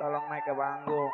tolong naik ke panggung.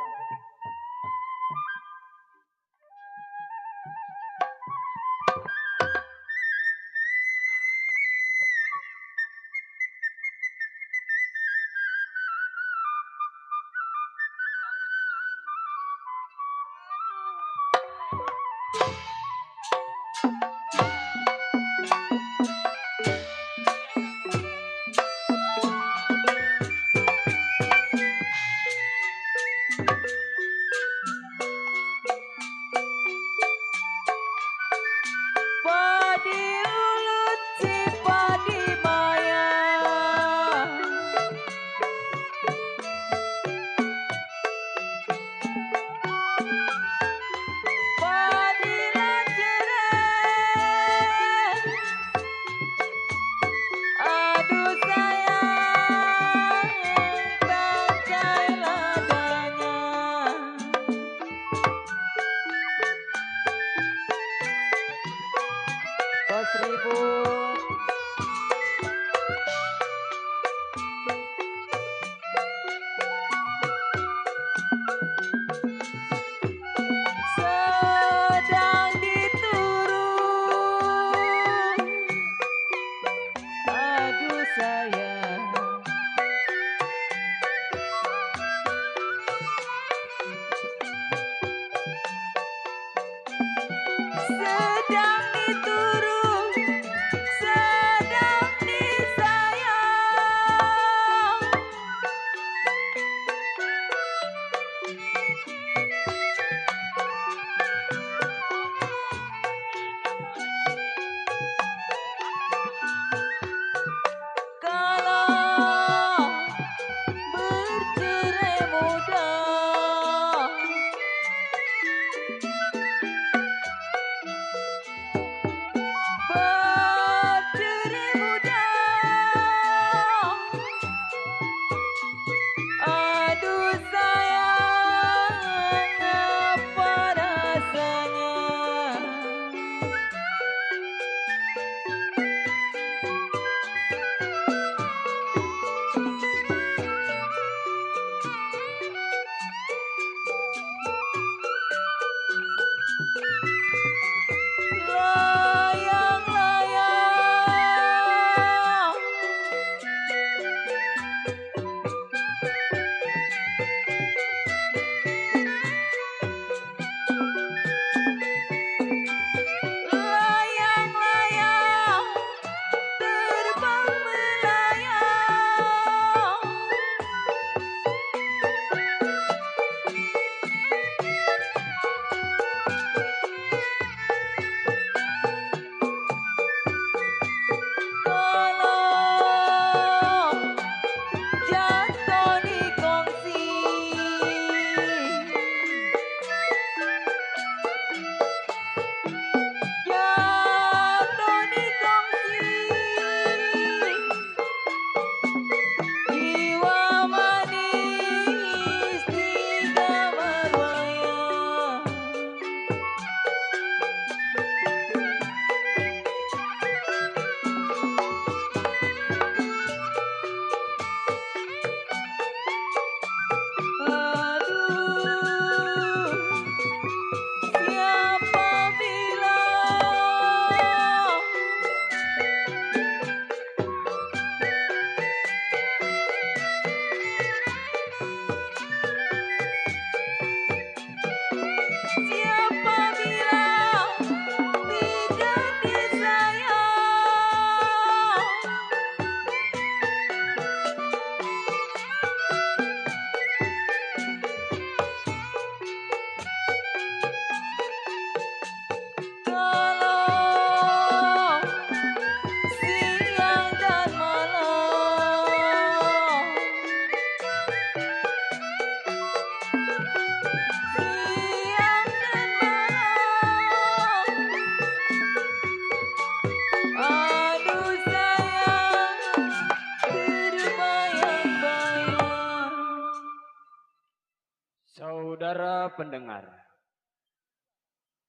Saudara pendengar,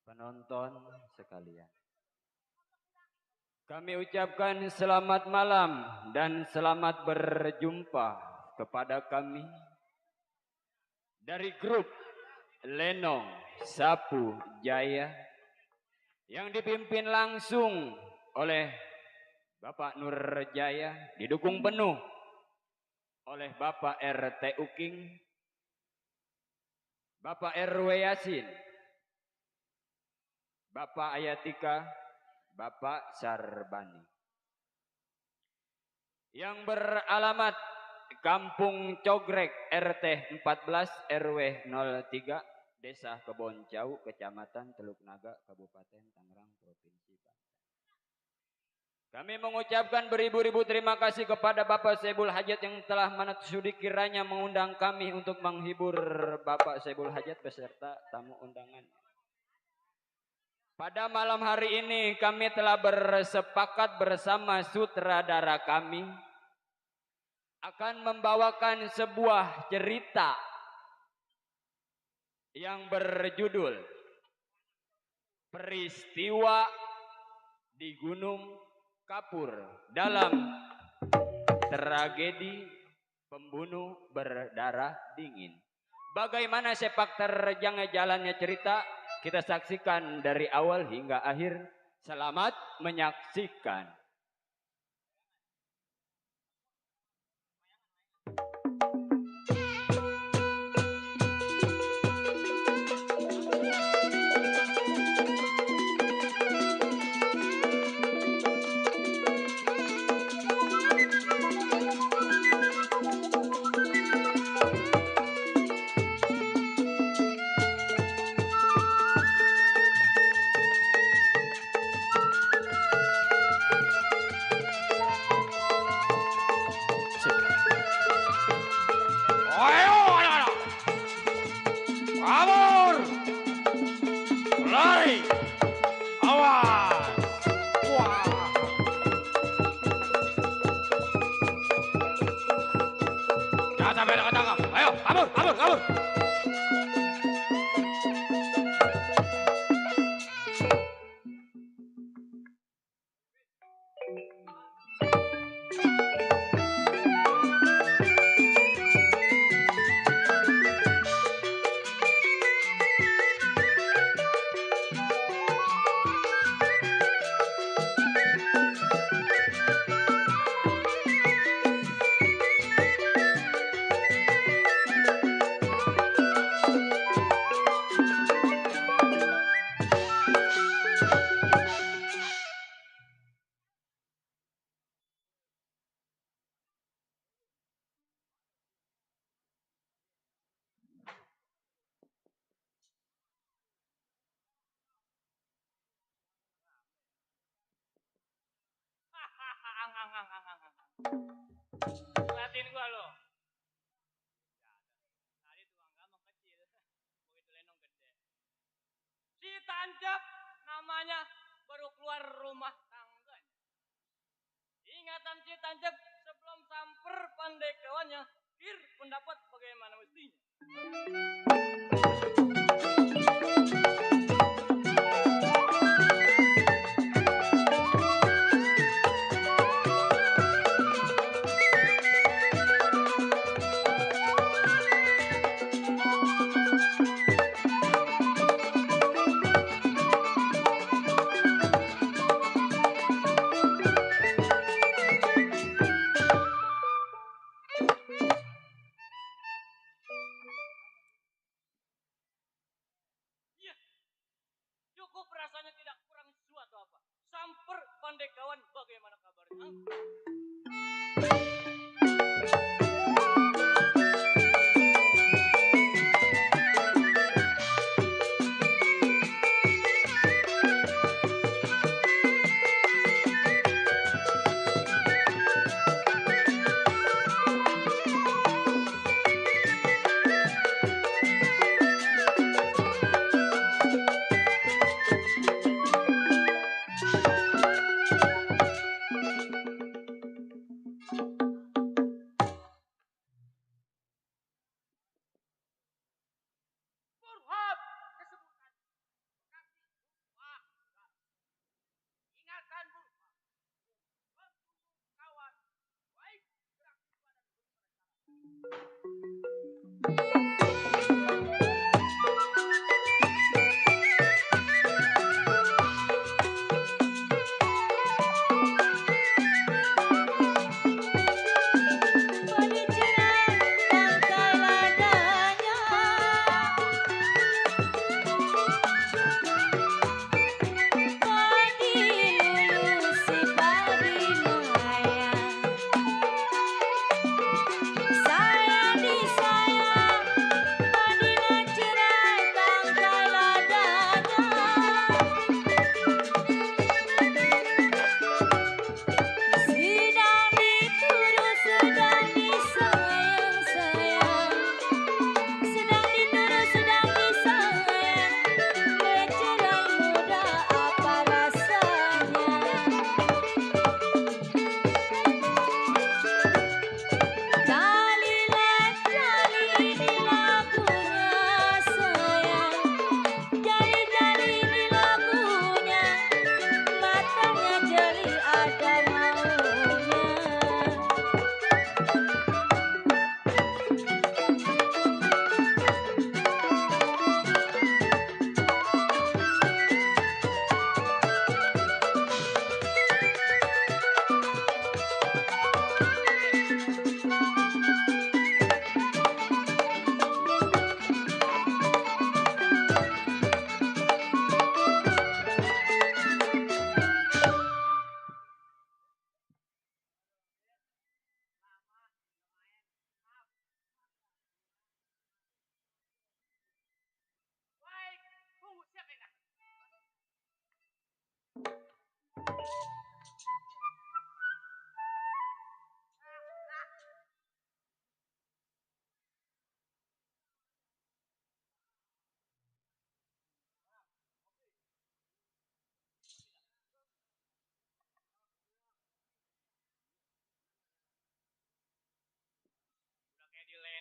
penonton sekalian, kami ucapkan selamat malam dan selamat berjumpa kepada kami dari grup Lenong Sapu Jaya yang dipimpin langsung oleh Bapak Nur Jaya, didukung penuh oleh Bapak RT Uking, Bapak RW Yasin, Bapak Ayatika, Bapak Sarbani. Yang beralamat Kampung Cogrek RT 14 RW 03 Desa Keboncau, Kecamatan Teluk Naga, Kabupaten Tangerang, Provinsi Banten. Kami mengucapkan beribu-ribu terima kasih kepada Bapak Saibul Hajat yang telah sudi kiranya mengundang kami untuk menghibur Bapak Saibul Hajat beserta tamu undangan. Pada malam hari ini kami telah bersepakat bersama sutradara kami akan membawakan sebuah cerita yang berjudul Peristiwa di Gunung Kapur dalam tragedi pembunuh berdarah dingin. Bagaimana sepak terjangnya jalannya cerita? Kita saksikan dari awal hingga akhir. Selamat menyaksikan. Liatin gua lo. Tadi tukang gampang kecil, begitu lenong gede. Si Tancap namanya baru keluar rumah tangganya. Ingatan si Tancap sebelum samper pandai kawannya, kir pendapat bagaimana mestinya. Cukup rasanya tidak kurang suatu apa. Samper pandai kawan, bagaimana kabarnya?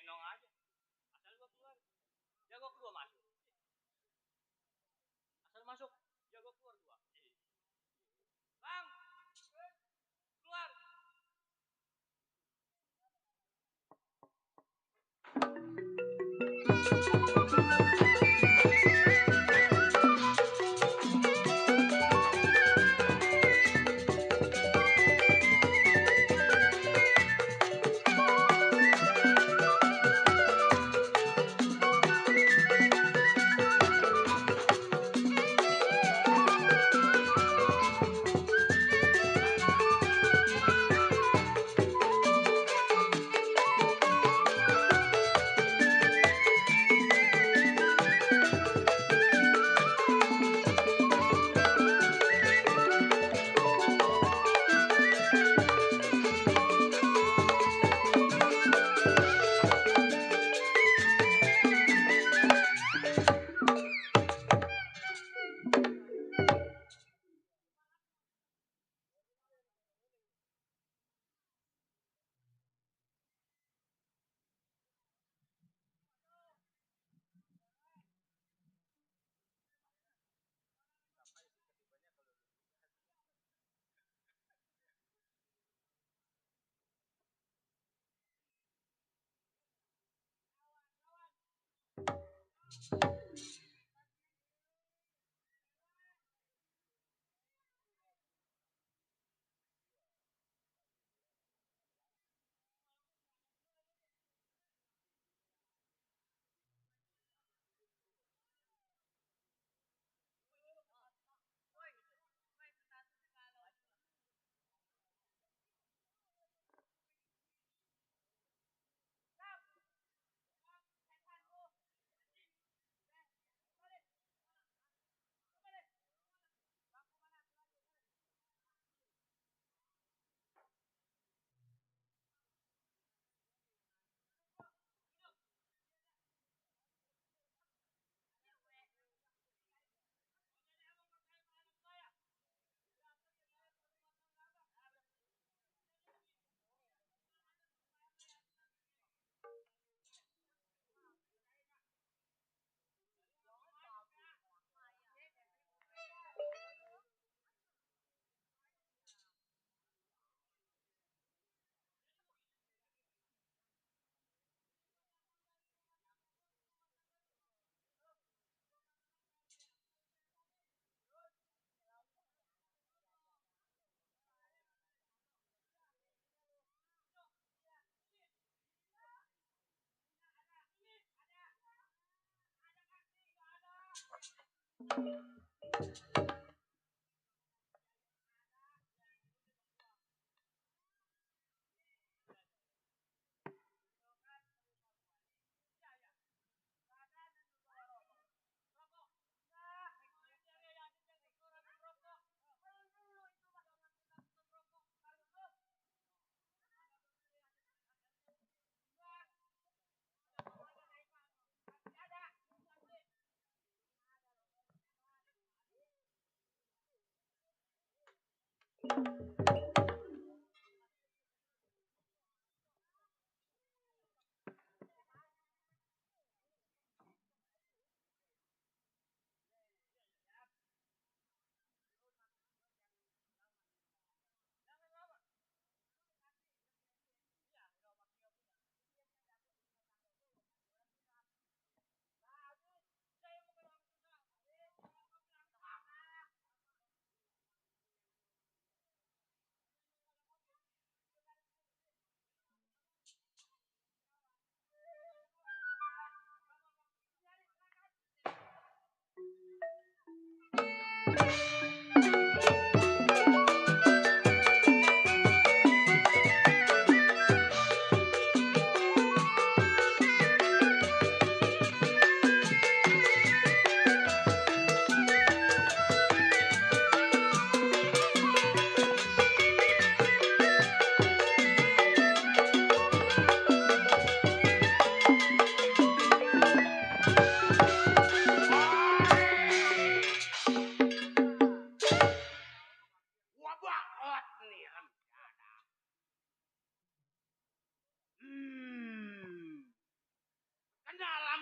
lenong aja. Asal gua keluar, jago kedua masuk. Asal masuk, jago keluar dua. Bang, keluar.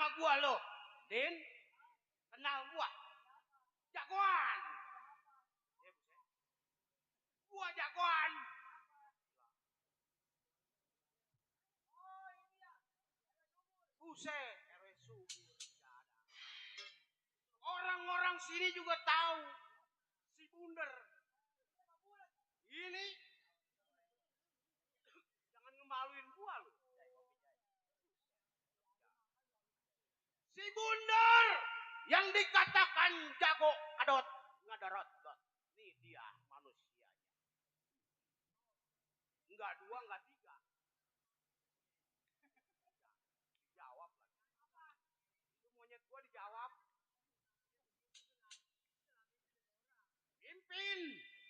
sama gua lo. Din, kenal gua. Jagoan. Gua jagoan. Buset, RW Subur. Orang-orang sini juga tahu si Bunder. Ini jangan ngemaluin gua lo. Si Bunder yang dikatakan jago kadot ngadarot. Nih dia manusianya. Enggak dua, enggak tiga. Jawab lagi. Itu monyet gua dijawab. Pimpin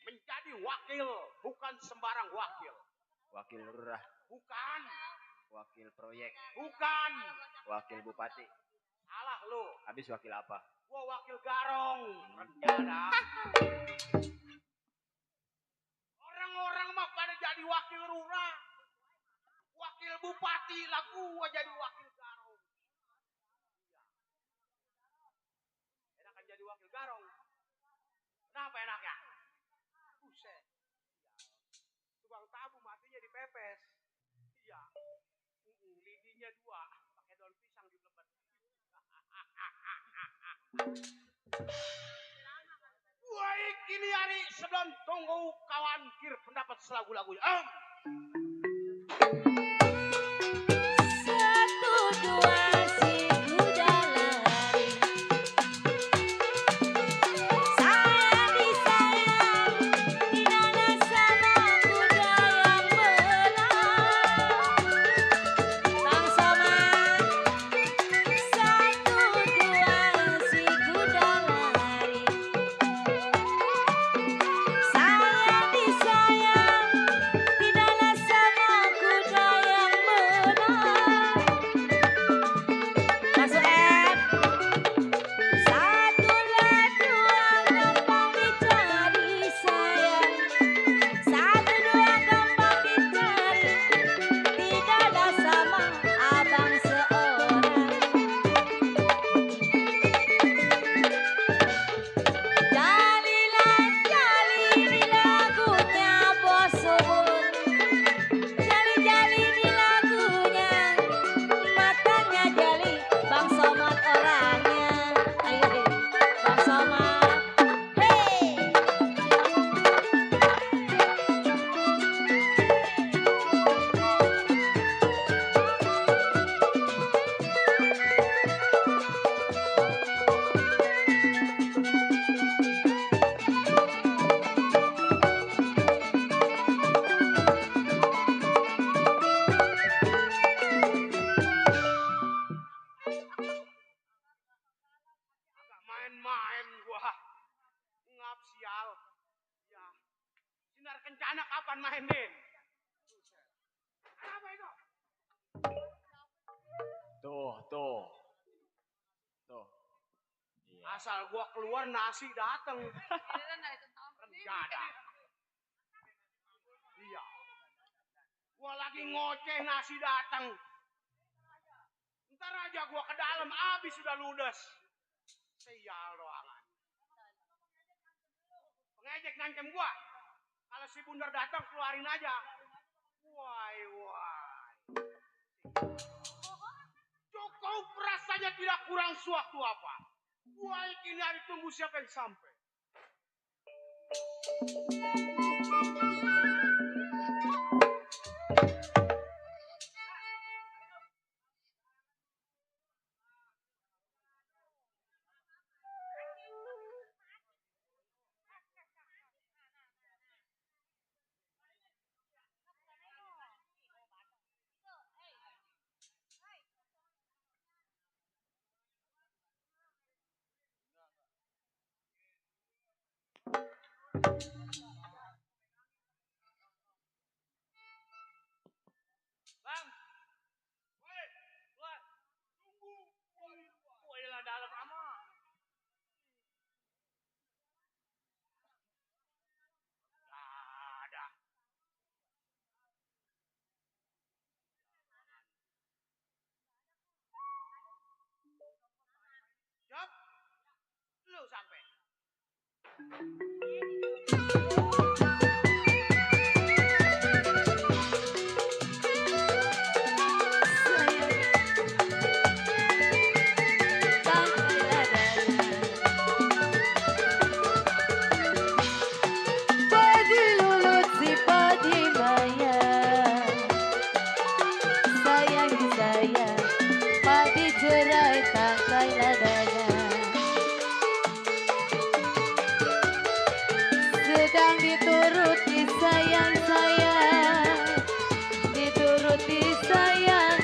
menjadi wakil, bukan sembarang wakil. Wakil lurah, Bukan, wakil proyek, bukan. wakil bupati. Salah lu. Habis wakil apa? Gua wakil garong. Rencana. Orang-orang mah pada jadi wakil lurah. Wakil bupati lah gua jadi wakil garong. Enakan jadi wakil garong. Kenapa enaknya? Buset. Tukang tabu matinya dipepes. Iya. Lidinya dua. Pakai daun pisang dilebet. Baik, kini hari sebelum tunggu kawan kir pendapat selagu-lagunya. Satu dua si kuda lari, saya disayang tidak sama kuda yang belang. Bang Somad, satu dua si kuda lari, saya disayang tidaklah sama kuda yang menang. Masuk F. Satu dan dua gampang dicari sayang. Satu dua gampang dicari. Tidak ada sama abang seorang. Jalilah jali di lagunya Bos Subur. Jali-jali di lagunya, matanya jali, Bang Somad orangnya. Ayo Bang Somad, hey. Agak main-main gua. Ngap sial. Ya. Sinar kencana kapan mainin? Apa itu? Tuh. Iya. Asal gua keluar nasi dateng. Rencana. Iya. Gua lagi ngoceh nasi dateng. Ntar aja gua ke dalam abis sudah ludes. Sial doangan. Pengejek ngancem gua. Kalau si Bunder datang keluarin aja. Wai. Cukup rasanya tidak kurang suatu apa. Wai kini hari tunggu siapa yang sampai. Padi lulut si padi maya, sayangi saya, padi cerai tangkai ladanya. Sedang dituruti sayang saya, dituruti sayang,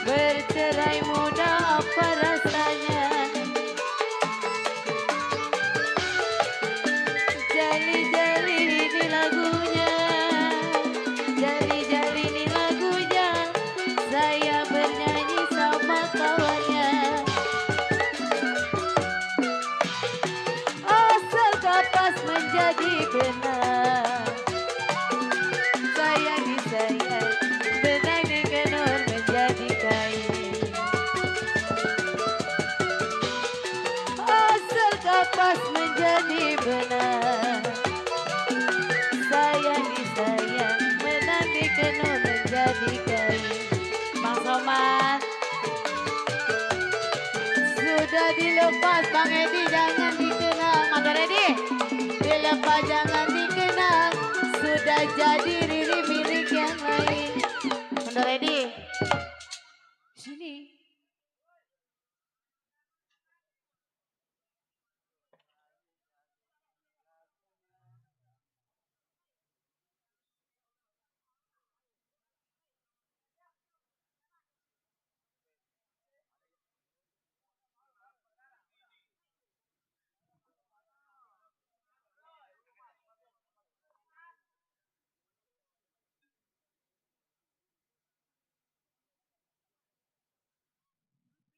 bercerai muda apa rasanya? Jali-jali ini lagunya, jali-jali ini lagunya, saya bernyanyi sama kawannya. Asal kapas menjadi benang, sayangi saya, benang dikenur menjadi kain. Asal kapas menjadi benang, sayangi saya, benang dikenur menjadi kain. Bang Somad, sudah dilepas Bang Edi, jangan dikenang. Mas Edi, dilepas jangan dikenang, sudah jadi Riri milik yang lain. Mas Edi, sini.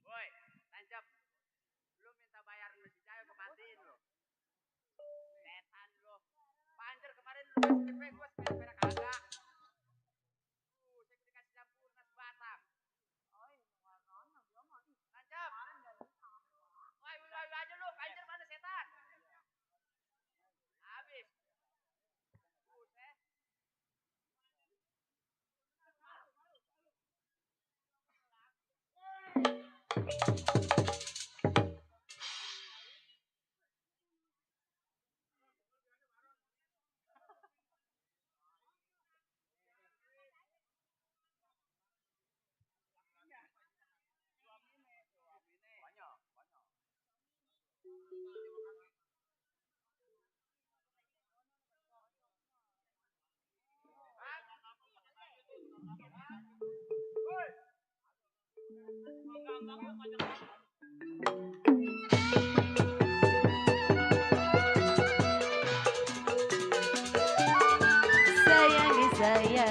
Woi, tancap. Lu minta bayar lu si Cayo kematiin lu. Setan lu. Panjer kemarin lu sepeda gua sepeda kagak. Saya dikasih campurna sebatang. Tancap. Woi, woi aja lu, panjer mana setan? Habis. Buset. Sayangi saya,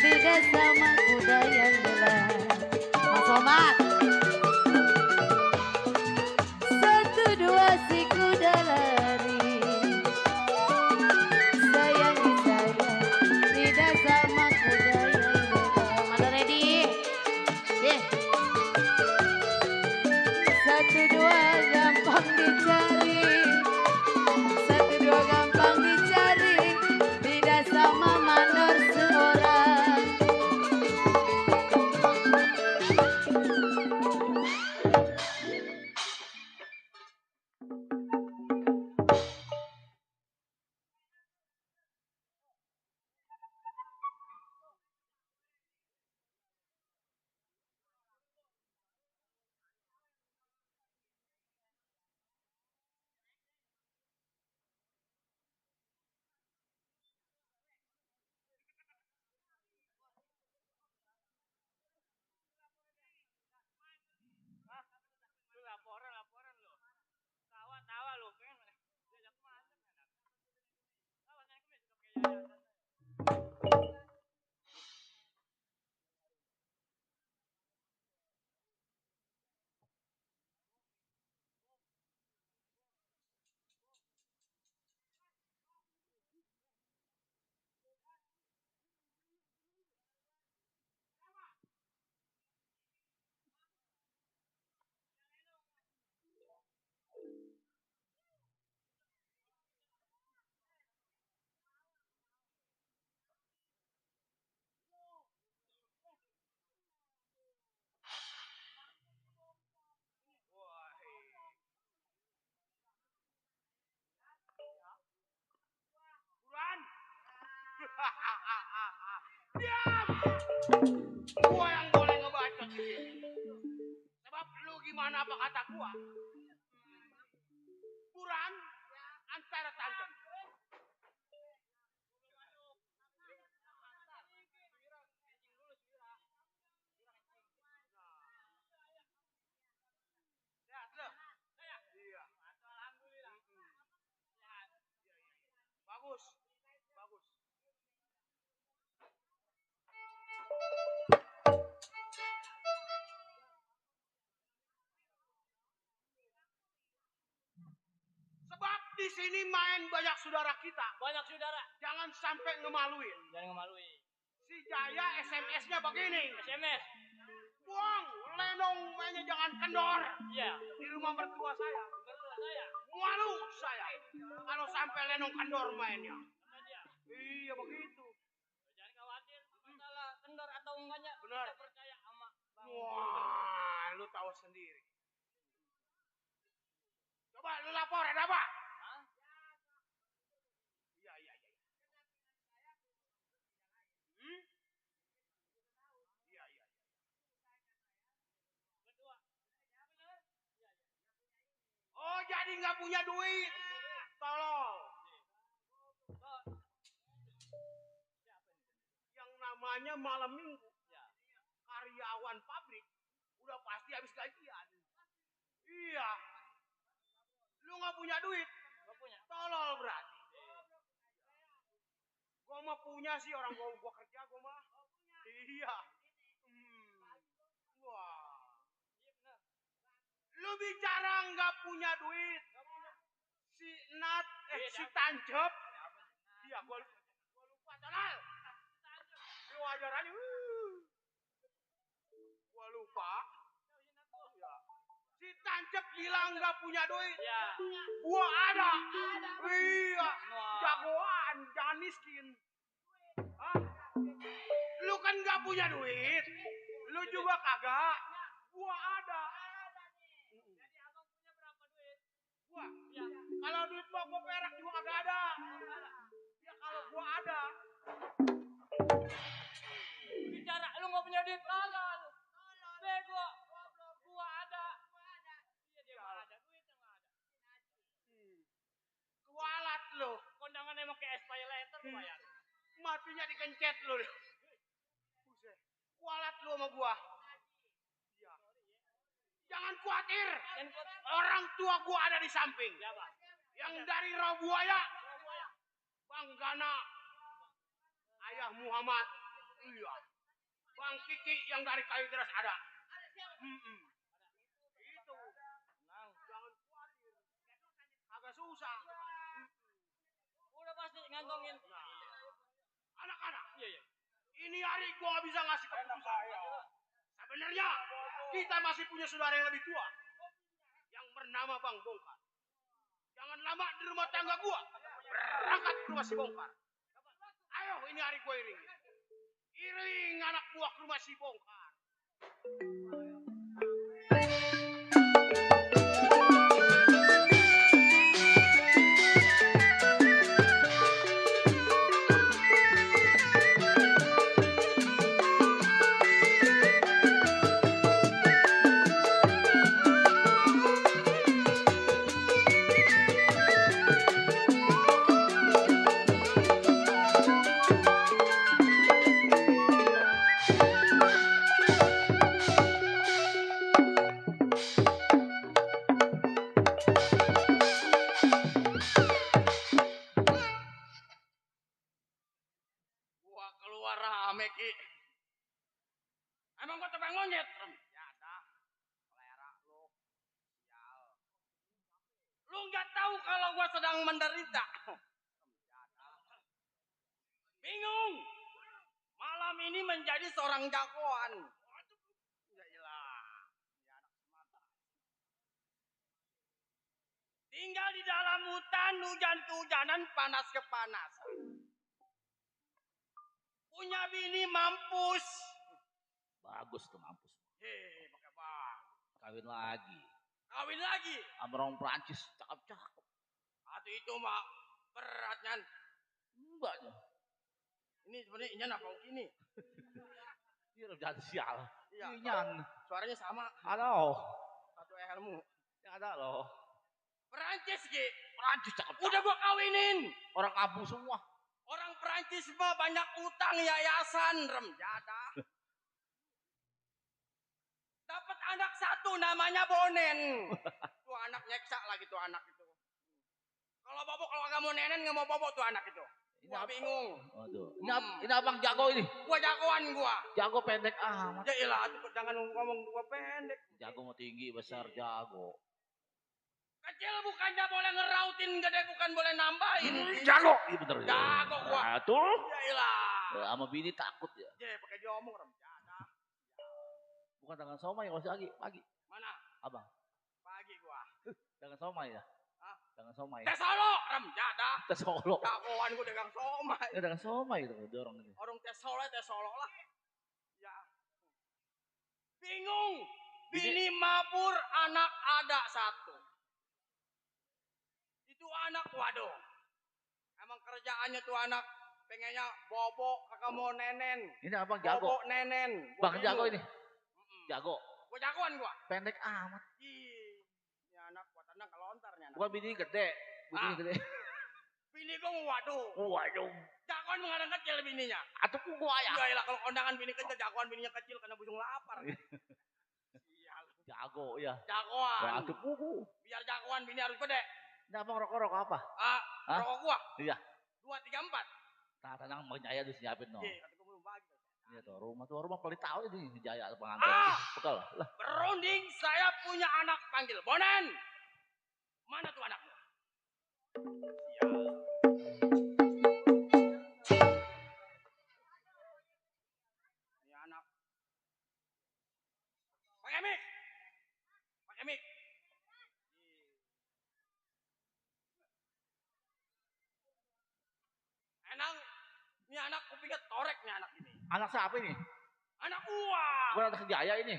beda sama kuda yang lelah. Mas Somad, satu dua si kuda lari. Sayangi saya, beda sama kuda yang lelah. Mas Edi, satu dua gampang dicari, satu dua gampang dicari, tidak sama mandor seorang. Lu laporan lu. Tawa lu, pengen diajak kemana? Tawa saya kemis suka pakai yayasan. Gua yang boleh ngebacot di sini. Sebab lu gimana apa kata gua? Kurang antara tancap. Sehat lu? Iya. Alhamdulillah. Sehat. Bagus. Bagus. Sebab di sini main banyak saudara kita. Banyak saudara. Jangan sampai ngemaluin. Jangan ngemalui. Si Jaya SMS-nya begini. SMS. Buang, lenong mainnya jangan kendor. Iya. Di rumah mertua saya. Mertua saya. Malu saya. Kalau sampai lenong kendor mainnya. Sama dia. Iya begitu. Jangan khawatir masalah kendor atau enggaknya. Benar. Kita percaya sama Bang. Wah, lu tahu sendiri. Coba lu lapor ada apa? Hah? Iya, iya, iya. Iya, iya. Berdua. Bener? Iya, iya. Oh, jadi nggak punya duit. Tolong. Oh, Yang namanya malam minggu. ya. Karyawan pabrik udah pasti habis gajian. Iya. Lu nggak punya duit. Gak punya. Tolol berarti. Gua mah punya sih orang gua kerja gua mah. Iya. Wah. Iya bener. Lu bicara nggak punya duit. Gak punya. Si Nat, Iya, si dapat. Tancep. Iya, gua lupa Tonal. Lu wajar aja. Gua lupa. Iya. Si Tancep bilang nggak punya duit. Ya. Gua ada. Iya. Wah. Jagoan, jangan miskin. Hah? Lu kan nggak punya duit. Lu juga kagak. Gua ada. Jadi abang punya berapa duit? Gua. Ya. Kalau duit mah gua perak juga kagak ada. Ya kalau gua ada. Bicara lu gak punya duit tolol. Bego. Gua ada. Iya dia mah ada duitnya nggak ada. Kualat lu. Kondangan emang kayak pay later lu bayar. Matinya dikencet lu. Buset. Kualat lu sama gua. Iya. Jangan khawatir. Dan kok Orang tua gua ada di samping. siapa? Yang dari Rabuaya. Bang Gana. Ayah Muhammad. Iya. Bang Kiki yang dari Kalideres ada. Itu. Tenang. Jangan khawatir. Agak susah. Udah pasti ngantongin. Anak-anak. Iya iya. Ini hari gua nggak bisa ngasih keputusan. Sebenarnya kita masih punya saudara yang lebih tua. Yang bernama Bang Bongkar. Jangan lama di rumah tangga gua. Berangkat ke rumah si Bongkar. Ayo ini hari gua iring. Iring anak buah ke rumah si Bongkar. Gua keluar rame Ki. Emang gua tebang monyet? Ya dah. Selera lu. Sial. Lu nggak tahu kalau gua sedang menderita. Bingung. Malam ini menjadi seorang jagoan. Ya iyalah. Ya anak semata. Tinggal di dalam hutan, hujan kehujanan, panas kepanasan. Punya bini mampus. Bagus tuh mampus. Hei, pakai bang. Kawin lagi. Kawin lagi. Sama orang Prancis. Cakep-cakep. Atau itu mak beratnya. Enggak. Ini sebenarnya ini apa ini? Iya udah jadi sial. Iya. Nyan. Suaranya sama. Halo. Satu helmu. Ya ada loh. Perancis, Ki. Perancis cakep. Udah gua kawinin. Orang kampung semua. Orang Perancis mah banyak utang yayasan, rem jadah. Dapat anak satu namanya Bonen. Tuh anak nyeksa lagi tuh anak itu. Kalau bobo kalau nggak mau nenen nggak mau bobo tuh anak itu. Gua bingung. Waduh. Ini abang jago ini. Gua jagoan gua. Jago pendek amat. Ya ilah, jangan ngomong gua pendek. Jago mau tinggi besar jago. Kecil bukannya boleh ngerautin, gede bukan boleh nambahin. Jago. Iya bener. Jago gua. Nah, tuh. Ya ilah. Sama bini takut ya. Ya pakai diomong rem jadah. Bukan tangan somai masih pagi. Mana? Abang. Pagi gua. Tangan somai ya. Hah? Tangan somai. Tes Solo, rem jadah. Tes Solo. Jagoan gua dagang somai. Ya tangan somai itu dorong ini. Orang tes Solo lah. Ya. Bingung. Bini mabur, anak ada satu. Itu anak, waduh. Emang kerjaannya tuh anak pengennya bobo, kakak mau nenen. Ini abang jago. Bobo nenen. Gua Bang jago bingung. ini. Jago. Gua jagoan gua. Pendek amat. Ih. Ini anak gua tenang kalau lontarnya anak. Bukan bini gede. Bini Ah. gede. Bini gua waduh. Waduh. Jagoan mengadang kecil bininya. Atuh gua ya. Ya ilah kalau kondangan bini kecil, jagoan bininya kecil karena busung lapar. Sial. Jago ya. Jagoan. Atuh kuku. Biar jagoan bini harus gede. Ini abang rokok apa? Ah, Hah? rokok gua. Iya. 2, 3, 4. Nah, tenang Bang Jaya tuh siapin no. Iya, kata gua belum bagi. Iya tuh rumah pelit tahu ini Jaya pengantin. Ah! Bekal lah. Berunding saya punya anak panggil Bonen. Mana tuh anakmu? Sial. Ini anak. Pakai mic. Pakai mic. Enang, ini anak kupingnya torek nih anak ini. Anak siapa ini? Anak gua. Bukan anak Jaya ini.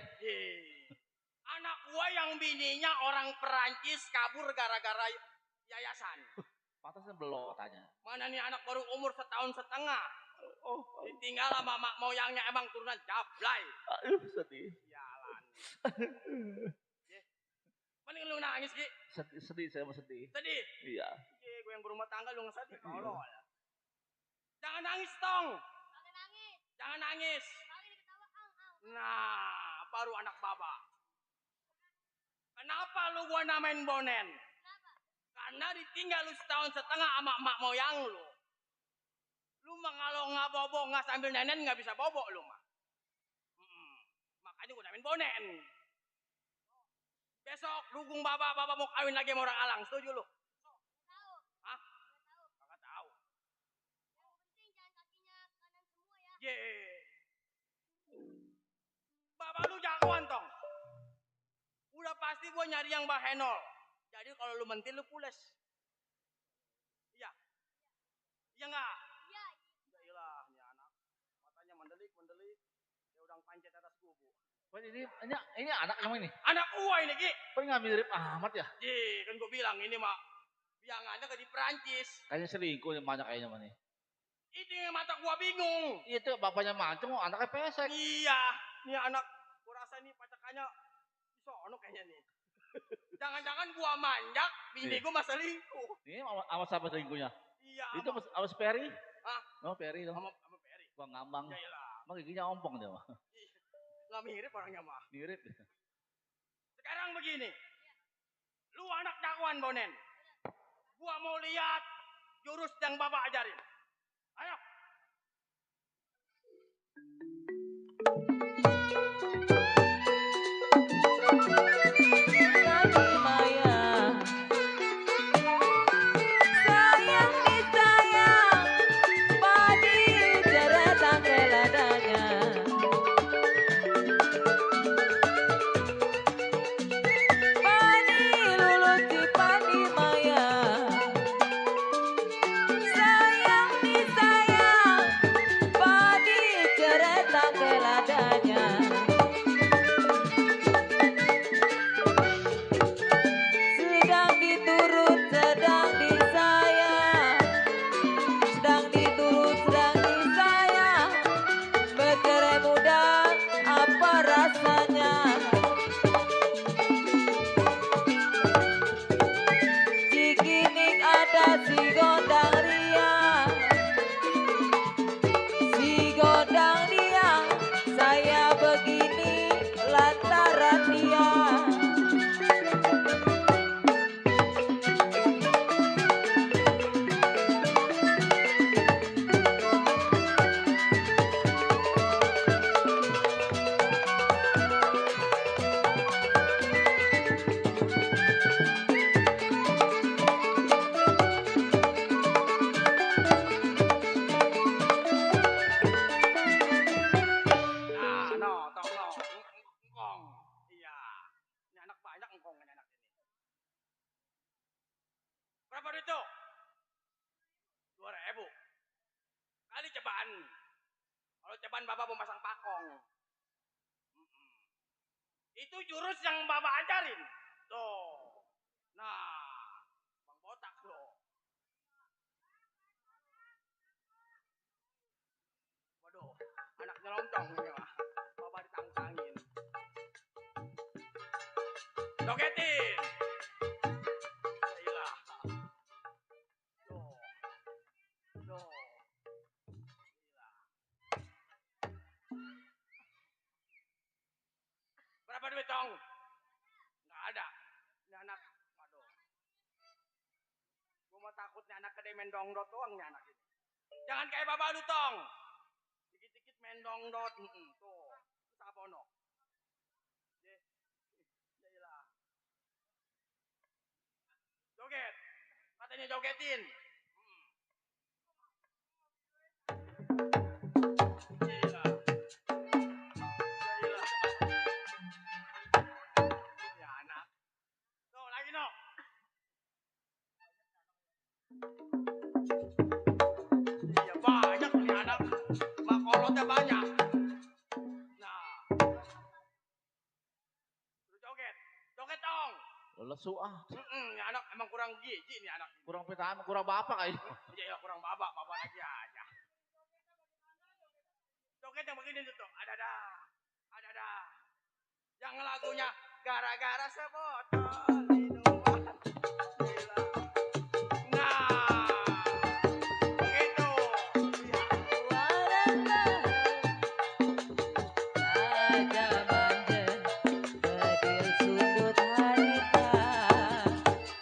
Anak gua yang bininya orang Perancis kabur gara-gara yayasan. Pantasnya belum katanya. Mana nih anak baru umur 1,5 tahun. Oh, Ditinggal sama mak moyangnya emang turunan jablay. aduh sedih. Sialan. Mending lu nangis, Ki. Sedih saya mau sedih. Sedih. Iya. Gue yang berumah tangga lu ngesedih. Tolol. Jangan nangis, Tong. Jangan nangis. Nah, baru anak baba. Kenapa lu gua namain Bonen? Karena ditinggal lu 1,5 tahun sama emak moyang lu. Lu mah kalau nggak bobo nggak sambil nenen nggak bisa bobo lu mah. Makanya gua namain Bonen. Besok dukung bapak mau kawin lagi sama orang Alang, setuju lu? Hah? Kakak tahu. Ye. Bapak lu jagoan tong. Udah pasti gua nyari yang bahenol. Jadi kalau lu mentil lu pules. Iya. Iya enggak? Iya. Ya ilah, ini anak. Matanya mendelik. Ya udah pancet atas kubu. Ini anak yang ini. Anak gua ini, Ki. Kok nggak mirip amat ya? Ji, kan gua bilang ini mah biangannya ke di Perancis. Kayaknya selingkuh yang banyak kayaknya mana. Ini yang mata gua bingung. Itu bapaknya mancung, anaknya pesek. Iya, ini anak gua rasa ini pacakannya di sono kayaknya nih. Jangan-jangan gua manjak, bini gua mah selingkuh. Ini awas siapa selingkuhnya? Iya. Itu awas Perry. Hah? Oh Perry dong. Sama Peri. Bang Ngambang. Ya iyalah. Emang giginya ompong dia mah. Nggak mirip orangnya mah. Mirip. Sekarang begini. Lu anak jagoan Bonen. Gua mau lihat jurus yang bapak ajarin. Ayo. Nani Maya, sayang disayang, padi jarak tanggal adanya. Padi lulus di padi Maya, sayang disayang. Berapa duit tuh? 2.000. Kali ceban. Kalau ceban bapak mau pasang pakong. Itu jurus yang bapak ajarin. Tuh. Nah, bang botak loh. Waduh, anak nyelonong ini mah. Bapak ditangkangin. Jogetin. Gila. Tuh. Tuh. Gila. Berapa duit tong? Nggak ada. Ini anak, waduh. Gue mau takut nih anak kedai main dongdot doang nih anak ini. Jangan kayak bapak lu tong. Dikit-dikit main dongdot. Tuh. Itu apa no? Gila. Joget. Katanya jogetin. Gila. Gila. Ya anak. Tuh lagi no. Iya banyak nih anak. Makolotnya banyak. Nah. Lu joget. Joget dong. Lesu ah. Ya anak emang kurang gizi nih anak. Kurang vitamin, kurang bapak kayaknya. Iya kurang bapak lagi aja. Joget yang begini tuh. Ada dah. Yang lagunya gara-gara sebotol minuman. Gila. Nah, begitu. Ya. Raja manjen bedil sudut harita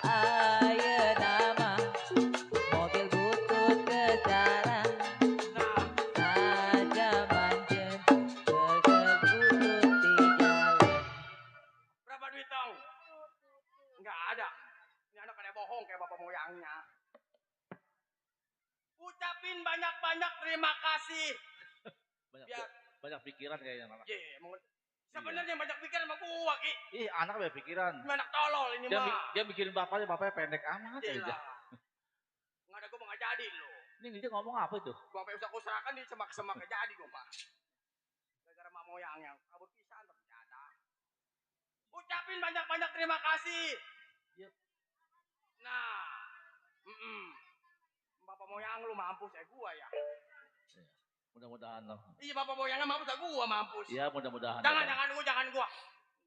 ayeuna mah mobil butut kejaran Nah, Raja manjen gegek butut di jalan. berapa duit tong? Enggak ada. Ini anak ada bohong kayak bapak moyangnya. Ucapin banyak-banyak terima kasih. Banyak, Biar banyak pikiran kayaknya anak. sebenarnya banyak pikiran sama gua, Ki. Ih, anak banyak pikiran. Ini anak tolol ini mah. Dia mikirin bapaknya pendek amat Gila. aja. Nggak ada gua mau nggak jadi lo. Ini dia ngomong apa itu? Gua sampai usahakan di semak-semak nggak jadi gua mah. Gara-gara mak moyangnya kabur pisan tapi ada. Ucapin banyak-banyak terima kasih. Iya. Nah, bapak moyang lu mampus ya gua ya. Mudah-mudahan loh. Iya bapak moyangnya mampus ya gua mampus. Iya, mudah-mudahan. Jangan gua.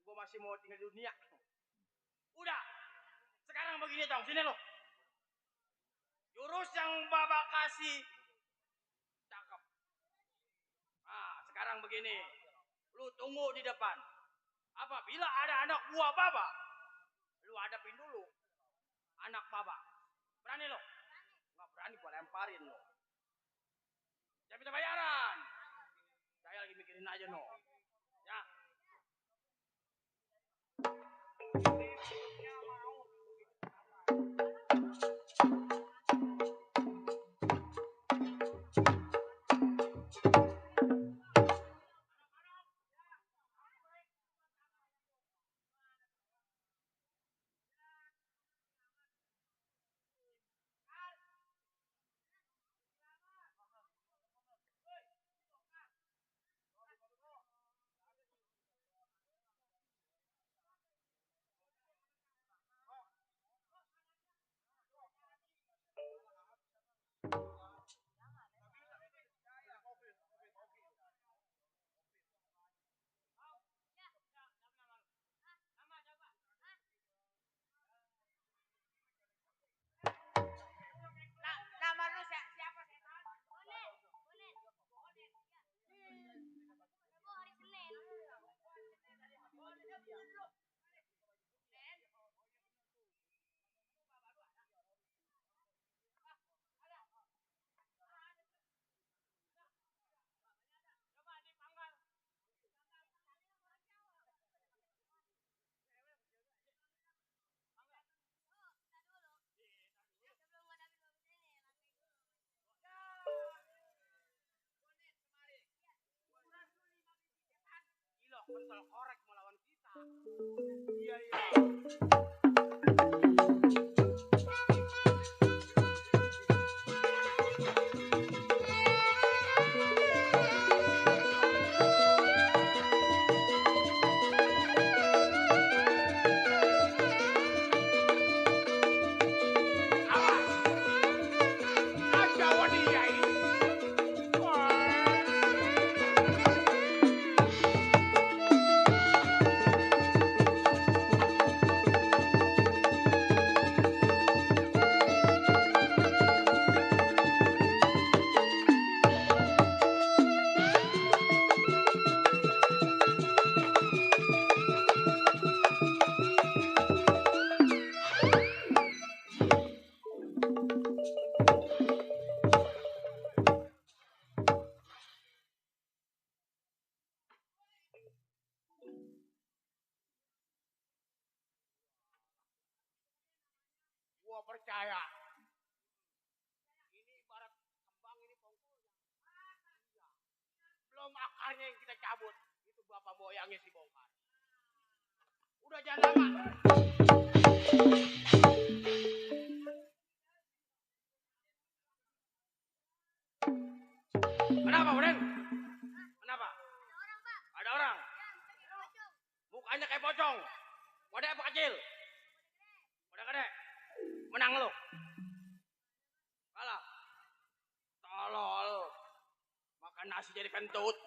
Gua masih mau tinggal di dunia. Udah. Sekarang begini dong, sini lo. Jurus yang bapak kasih cakep. Nah, sekarang begini. Lu tunggu di depan. Apabila ada anak buah bapak, lu hadapin dulu. Anak bapak. Berani lo? Nggak berani gua lemparin lo. Jangan minta bayaran. Saya lagi mikirin aja no. Ya. Nama lu siapa setan? Bonet. Gila, kontol korek melawan kita. Iya. Gua percaya. Ini ibarat kembang ini pongkol. Belum akarnya yang kita cabut. Itu bapak moyangnya si bongkar. Udah jangan lama. Kenapa, Bren? Kenapa? Ada orang. Mukanya kayak pocong. Gede apa kecil? Gede. Menang lu. Kalah. Tolol. Makan nasi jadi kentut.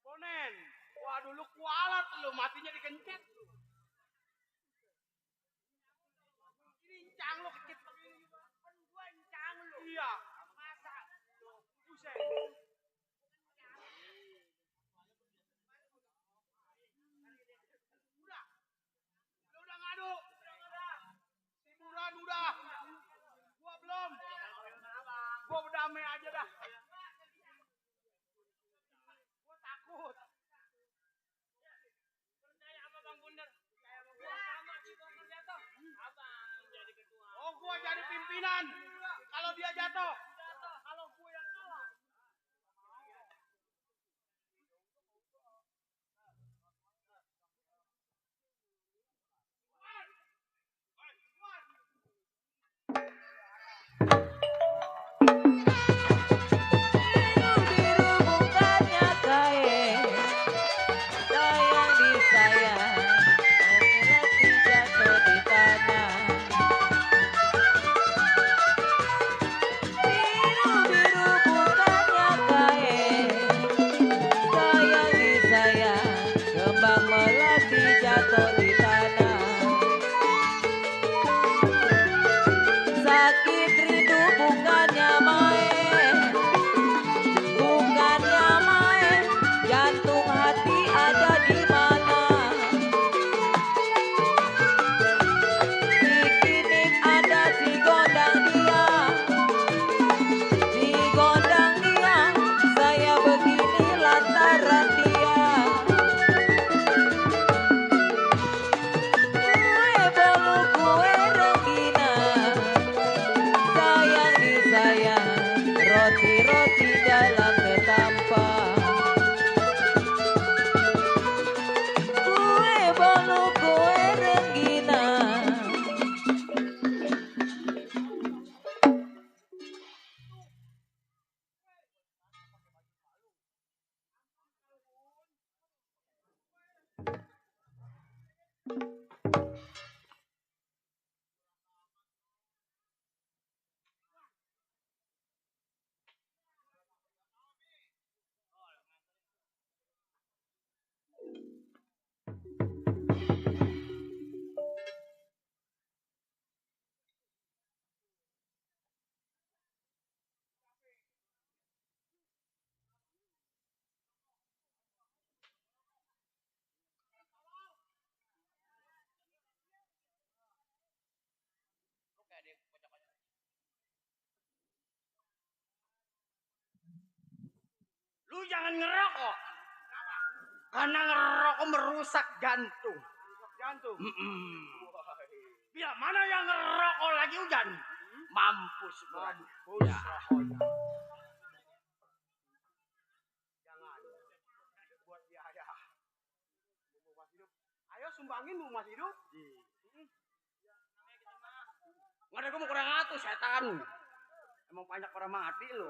Bonen. Waduh lu kualat lu, matinya dikencet lu. Ini incang lu kecil begini juga. Kan gua incang lu. Iya. Masa? Buset. Udah. Lu udah ngadu. Si Buran udah. Gua belum. damai aja dah. Gua takut. Percaya apa Bang Bundar? Sama si Bongkar jatuh. Abang jadi ketua. Oh, gua jadi pimpinan. Kalau dia jatuh. Kalau gua yang kalah. Biru bukannya kain, sayang disayang, laki-laki jatuh di tanah. Biru bukannya kain, sayang disayang, kembang melati jatuh di tanah. Sakit rindu bukannya main, bukannya main, jantung hati ada di mana? Dikinik ada si gondang dia, saya begini lantaran dia. Kue bolu kue rengginang, sayang disayang, roti-roti dalam ketampan. Kue bolu kue rengginang. Lu jangan ngerokok. Karena ngerokok merusak jantung. Jantung. Bila mana yang ngerokok lagi hujan, mampus berani. Ya. Jangan buat biaya. Mas hidup. Ayo sumbangin Bu Mas hidup. Nggak ada, gue mau kurang atuh setan. Emang banyak orang mati lu.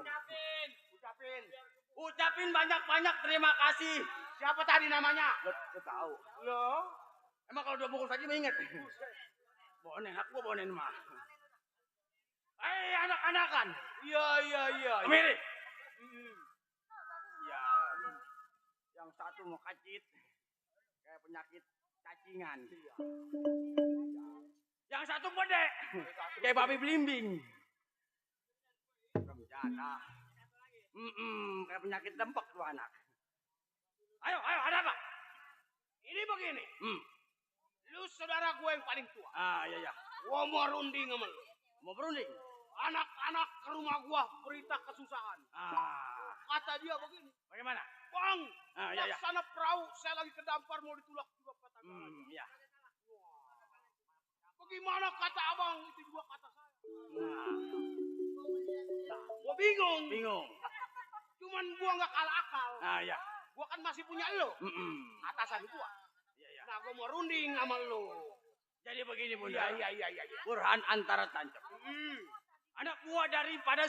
Ucapin banyak-banyak terima kasih. Siapa tadi namanya? Lo tahu. Lo? Emang kalau udah pukul saja mengingat. Bonen, aku bonen mah. Anak-anakan. Iya. Kemiri. Iya. Yang satu mau kacit. Kayak penyakit cacingan. Yang satu pede. Kayak babi belimbing. Rencana. Kayak penyakit dempek tuh anak. Ayo, ada apa? Ini begini. Lu saudara gue yang paling tua. Iya. Gua mau runding sama lu. Mau berunding? Anak-anak ke rumah gua berita kesusahan. Kata dia begini. Bagaimana? Bang, sana perahu, saya lagi kedampar mau ditulak juga kata iya. Bagaimana kata abang, itu juga kata saya. Gua bingung. Cuman gua nggak kalah akal. Iya. Gua kan masih punya lo. Atasan gua. Iya. Nah, gua mau runding sama lo. Jadi begini Bunda. Iya. Burhan antara tancap. Anak buah daripada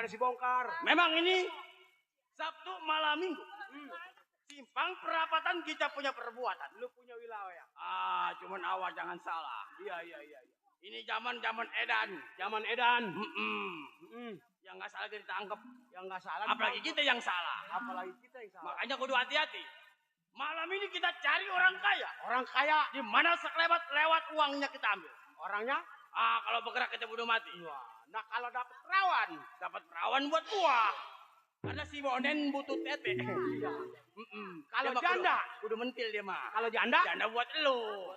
si Bongkar. Memang ini Sabtu malam Minggu. Simpang perapatan kita punya perbuatan. Lu punya wilayah. Cuman awas jangan salah. Iya. Ini zaman edan. Yang nggak salah ditangkap. Yang nggak salah. Apalagi kita yang salah. Makanya kudu hati-hati. Malam ini kita cari orang kaya. Di mana sekelebat lewat uangnya kita ambil. Orangnya? Kalau bergerak kita bunuh mati. Nah kalau dapat perawan buat gua. Karena si Bonen butuh tete. Kalau janda, kudu mentil dia mah. Kalau janda? Janda buat lu.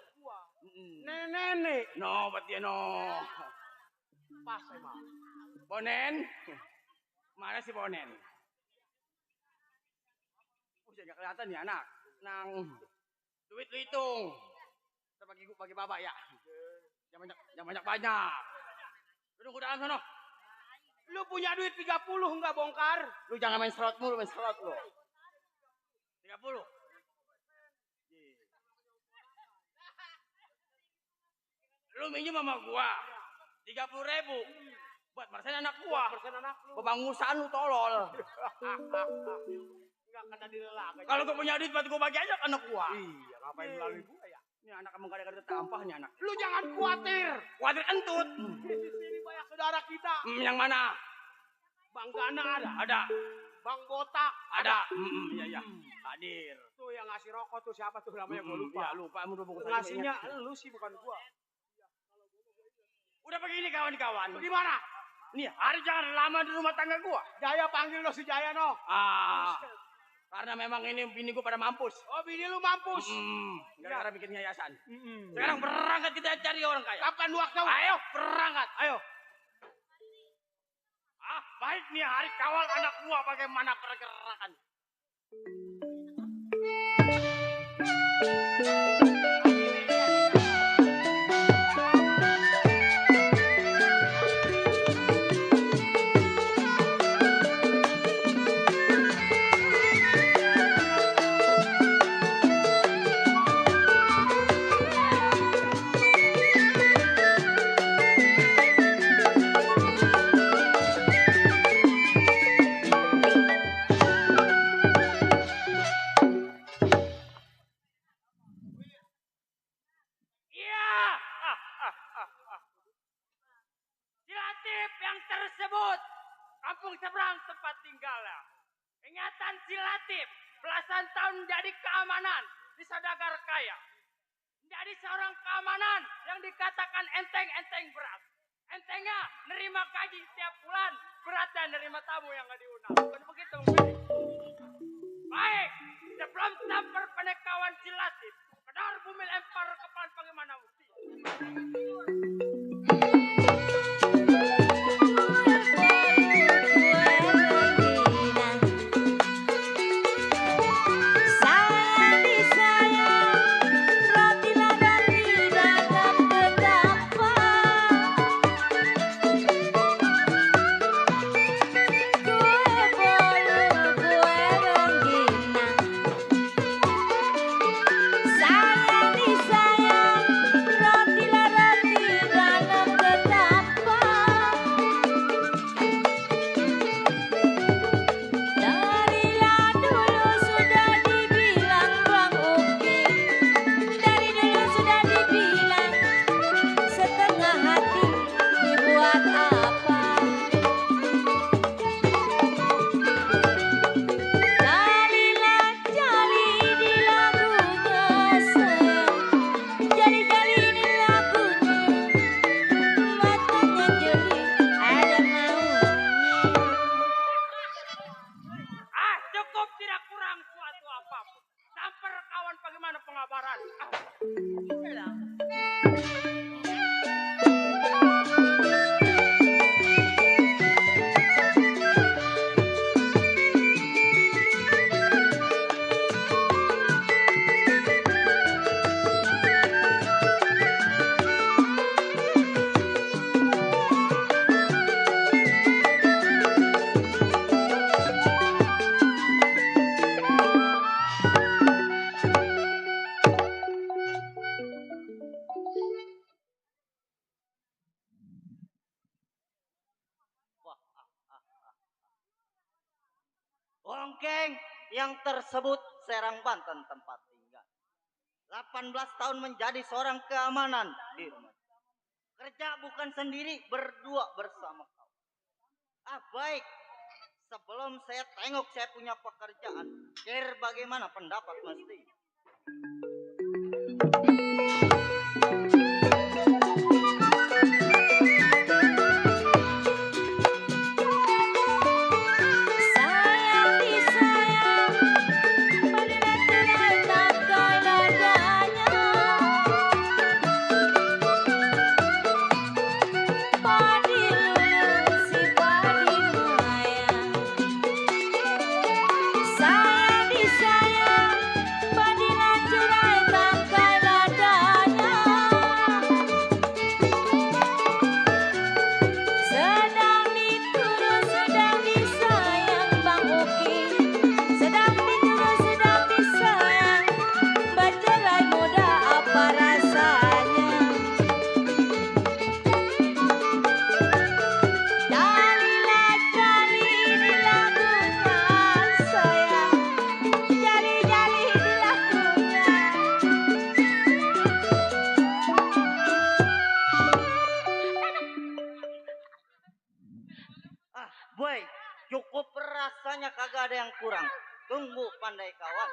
Nenek. No, buat dia no. Pas emang. Bonen. Mana si Bonen? Saya nggak kelihatan nih anak. Nang duit lu hitung. Kita bagi babak ya. Yang banyak. Lu nunggu dalam sana. Lu punya duit 30 enggak bongkar? Lu jangan main serot mulu, main serot lu. 30. Lu minjem sama gua 30.000 buat marsen anak gua. Kebangusan lu tolol. Enggak kena dilelak. Kalau gua punya duit buat gua bagi aja ke anak gua. Iya, ngapain melalui gua ya? Ini anak emang kadang-kadang tampah nih anak. Lu jangan khawatir. Khawatir kentut. Di sini banyak saudara kita. Yang mana? Bang Gana ada. Ada. Bang Botak ada. Iya. Hadir. Tuh yang ngasih rokok tuh siapa tuh namanya gua lupa. Iya, lupa. Ngasihnya lu sih bukan gua. Udah begini kawan-kawan. Gimana? Nih, hari jangan lama di rumah tangga gua. Jaya panggil lo si Jaya no. Karena memang ini bini gua pada mampus. Oh, bini lu mampus. Gara-gara bikin yayasan. Sekarang berangkat kita cari orang kaya. Kapan waktu? Ayo, berangkat. Ayo. Baik nih hari kawal anak gua bagaimana pergerakan. Kampung seberang tempat tinggalnya. Ingatan si Latif, belasan tahun menjadi keamanan di saudagar kaya. Menjadi seorang keamanan yang dikatakan enteng-enteng berat. Entengnya nerima gaji setiap bulan, beratnya nerima tamu yang gak diundang. Bukan begitu, baik, sebelum samper penekawan si Latif, kedar bumi lempar kepan bagaimana mesti. Bongkeng yang tersebut Serang Banten tempat tinggal. 18 tahun menjadi seorang keamanan di rumah. Kerja bukan sendiri, berdua bersama kau. Baik. Sebelum saya tengok saya punya pekerjaan, kira bagaimana pendapat mesti? Si Boy, cukup rasanya kagak ada yang kurang. Tunggu pandai kawan.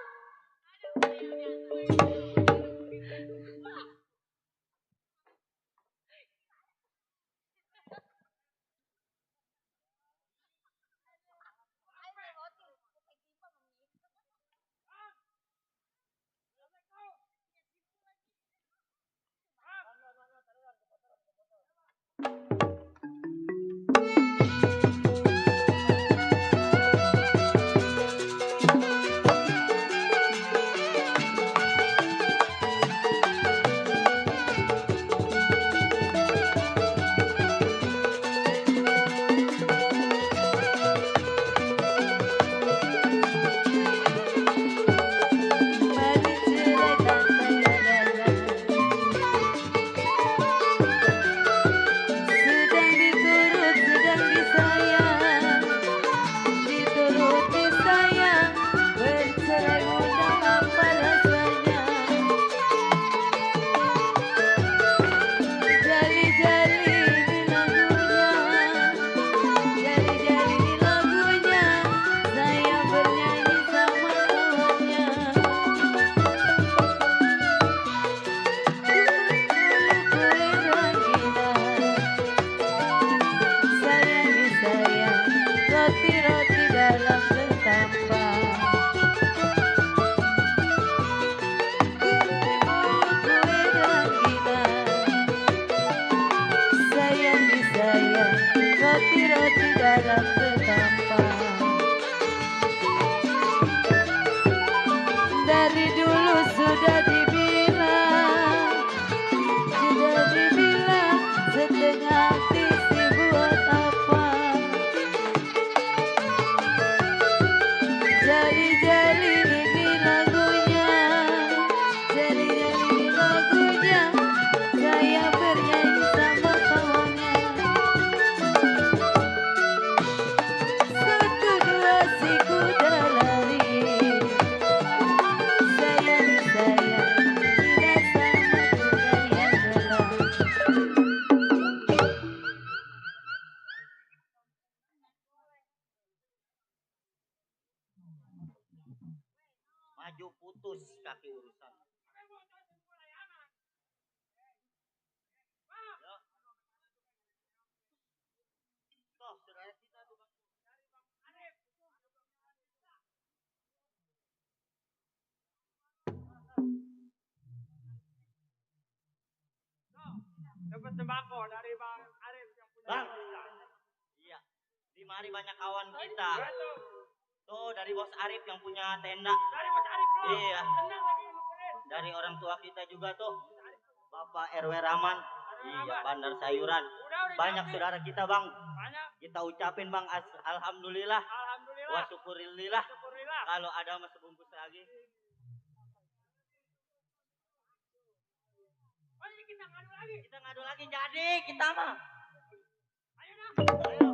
Balik cerai tanpa gagalan. Sedang diturut, sedang disayang, diturut disayang, bercerai mudah apa rasanya? Jali-jali di lagunya, jali-jali di lagunya, saya bernyanyi sama kawannya. Kue rangginang, sayangi sayang, roti-roti dalam bertambah. Kue rangginang, sayangi sayang, roti-roti dalam bertambah. Dari dulu sudah dibilang setengah hati sih buat apa? Jali-jali ini lagunya, jali-jali ini lagunya, saya bernyanyi sama kawannya. Satu dua si kuda lari, sayangi sayang, tidak sama kuda yang lelah. Maju putus kaki urusan. Ya. Toh, saudara kita tuh Bang. Dapat sembako dari Bang Arif yang punya Bang. kita. Iya. Di mari banyak kawan kita. Tuh dari Bos Arif yang punya tenda. Dari Mas Arif bro. Iya. Tenang lagi yang keren. Dari orang tua kita juga tuh. Bapak RW Rahman. Iya, Bandar Sayuran. Udah Banyak nyiapin. saudara kita, Bang. Banyak. Kita ucapin, Bang, alhamdulillah. Alhamdulillah. Wa syukurillah. Syukurillah. Kalau ada mas sebungkus lagi. Oh, ini kita ngadu lagi. Kita ngadu lagi jadi kita mah. Ayo dah. Ayo.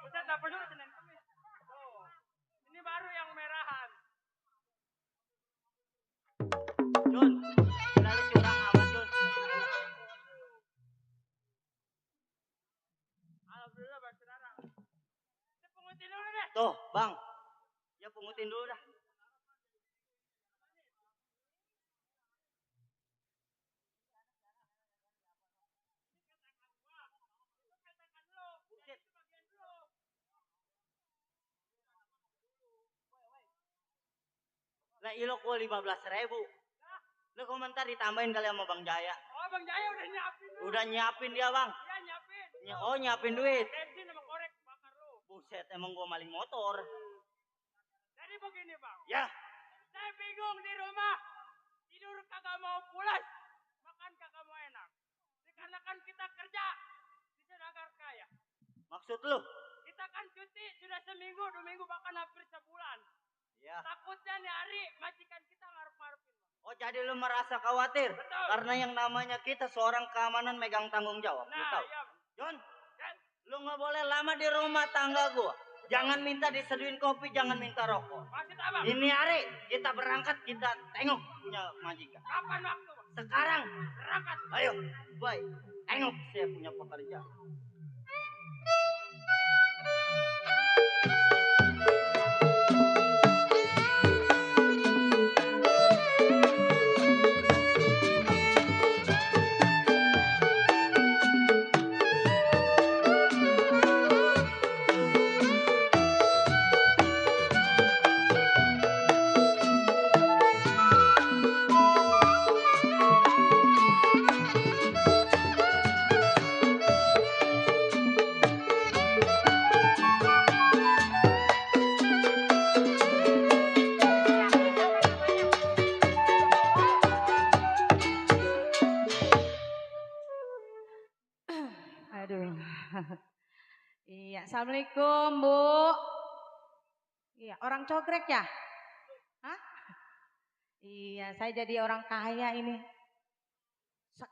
Buset, dapur dulu Senin Kamis. Tuh. Ini baru yang merahan. Jun, udah lu curang amat, Jun. Alhamdulillah Bang saudara. Kita pungutin dulu deh. Tuh, Bang. Ya pungutin dulu dah. Buset. Nah ilo ku 15.000. Lu komentar ditambahin kali sama Bang Jaya. Oh Bang Jaya udah nyiapin. Udah nyiapin dia Bang. Iya nyiapin. Oh nyiapin duit. Bensin sama korek bakar lu. Buset emang gua maling motor. Jadi begini Bang. Ya. Saya bingung di rumah. Tidur kagak mau pulas. Makan kagak mau enak. Dikarenakan kita kerja di Senagar Kaya. Maksud lu? Kita kan cuti sudah seminggu, 2 minggu bahkan hampir sebulan. Ya. Takutnya nih hari majikan kita ngarep-ngarepin. Oh jadi lu merasa khawatir? Betul. Karena yang namanya kita seorang keamanan megang tanggung jawab. Lu Nah, tahu? iya. Jon, lu nggak boleh lama di rumah tangga gua. Jangan minta diseduhin kopi, jangan minta rokok. Maksud apa? Ini hari kita berangkat, kita tengok punya majikan. Kapan waktu? Bang? Sekarang, Berangkat. ayo, boy, tengok saya punya pekerja. Aduh. Iya, Assalamualaikum, Bu. Iya, orang Cogrek ya? Hah? Iya, saya jadi orang kaya ini.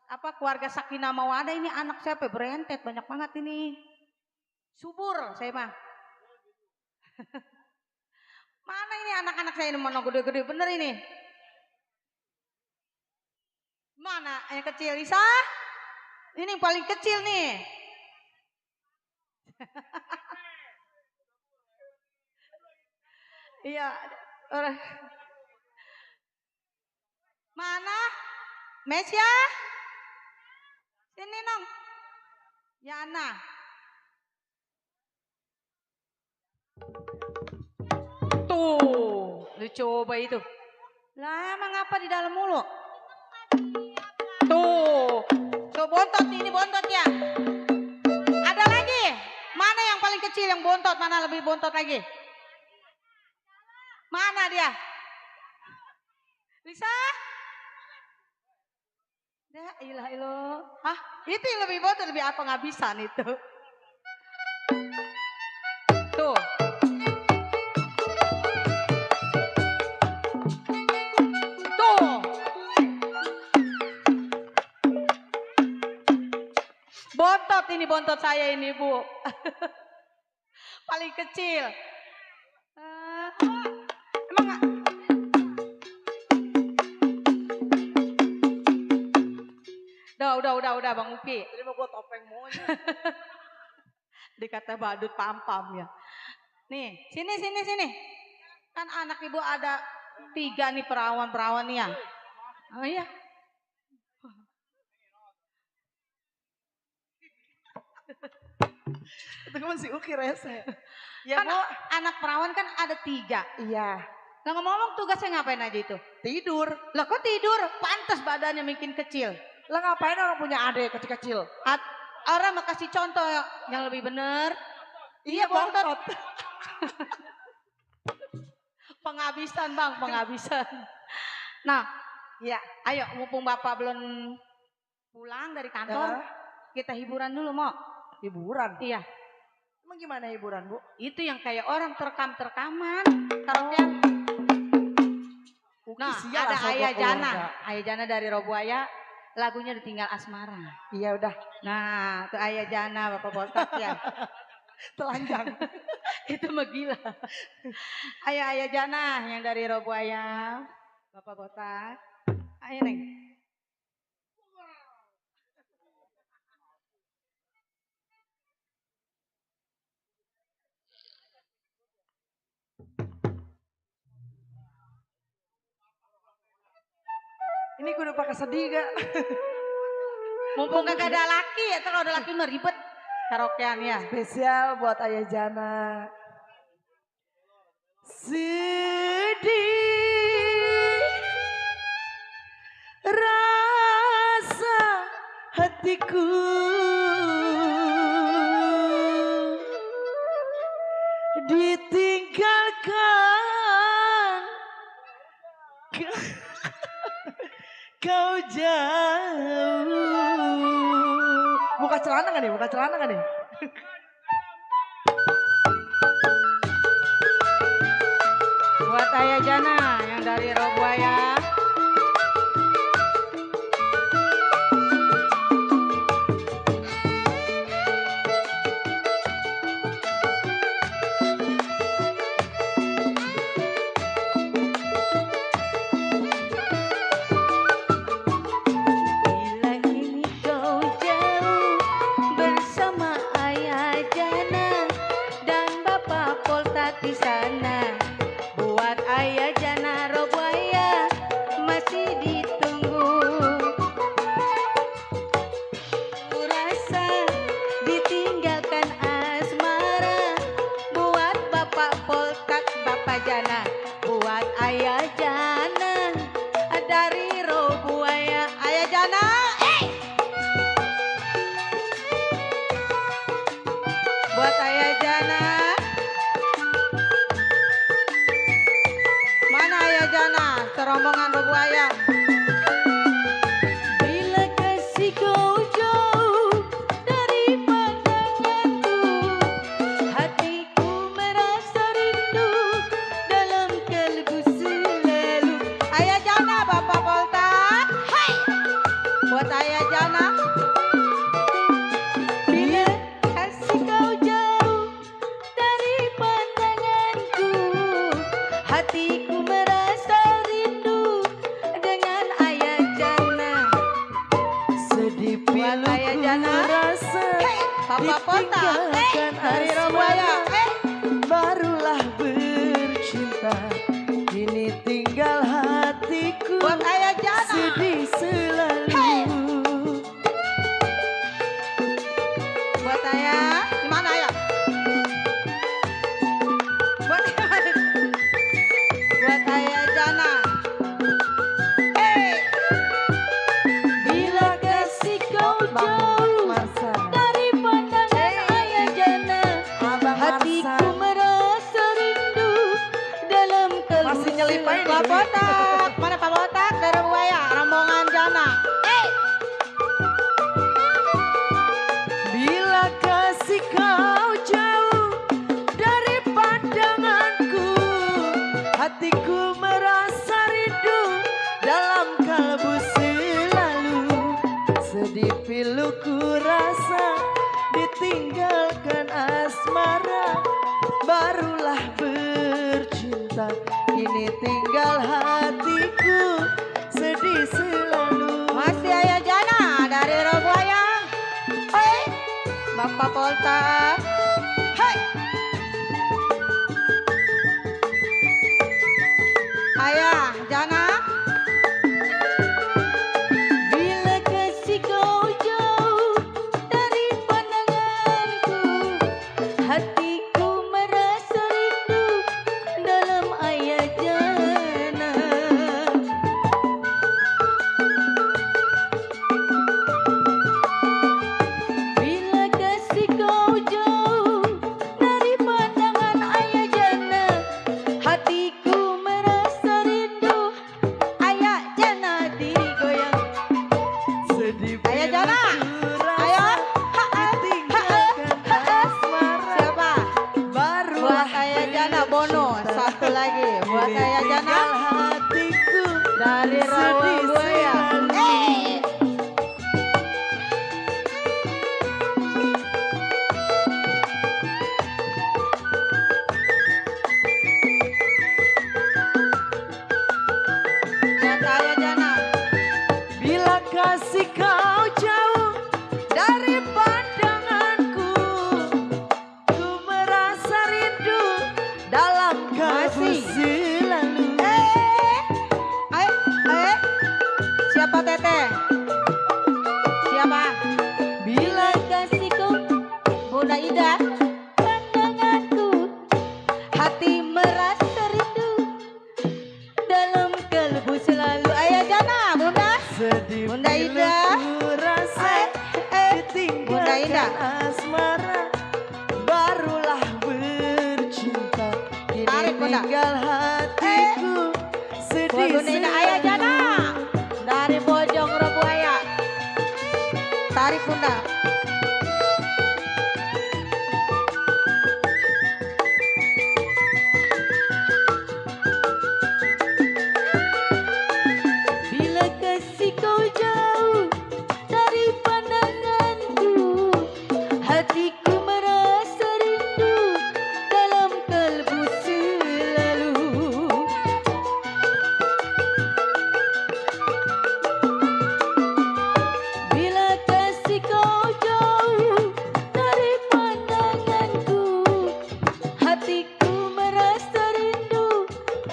Apa keluarga Sakinah Mawadah ini anak siapa? Berentet banyak banget ini. Subur saya mah. Mana ini anak-anak saya ini mana gede-gede bener ini? Mana yang kecil Lisa? Ini yang paling kecil nih. Iya. Mana? Mesya? Sini dong. Yana. Tuh, lu coba itu. Lah emang apa di dalam mulu? Tuh. Tuh bontot ini bontot ya. Ada lagi? Mana yang paling kecil yang bontot? Mana lebih bontot lagi? Mana dia? Bisa? Ya ilah ilah. Hah? Itu yang lebih bontot lebih apa ngabisan itu? Tuh. Tuh. Bontot ini bontot saya ini Bu. Paling kecil. Emang udah Bang Uki. Ini mau gua topeng monyet. Dikata badut pam-pam ya. Nih, sini. Kan anak ibu ada 3 nih perawan-perawan nih ya. Oh iya. Itu masih Uki rese. Ya Kan Bu, anak perawan kan ada 3. iya. Nah ngomong-ngomong tugasnya ngapain aja itu? Tidur. Lah kok tidur? Pantas badannya makin kecil. Lah ngapain orang punya adik kecil-kecil? Orang mau kasih contoh yang lebih bener. Iya bontot. Penghabisan Bang, penghabisan. Nah, Iya. ayo mumpung Bapak belum pulang dari kantor, kita hiburan dulu mau. Hiburan. Iya, Emang gimana hiburan Bu? itu yang kayak orang terekam-terekaman. Karaokean. Uki Nah, sial ada asal gua Ayah Jana. keluarga. Ayah Jana dari Robuaya, lagunya Ditinggal Asmara. Iya udah, Nah, itu Ayah Jana, Bapak botak ya. telanjang. Itu mah gila. Ayo Ayah Jana yang dari Robuaya, Bapak botak. Ayo Neng. Ini kudu pakai sedih gak? Mumpung kagak ada laki ya, kalau ada laki mah ribet karaokean ya. Spesial buat Ayah Jana. Sedih hatiku ditinggalkan kau jauh. Buka celana gak nih? Buka celana gak nih? Buat Ayah Jana yang dari Robuaya. Bila kini kau jauh bersama Ayah Jana dan Bapak Polta di sana, buat Ayah Jana Robuaya masih ditunggu. Kurasa ditinggalkan asmara, buat Bapak Poltak Bapak Jana, buat Ayah Jana dari Robuaya. Ayah Jana, Buat Ayah Jana. Mana Ayah Jana? Serombongan Robuaya. bila kasih kau jauh dari pandanganku, hatiku merasa rindu dalam kalbu selalu. Ayah Jana, Bapak Polta. Hai. Buat Ayah Jana. Bila kasih kau jauh dari pandanganku, hatiku merasa rindu dengan Ayah Jana. Sedih Buat Ayah Jana. rasa Bapak Polta. ditinggalkan Dari Robuaya. barulah bercinta. Kini tinggal hatiku Buat Ayah Jana. sedih selalu. Buat Ayah. Mana Ayah? Buat Buat Ayah Jana. Bila kasih kau jauh Marsa, dari pandangan Ayah Jana, Abang hatiku Marsa. merasa rindu dalam kalbu Masih nyelipain selalu. Pak Botak. Mana Pak Botak? Dari Robuaya. Rombongan Jana. Bila kasih kau jauh dari pandanganku, hatiku merasa rindu dalam kalbu selalu. Sedih piluku rasa ditinggalkan asmara, barulah bercinta. Kini tinggal hatiku sedih selalu. Masih Ayah Jana dari Robuaya. Hai. Bapak Polta. Hai. Ayah Jana. Bila kasih kau jauh dari pandanganku, hatiku merasa rindu dalam Ayah Jana. Bila kasih kau jauh dari pandangan Ayah Jana, hatiku merasa rindu. Ayah Jana. Diri goyang. Sedih Ayah Jana. piluku Ayo. rasa ditinggalkan asmara, Siapa? barulah Buat Ayah Jana Bono. Satu lagi. Buat Ayah Jana. tinggal hatiku Dari sedih Robuaya. selalu. Buat Ayah Jana. Bila kasih kau jauh dari pandanganku, ku merasa rindu dalam kalbu Masih. selalu. Ayo. tinggal hatiku sedih Lagu Nina Ayah Jana dari Bojong Rebuaya. Tarik Bunda. Bila kasih kau jauh dari pandanganku, hatiku merasa rindu dalam kalbu selalu. Bila kasih kau jauh dari pandanganku, hatiku merasa rindu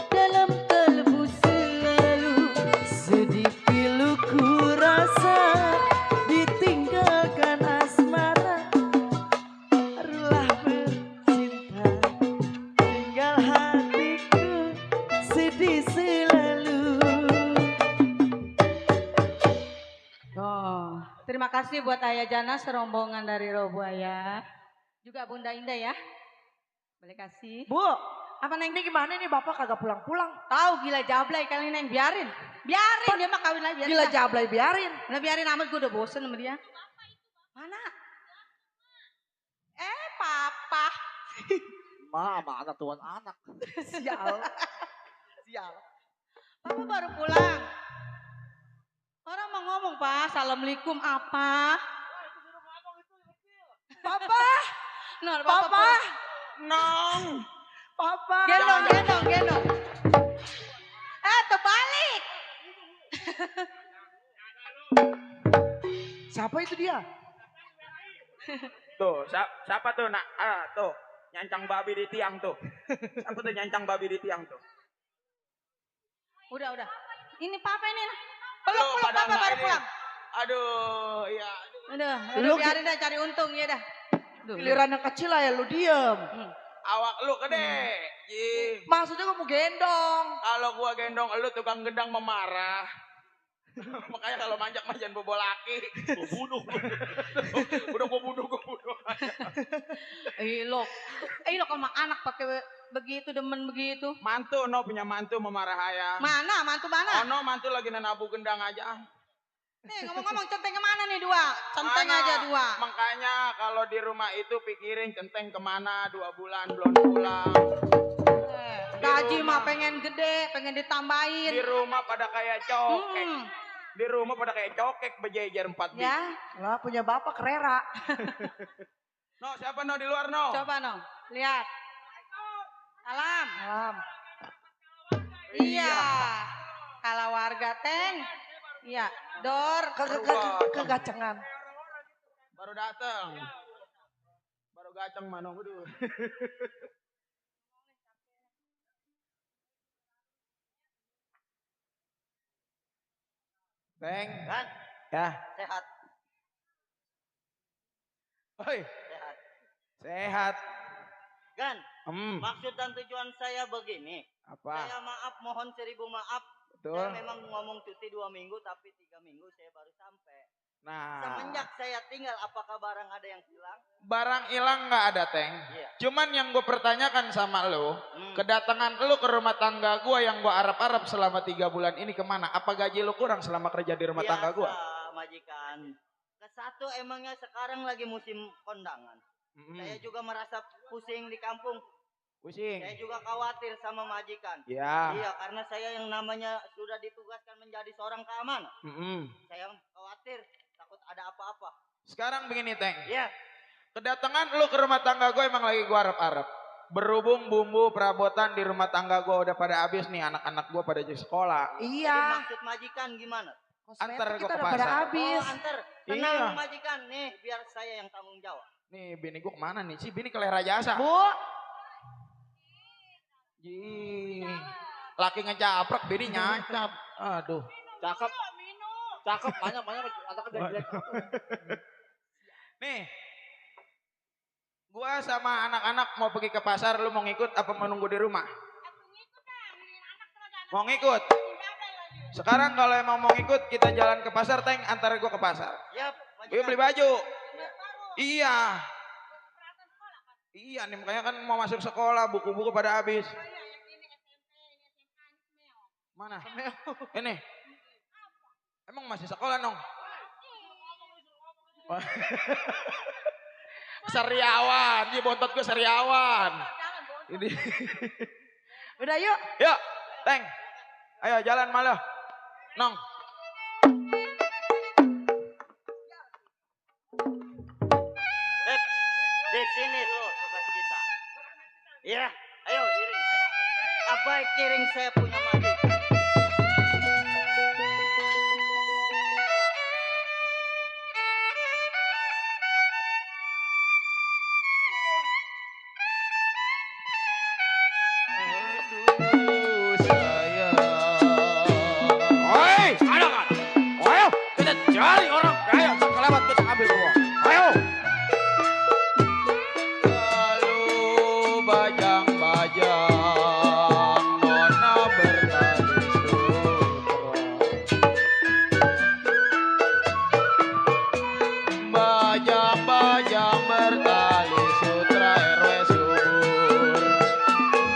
dalam kalbu selalu. sedih piluku rasa ditinggalkan asmara Barulah bercinta tinggal hatiku sedih selalu. Oh, terima kasih buat Ayah Jana serombongan dari Robuaya. Juga Bunda Indah ya. Boleh kasih. Bu, Apa Neng? ini gimana nih bapak kagak pulang-pulang? Tahu gila jablay kali Neng, biarin. Biarin dia mah kawin lagi biarin. Gila lah. jablay biarin. Nah, biarin amat, gue udah bosen sama dia. Mana? Papa. Ma sama anak tuan anak. Sial. Sial. Papa baru pulang. Orang mau ngomong, Pak. Assalamualaikum apa? Papa, Nah, papa, pulang. Nong. papa. Gendong. Terbalik. Siapa itu dia? Tuh, siapa tuh nak? Tuh, nyancang babi di tiang tuh. Siapa tuh nyancang babi di tiang tuh? Udah. Ini Papa ini. Lu Peluk pada Papa nggak baru ini? pulang. Aduh, ya. Udah, Lu biarin dah cari untung ya dah. Giliran yang kecil lah ya lu diem. Awak lu gede. Ji. Maksudnya gua mau gendong. Kalau gua gendong lu tukang gendang memarah. Makanya kalau manjak-manjan bobo laki. Gua bunuh. Udah gua bunuh. Ilok sama anak pakai begitu demen begitu. Mantu no punya mantu memarah ayah. Mana mantu mana? Oh no, mantu lagi nabu gendang aja. Nih ngomong-ngomong centeng kemana nih dua? Centeng Mana? aja dua. Makanya kalau di rumah itu pikirin centeng kemana 2 bulan belum pulang. Gaji Di mah rumah. pengen gede, pengen ditambahin. Di rumah pada kayak cokek. Hmm, Di rumah pada kayak cokek berjejer 4 biji. ya, Lah punya bapak kerera. No, siapa no di luar no? coba no, lihat. Salam. Alam. Iya. Kalau warga Teng. Iya, Dor. Kegacengan. Baru datang. Baru gaceng mana waduh. Beng. Kan? Ya. Sehat, Oi, sehat. sehat. Gan, Hmm, maksud dan tujuan saya begini. apa? Saya mohon 1000 maaf. Betul. Saya memang ngomong cuti 2 minggu, tapi 3 minggu saya baru sampai. Nah, Semenjak saya tinggal, apakah barang ada yang hilang? barang hilang nggak ada, Teng. Iya. Cuman yang gue pertanyakan sama lo, Hmm. kedatangan lo ke rumah tangga gue yang gue arap-arap selama 3 bulan ini kemana? Apa gaji lo kurang selama kerja di rumah tangga gue? Biasa, majikan. Kesatu emangnya sekarang lagi musim kondangan. Saya juga merasa pusing di kampung. Pusing. Saya juga khawatir sama majikan. Ya. Iya, karena saya yang namanya sudah ditugaskan menjadi seorang keamanan. Mm-mm. Saya khawatir, takut ada apa-apa. Sekarang begini, Teng. Iya. Kedatangan lo ke rumah tangga gue emang lagi gue arap-arap. Berhubung bumbu perabotan di rumah tangga gue udah pada habis nih, anak-anak gue pada jadi sekolah. Jadi Iya. maksud majikan gimana? Antar Kosmetik gua kita ke udah pada pasar. habis. Oh, antar. Iya. Tenang majikan, nih biar saya yang tanggung jawab. Nih, bini gue kemana nih? Si bini ke Lera Jasa. Bu, Ji. Laki ngejaprak, bini nyacap. Aduh. Cakep. Cakep banyak anaknya jelek. Nih. Gua sama anak-anak mau pergi ke pasar, lu mau ngikut apa mau nunggu di rumah? Mau ngikut? Sekarang kalau emang mau ngikut, kita jalan ke pasar, Teng, antar gua ke pasar. Yap, Yuk beli baju. Iya. Iya nih, makanya kan mau masuk sekolah, buku-buku pada habis. Mana? Ini. Emang masih sekolah nong? Sariawan, dia bontot gue Sariawan. Ini. Udah yuk. Yuk, Teng. Ayo jalan malah. Nong. Di sini tuh tugas kita. Ya, ayo iring. Abai kiring saya punya majikan. Aduh sayang. Oi, ada kan? Ayo, kita cari orang kaya. Sekelewat kita ambil uang. Ayo. Lalu bajang-bajang nona bertali sutra. Bajang-bajang bertali sutra RW subur.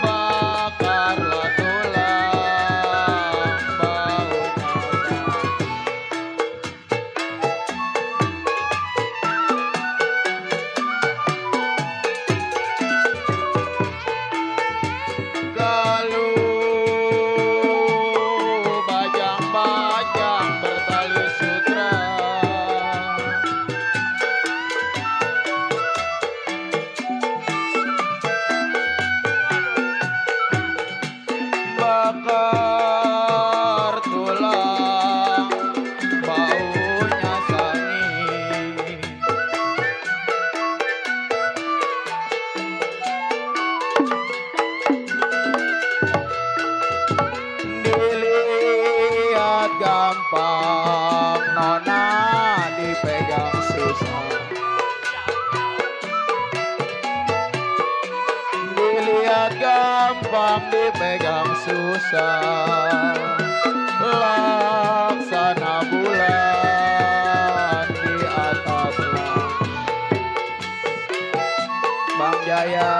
Bakarlah tulang baunya Galuh bajang-bajang bertali sutra. Bakar tulang baunya sangi. Dilihat gampang, nona dipegang susah. Dilihat gampang, dipegang susah. Laksana bulan di atas langit. Bang Jaya.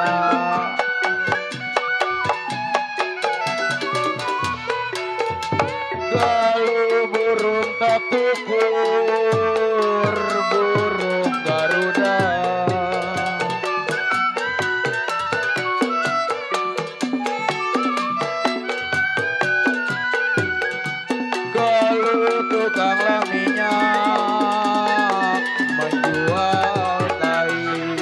Galuh burung tak ukur, burung Garuda. Galuh tukang lah minyak menjual kain.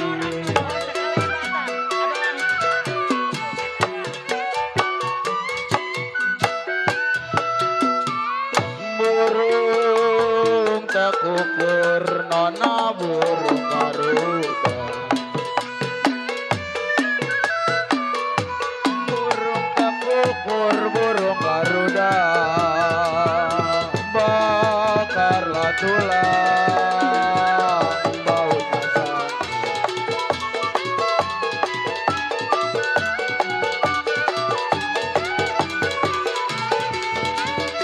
Burung tak ukur, nona burung Garuda. Burung tak ukur, burung Garuda. Bakarlah tulang baunya sangi.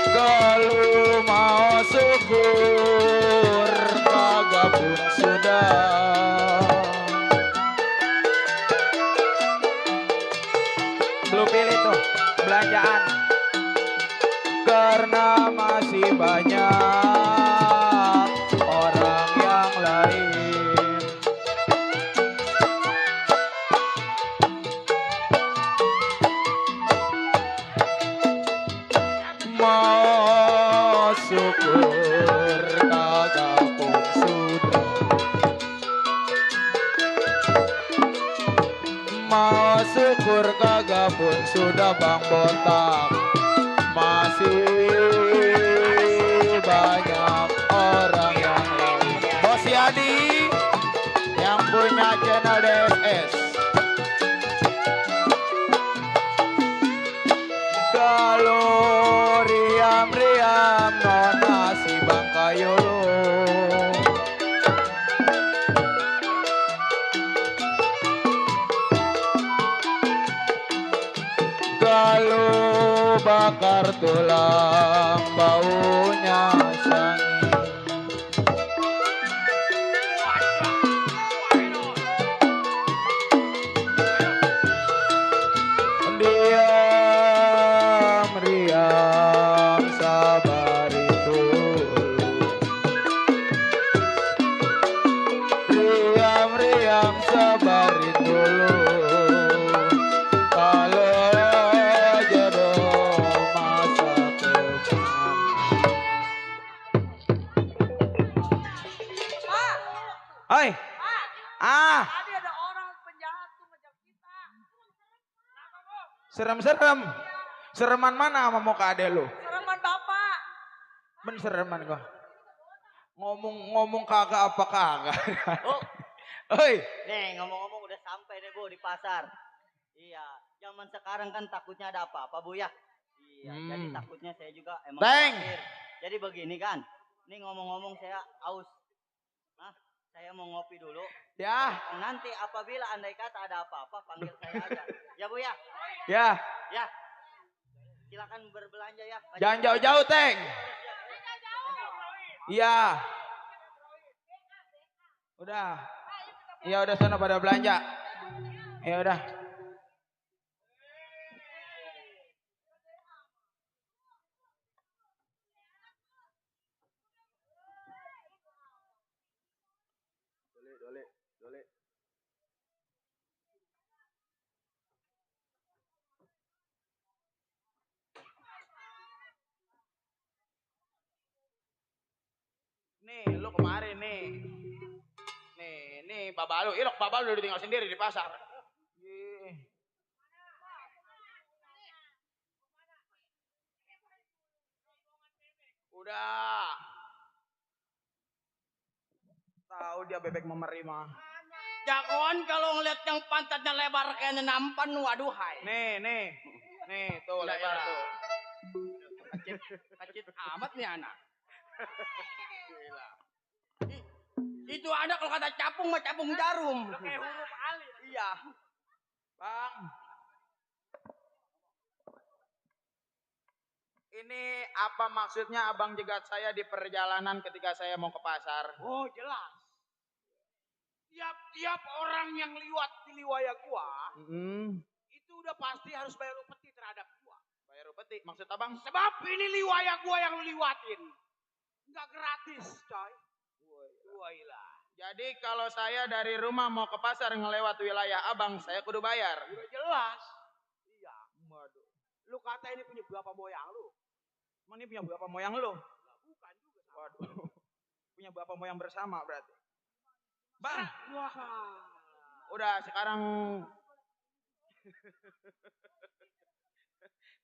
Galuh mau syukur, kagak pun sudah. Belum pilih tuh belanjaan. Karena masih banyak orang yang lain. Mau syukur kagak pun sudah. Mau syukur kagak pun sudah Bang Botak. Masih banyak orang yang lain. Bos Yadi yang punya channel DSS. Kalau riam-riam nona si Bang Kayolo. Kalau bakar tulang baunya sangi. Diam riam Serem-serem. Sereman mana sama muka adek lu? Sereman bapak. Men sereman gua. Ngomong kagak apa kagak. Oh, Oi, nih ngomong-ngomong udah sampai deh Bu di pasar. Iya, zaman sekarang kan takutnya ada apa-apa Bu ya. Iya, jadi takutnya saya juga emang Teng. khawatir. Jadi begini kan, nih ngomong-ngomong saya aus. Nah, saya mau ngopi dulu. ya, Nanti apabila andai kata ada apa-apa, panggil saya aja. Ya Bu ya, ya. ya. Silakan berbelanja ya. Jangan jauh-jauh, Teng. Iya. Udah. Iya udah sana pada belanja. Ya udah. Dole. Nih, lu kemarin nih. Nih, babal lu. Ilok babal lu ditinggal sendiri di pasar. Ih. Udah. Tahu dia bebek memeri mah. Jagoan kalau ngeliat yang pantatnya lebar kayaknya nampan, waduh hai. Nih, tuh Iya, lebar iya. tuh. Kacit amat nih anak. Gila. Itu anak kalau kata capung mah capung jarum. Kayak huruf alif. Iya. Bang. Ini apa maksudnya abang jegat saya di perjalanan ketika saya mau ke pasar? Oh jelas. Tiap-tiap orang yang liwat di liwaya gua, itu udah pasti harus bayar upeti terhadap gua. Bayar upeti, maksud abang? Sebab ini liwaya gua yang lu liwatin. Nggak gratis, coy. Wailah. Jadi kalau saya dari rumah mau ke pasar ngelewat wilayah abang, saya kudu bayar. Udah jelas. Iya. Waduh. Lu kata ini punya bapak moyang lu. Emang ini punya bapak moyang lu? Bukan juga. Waduh. Punya bapak moyang bersama berarti. Bang, Wah. udah sekarang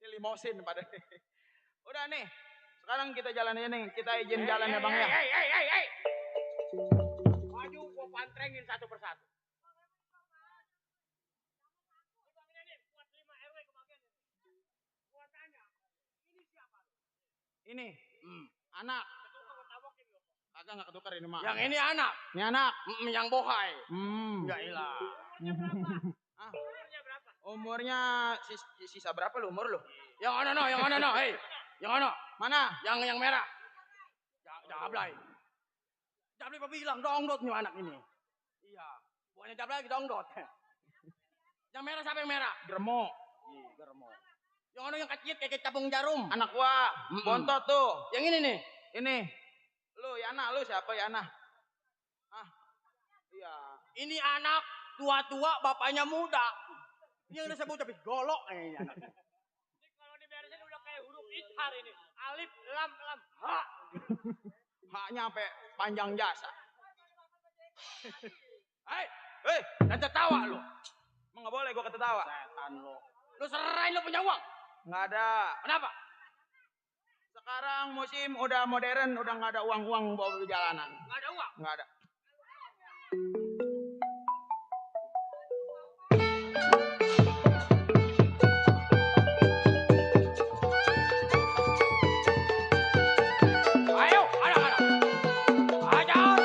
ini limosin pada. Udah nih, sekarang kita jalan aja nih. Kita izin jalan ya bang ya. Hei. Maju gua pantrengin satu persatu. Gua tanya, ini siapa? Ini, anak. Kagak nggak ketukar ini mah. Yang ini anak. Ini anak. Yang bohai. Ya ilah. Umurnya sisa berapa lu umur lu? Yang mana no, hei. Yang mana? Mana? Yang merah. Jablay. Jablay apa bilang dongdot nih anak ini. Iya. Bukannya Jablay lagi dongdot. Yang merah siapa yang merah? Germo. Germo. Yang mana yang kecil kayak capung jarum. Anak gua. Bontot tuh. Yang ini nih. Ini. Lu Yana, lu siapa Yana? Iya. Ini anak tua-tua bapaknya muda. Yang disebut tapi golok ini anak. Ini kalau diberesin udah kayak huruf ithar ini. Alif, lam. Ha. Haknya sampai panjang jasa. Hei, dan tertawa lu. Emang nggak boleh gua ketawa. Setan lu. Lu serahin lu punya uang. Nggak ada. Kenapa? Sekarang musim udah modern, udah nggak ada uang-uang bawa di jalanan. Nggak ada uang. Nggak ada. Ayo, anak-anak. Ajar.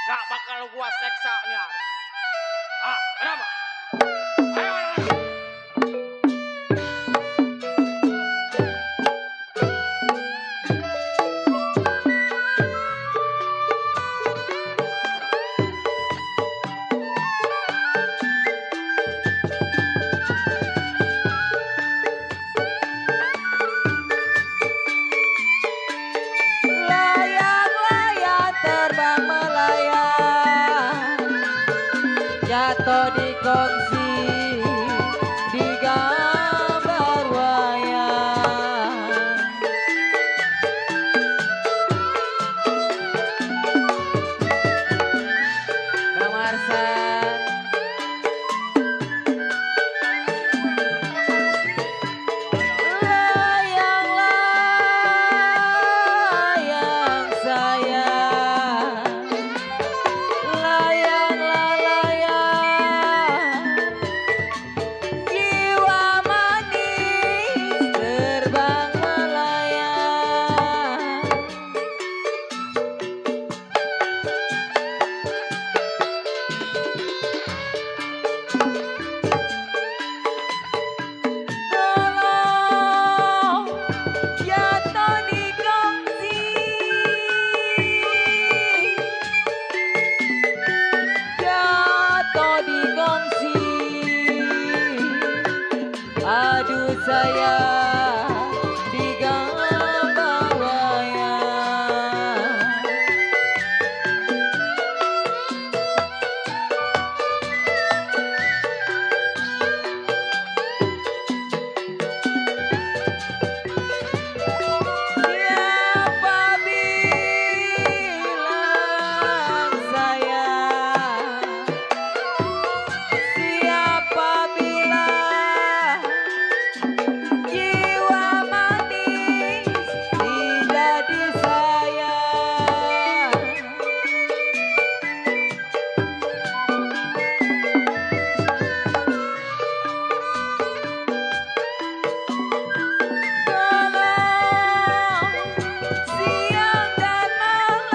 Gak bakal gua seksa nih hari. Ah, kenapa? Ayo, ayo, ayo. Layang-layang terbang melayang, jatuh di kongsi di gambar wayang. Bang Marsan, layang-layang sayang, layanglah layang, jiwa manis terbang melayang. Tolong jatuh di kongsi, jatuh di kongsi. Aduh sayang di gambar wayang. Siapa bilang sayang? Siapa bilang jiwa manis tidak disayang? Tolong siang dan malam,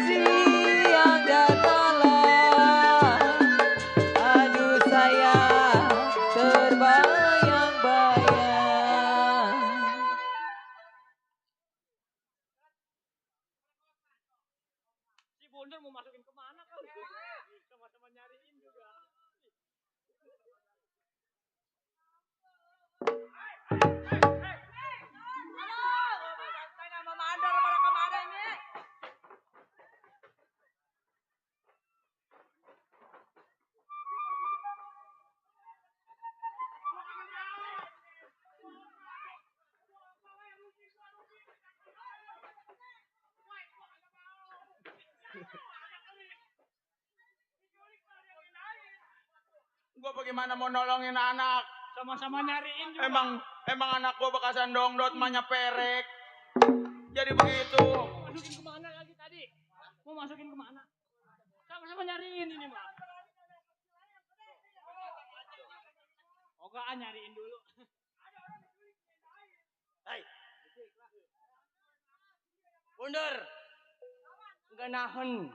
siang dan malam. Aduh sayang terbayang-bayang. Si Bundar mau masukin kemana kau? Sama-sama nyariin juga. Tanya Mama Andor pada kemana ini? Gua bagaimana mau nolongin anak? Sama-sama nyariin juga. Emang anak gua bekasan dongdot mahnya perek. Jadi begitu. Masukin kemana lagi tadi? Mau masukin kemana? Sama-sama nyariin ini mah. Oga nyariin dulu. Hei. Bundar. Enggak nahen.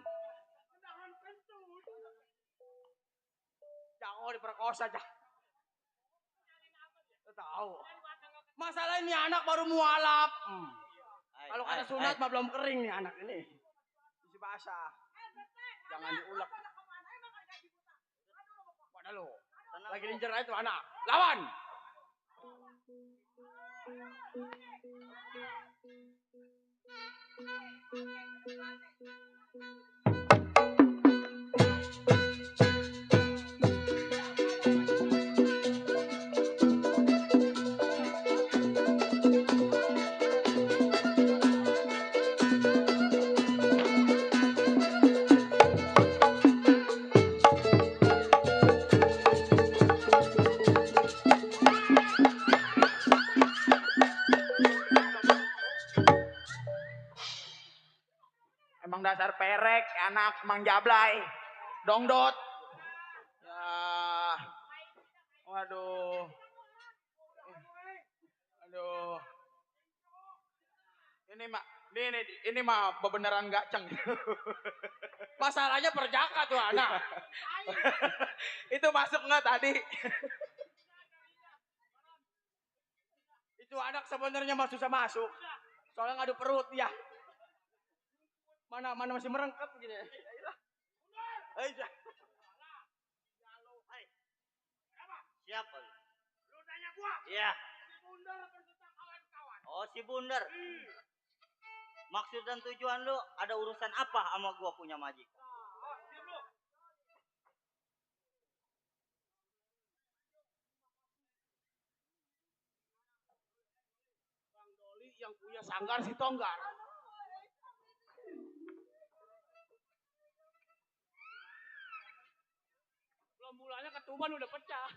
Jangan diperkosa aja. Tahu. Masalah ini anak baru mualaf. Kalau kata sunat mah belum kering nih anak ini. Isi basah. Jangan diulek. Pada lo. Lagi linjer itu anak. Lawan. Emang dasar perek, anak emang jablay. Dongdot. Ya. Waduh. Aduh. Ini mak Ini mah beneran gaceng. Masalahnya perjaka tuh anak. Itu masuk nggak tadi? Itu anak sebenarnya mah susah masuk. Soalnya ngadu perut ya. Mana masih merengkep gini. Siapa lu? Lu tanya gua. Iya. Si Bundar beserta kawan-kawan. Oh, si Bundar. Maksud dan tujuan lu ada urusan apa sama gua punya majikan? Bang Doli yang punya sanggar si Tonggar. Belum mulanya ketuban udah pecah.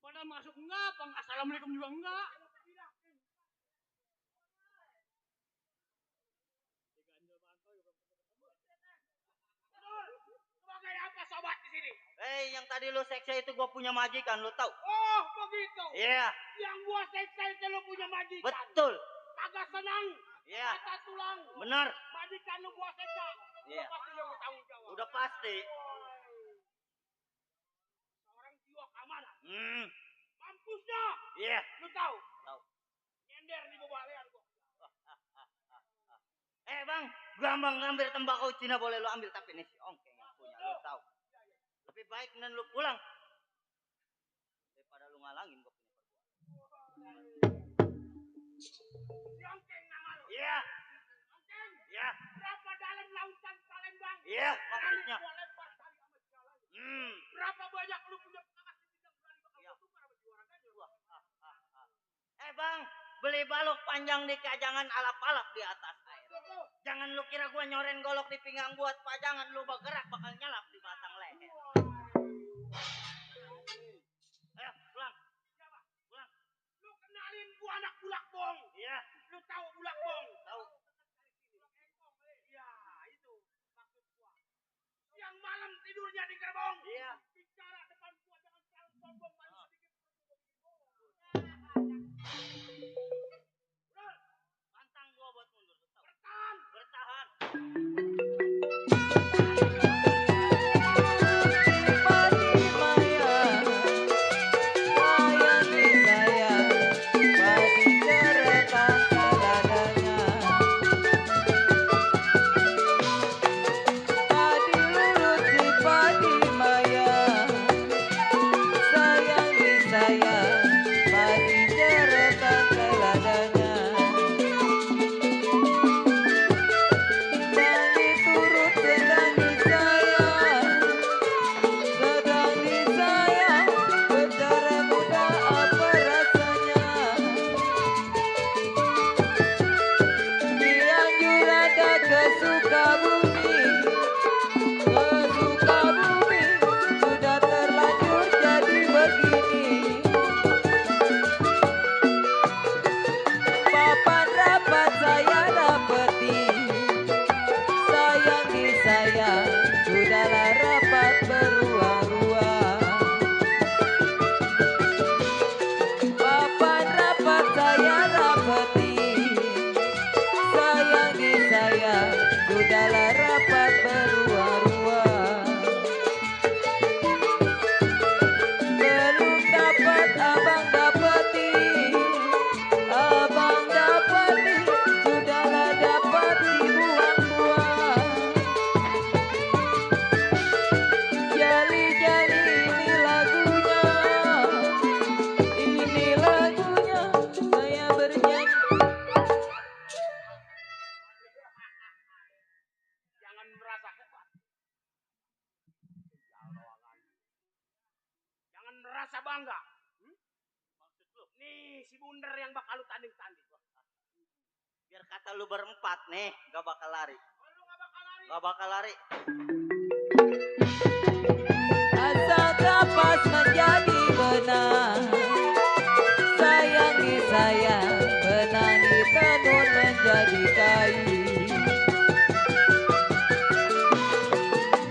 Padahal masuk enggak, assalamualaikum juga enggak. Sebagai apa sobat di sini? Yang tadi lu seksa itu gua punya majikan, lu tahu? Oh, begitu. Iya. Yang gua seksa itu lu punya majikan. Betul. Kagak senang. Iya. Kata tulang. Benar. Majikan lu gua seksa. Iya. Udah pasti yang bertanggung jawab. Udah pasti. Seorang jiwa keamanan. Mampusnya. Iya. Lu tahu? Tahu. Nyender di bawah leher gua. Bang, gua ngambil tembakau Cina boleh lu ambil, tapi nih si Ongkeng yang punya, lu tahu. Lebih baik nen lu pulang daripada lu ngalangin gua punya perbuatan. Si Ongkeng nama lu. Iya. Ongkeng. Iya. Berapa dalam lautan Palembang? Iya, maksudnya. Gua lempar tali sama segalanya. Berapa banyak lu punya pengakas di bidang berani bakal gua tukar sama jiwa raganya. Bang, beli balok panjang di kajangan alap-alap di atas air. Jangan lu kira gua nyoren golok di pinggang buat pajangan, lu bergerak bakal nyalap di batang leher. Ayo, pulang. Siapa? Pulang. Lu kenalin gua anak bulak bong. Iya. Lu tahu bulak bong? Tahu. Iya, itu maksud gua. Yang malam tidurnya di gerbong. Iya. Bicara depan gua jangan terlalu sombong, malu sedikit. Pantang gua buat mundur, tahu? Bertahan. Bertahan. merasa bangga. Maksud lu? Nih si Bundar yang bakal lu tanding-tanding. Biar kata lu berempat nih, gak bakal lari. Oh, lu gak bakal lari. Gak bakal lari. Asal kapas menjadi benang, sayangi saya, benang ditenun menjadi kain.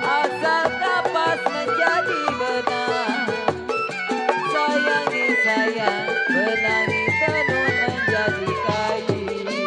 Asal kapas menjadi benang, sayangi saya, benang ditenun menjadi kain.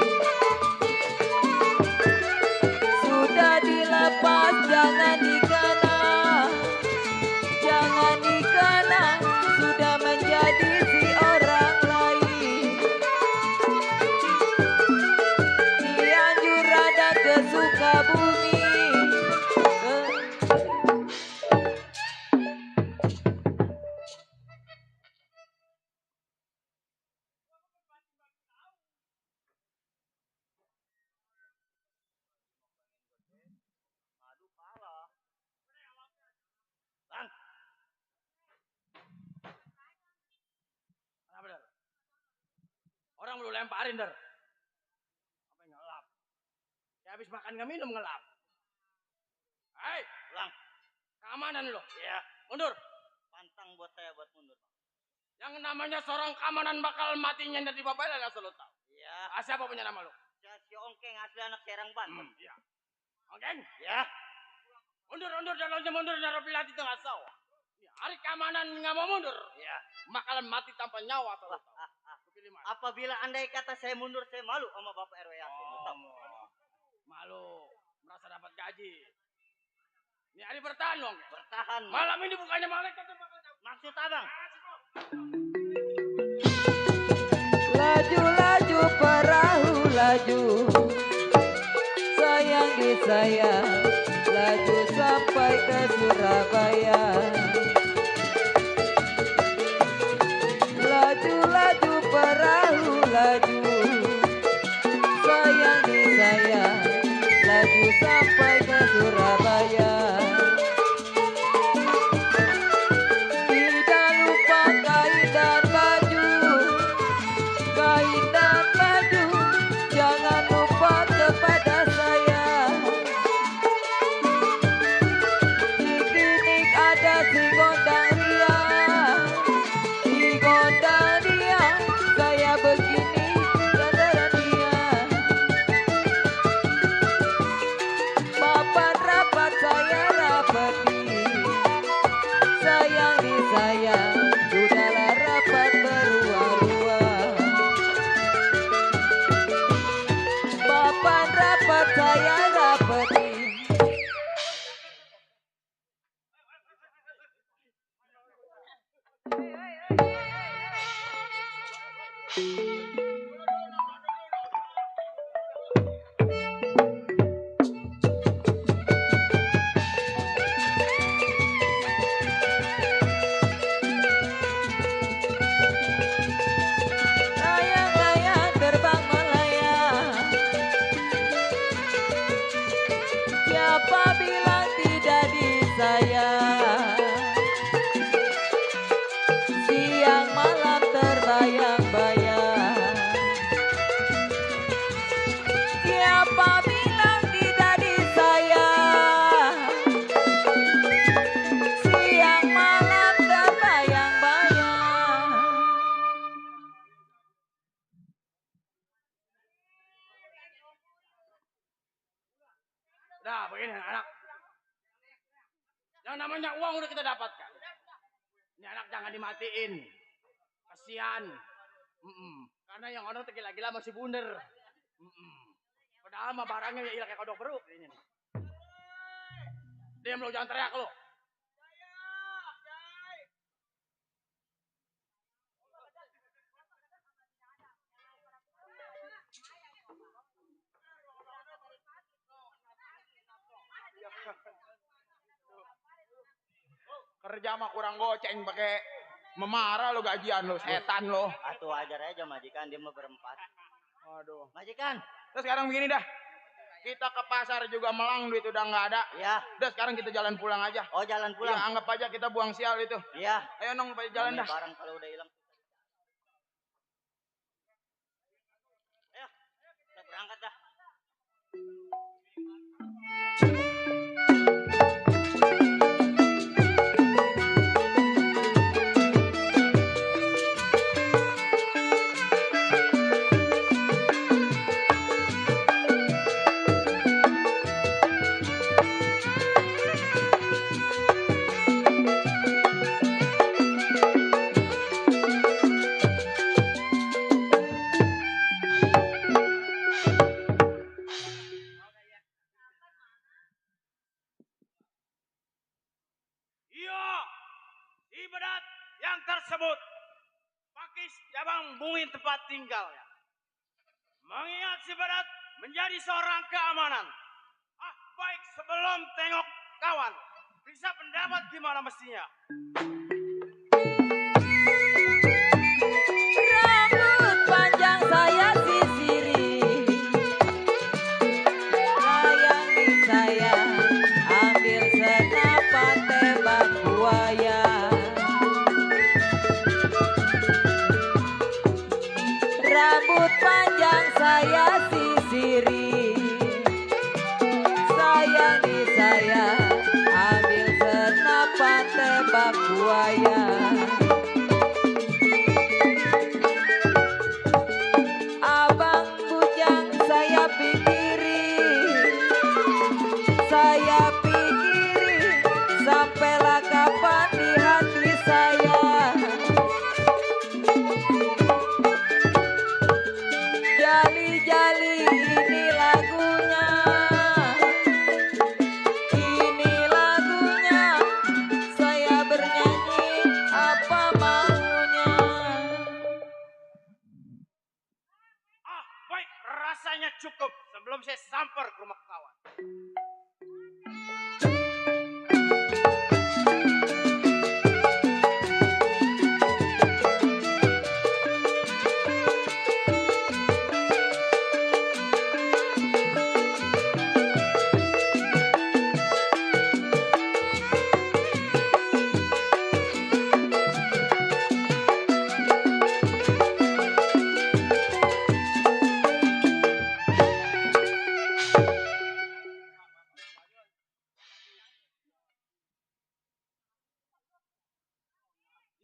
Ulang lu lemparin der. Apa yang ngelap? Ya habis makan nggak minum ngelap. Hei, Ulang. keamanan lu. Ya. Mundur. Pantang buat saya buat mundur. Yang namanya seorang keamanan bakal matinya dari bapak dan asal lu tahu. Ya. Siapa punya nama lu? Saya si Ongkeng asli anak Serang Banten. Iya. Oke? Ya. Mundur jalannya mundur naruh pilati tengah sawah. Ya, hari keamanan nggak mau mundur. Ya. Bakalan mati tanpa nyawa asal lu tahu. Lu pilih mana? Apabila andai kata saya mundur, saya malu sama Bapak RW Yasin. Malu, merasa dapat gaji. Ini hari bertahan dong. Bertahan. Malam ini bukannya malaikat yang bakal Maksud abang? Laju-laju perahu laju, sayang disayang, laju sampai ke Surabaya. Laju-laju perahu laju, sayang disayang, laju sampai ke Surabaya. Tidak lupa kain dan baju, kain dan baju, jangan lupa kepada saya. Dik-dik ada si gondang dia, si gondang dia, saya begini gara-gara dia. Papan rapat saya rapati, sayang disayang, sudahlah rapat berua-rua. Papan rapat saya rapati. Layang-layang terbang melayang, siapa bilang tidak disayang? Siang malam terbayang-bayang, siapa bilang tidak disayang? Siang malam terbayang-bayang. Nah, begini anak. Yang namanya uang udah kita dapatkan. Ini anak jangan dimatiin. Kasihan. Karena yang orang gila-gila masih bunder. Padahal mah barangnya ya kayak kodok beruk ini nih. Diam lo, jangan teriak lo. Kerja mah kurang goceng pakai memarah lo gajian lo, setan lo. Atuh ajar aja majikan, dia mah berempat. Aduh. Majikan. Terus sekarang begini dah. Kita ke pasar juga melang, duit udah nggak ada. Ya. Udah sekarang kita jalan pulang aja. Oh, jalan Ya, pulang. anggap aja kita buang sial itu. Iya. Ayo nong, jalan dah. Barang kalau udah hilang. Ayo, kita berangkat dah. Iya, ibadat yang tersebut Pakis Jabang Bungin tempat tinggalnya. Mengingat si Badat menjadi seorang keamanan. Baik sebelum tengok kawan, bisa pendapat gimana mestinya? Rambut panjang saya sisiri, sayang disayang, ambil senapan tembak buaya. Rambut jali ini lagunya. Ini lagunya, saya bernyanyi apa maunya. Baik, rasanya cukup sebelum saya samper ke rumah kawan.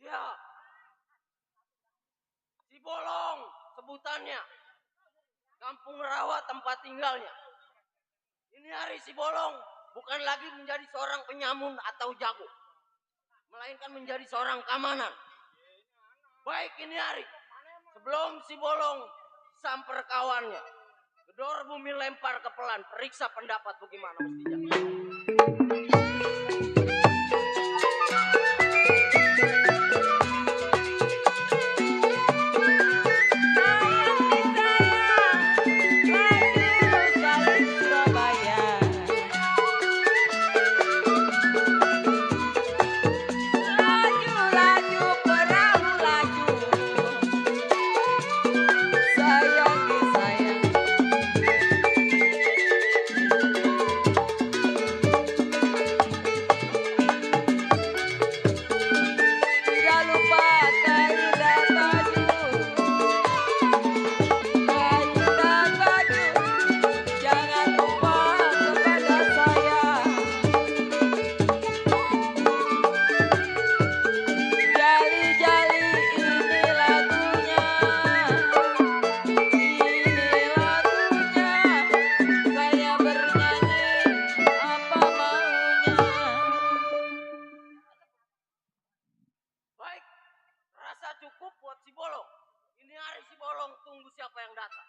Ya, si Bolong sebutannya. Kampung Rawa tempat tinggalnya. Ini hari si Bolong bukan lagi menjadi seorang penyamun atau jago, melainkan menjadi seorang keamanan. Baik ini hari, sebelum si Bolong samper kawannya, gedor bumi lempar ke pelan, periksa pendapat bagaimana mestinya. Cukup buat si Bolong. Ini hari si Bolong tunggu siapa yang datang.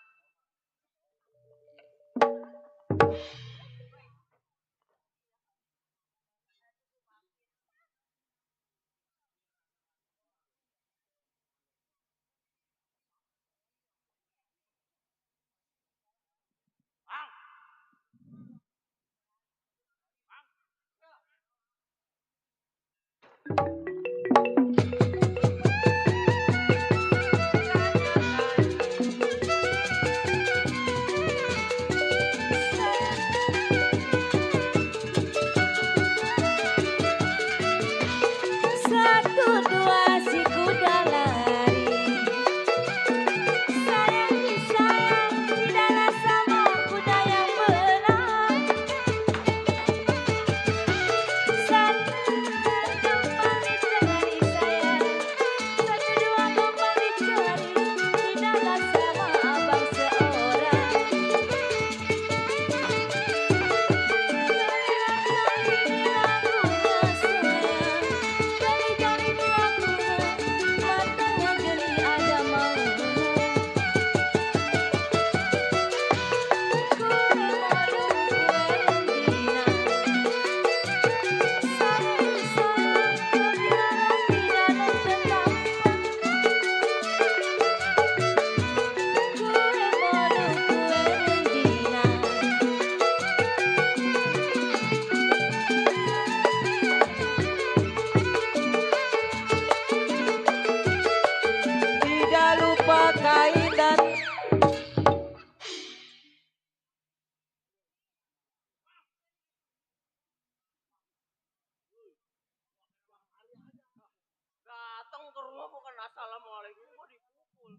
Satu dua si kuda lari, sayang disayang tidaklah sama kuda yang menang. Satu kembali cari sayang, satu dua kembali cari tidaklah sama abang seorang. Tidak lupa kain dan Datang ke rumah bukan assalamualaikum, kok dipukul.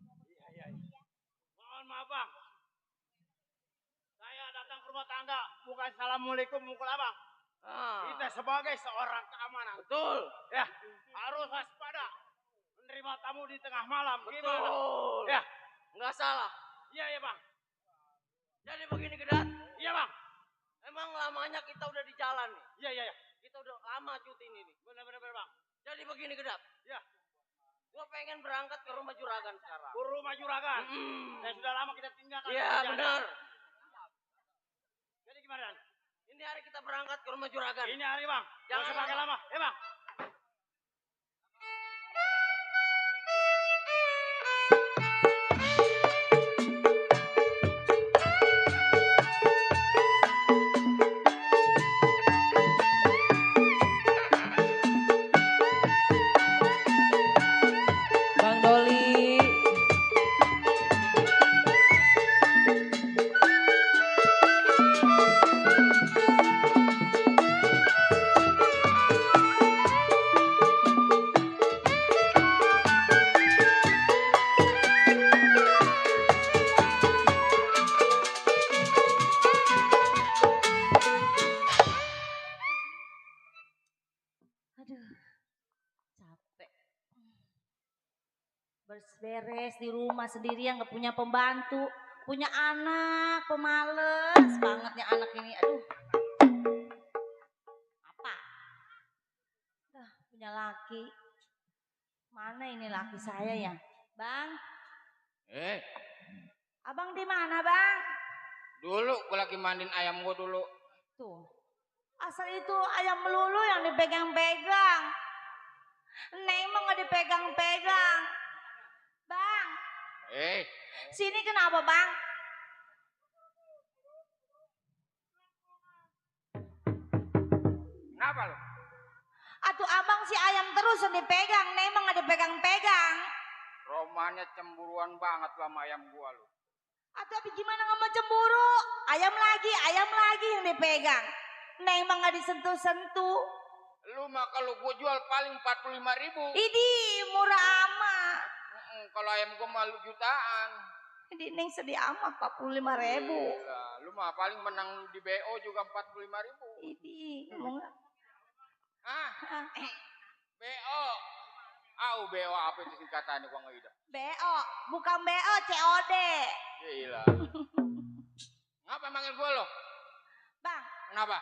Iya. Mohon maaf bang. Saya datang ke rumah tangga bukan assalamualaikum mukul abang. Kita sebagai seorang keamanan. Betul. Ya, harus waspada. Menerima tamu di tengah malam. Betul. Ya, nggak salah. Iya bang. Jadi begini Gedat. Iya bang. Emang lamanya kita udah di jalan nih. Iya. Kita udah lama cuti ini nih. Benar bang. Jadi begini Gedat. Ya. Gua pengen berangkat ke rumah juragan sekarang. Ke rumah juragan. Dan sudah lama kita tinggalkan. Iya pekerjaan. benar. Jadi gimana Dan? Ini hari kita berangkat ke rumah juragan. Ini hari bang. Jangan Jangan usah pakai lama. lama. Ya bang. Bang Doli. Aduh, capek. Beres-beres di rumah sendirian, nggak punya pembantu, punya anak, pemales banget nih anak ini. Aduh, apa? Punya laki. Mana ini laki saya ya, Bang? Abang di mana, Bang? Dulu gue lagi mandiin ayam gue dulu. Tuh, asal itu ayam melulu yang dipegang-pegang. Neng mah nggak dipegang-pegang. Bang, sini kenapa, Bang? Kenapa lo? Atuh abang si ayam terus yang dipegang, Neng mah nggak dipegang-pegang. Romannya cemburuan banget lo sama ayam gua lo. Atuh tapi gimana nggak mau cemburu? Ayam lagi yang dipegang. Neng mah nggak disentuh-sentuh. Lu mah kalau gua jual paling 45.000. Idih, murah amat. Kalau ayam gua mah lu jutaan. Idih, Neng sedih amat 45.000. Gila, lu mah paling menang di BO juga 45.000. Idih, ngomong nggak? BO. BO apa itu singkatannya gua nggak ida. BO, bukan BO, COD. Gila. Ngapa manggil gua lo? Bang, Kenapa?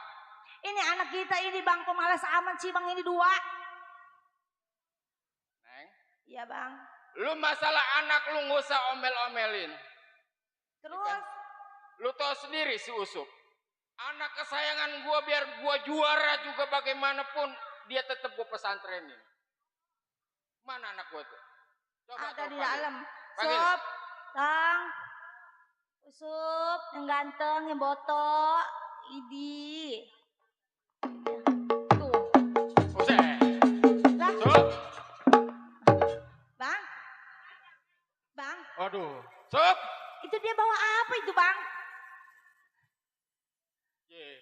ini anak kita ini Bang, pemalas amat sih Bang, ini 2. Neng, Iya Bang. lu masalah anak lu nggak usah omel-omelin. Terus? Lu tahu sendiri si Usup. Anak kesayangan gua, biar gua juara juga bagaimanapun dia tetap gua pesantrenin. Mana anak gua tuh? Coba Ada di panggil. dalam. Panggil. Sup, Bang. Usup, yang ganteng, yang botok. Idi. Tuh. Buset. Lah, Sup. Bang. Bang, Waduh. Sup. itu dia bawa apa itu Bang?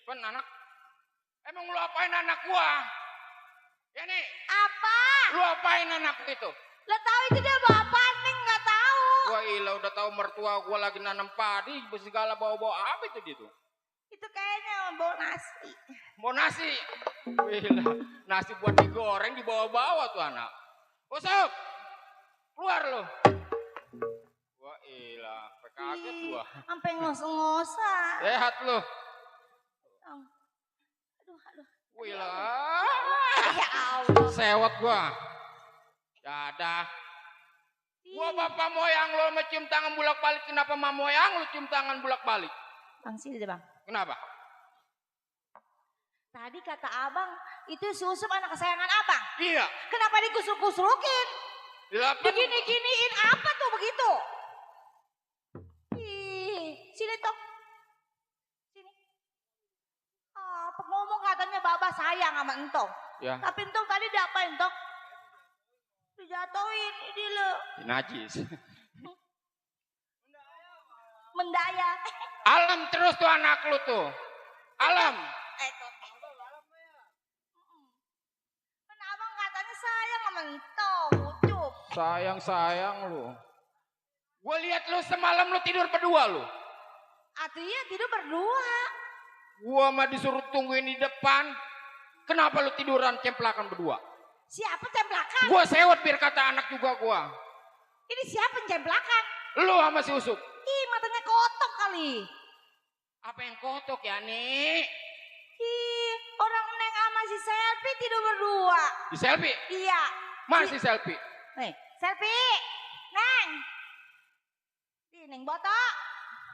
Pen anak. Emang lu apain anak gua? Ya nih, Apa? lu apain anak itu? Lah tahu itu dia bawa apa? Neng nggak tahu. Gua ilah udah tahu mertua gua lagi nanam padi, segala bawa-bawa apa itu dia tuh? Itu kayaknya bawa nasi. Mau nasi. Gila, nasi buat digoreng dibawa-bawa tuh anak. Usup. Keluar lu. Wah ilah, kaget gua. Sampai ngos-ngosan. Sehat lu. Aduh. Wilah. Ya Allah. Sewot gua. Dadah. Gua bapak moyang lo mencium tangan bulak-balik, kenapa mama moyang lu cium tangan bulak-balik? Bang sini deh Bang. Kenapa? Tadi kata abang, itu si Usup anak kesayangan abang. Iya. Kenapa dikusuk-kusukin? Dilapan. Digini-giniin apa tuh begitu? Ih, sini Tok. Sini. Apa ngomong katanya Baba sayang sama Entong. Ya. Tapi Entong tadi diapain Tok? Dijatuhin, ini lo. Najis. Mendaya. Alam terus tuh anak lu tuh. Alam. Kan abang katanya sayang sama Entong, Ucup. Sayang lu. Gue lihat lu semalam lu tidur berdua lu. Artinya tidur berdua. Gua mah disuruh tungguin di depan. Kenapa lu tiduran cemplakan berdua? Siapa cemplakan? Gua sewot biar kata anak juga gua. Ini siapa cemplakan? Lu sama si Usup. Ih, matanya kotok kali. Apa yang kotok ya nih? Ih, orang Neng sama si Selfie tidur berdua. Di selfie? Iya. Masih selfie. Nih, Selfie. Neng. Ih, Neng botok.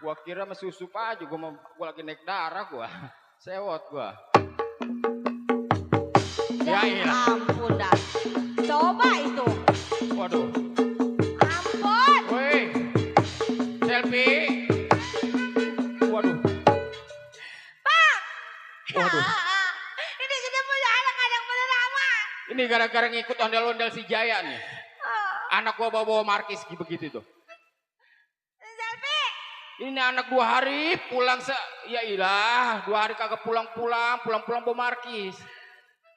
Gua kira sama susup aja, gua lagi naik darah gua. Sewot gua. Ya iya. Ampun dah. Coba itu. Waduh. Ampun. Woi. Selfie. Waduh. Pak. Waduh. Ini kita punya anak yang bernama. Ini gara-gara ngikut ondel-ondel si Jaya nih. Anak gua bawa-bawa markis begitu tuh. Selfie. Ini anak 2 hari pulang ya ilah 2 hari kagak pulang-pulang bawa markis.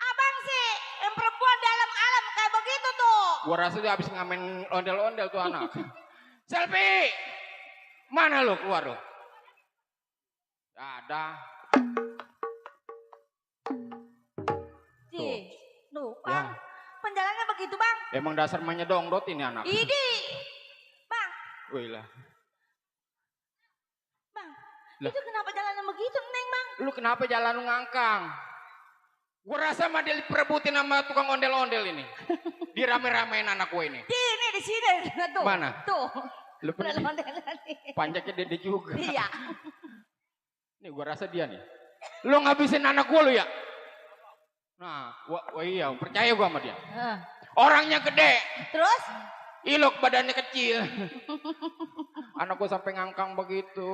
Abang sih yang perempuan dalam alam kayak begitu tuh. Gua rasa dia habis ngamen ondel-ondel tuh anak. Selfie. Mana lo keluar lo? Ada. Cih, tuh Ya. bang, penjalannya begitu bang. Emang dasar mainnya dongdot ini anak. Idi, bang, Wih lah. bang, Lah. itu kenapa jalannya begitu neng bang? Lu kenapa jalan lu ngangkang? Gua rasa mah dia diperebutin sama tukang ondel-ondel ini. Dirame-ramein anak gue ini. Ini di sini tuh. Mana? Tuh. Lu Udah punya londelan nih. panjaknya Dede juga. Iya. Nih gua rasa dia nih. Lu ngabisin anak gua lu ya? Nah, wah iya, percaya gua sama dia. Orangnya gede, Terus? ilok badannya kecil. Anak gua sampai ngangkang begitu.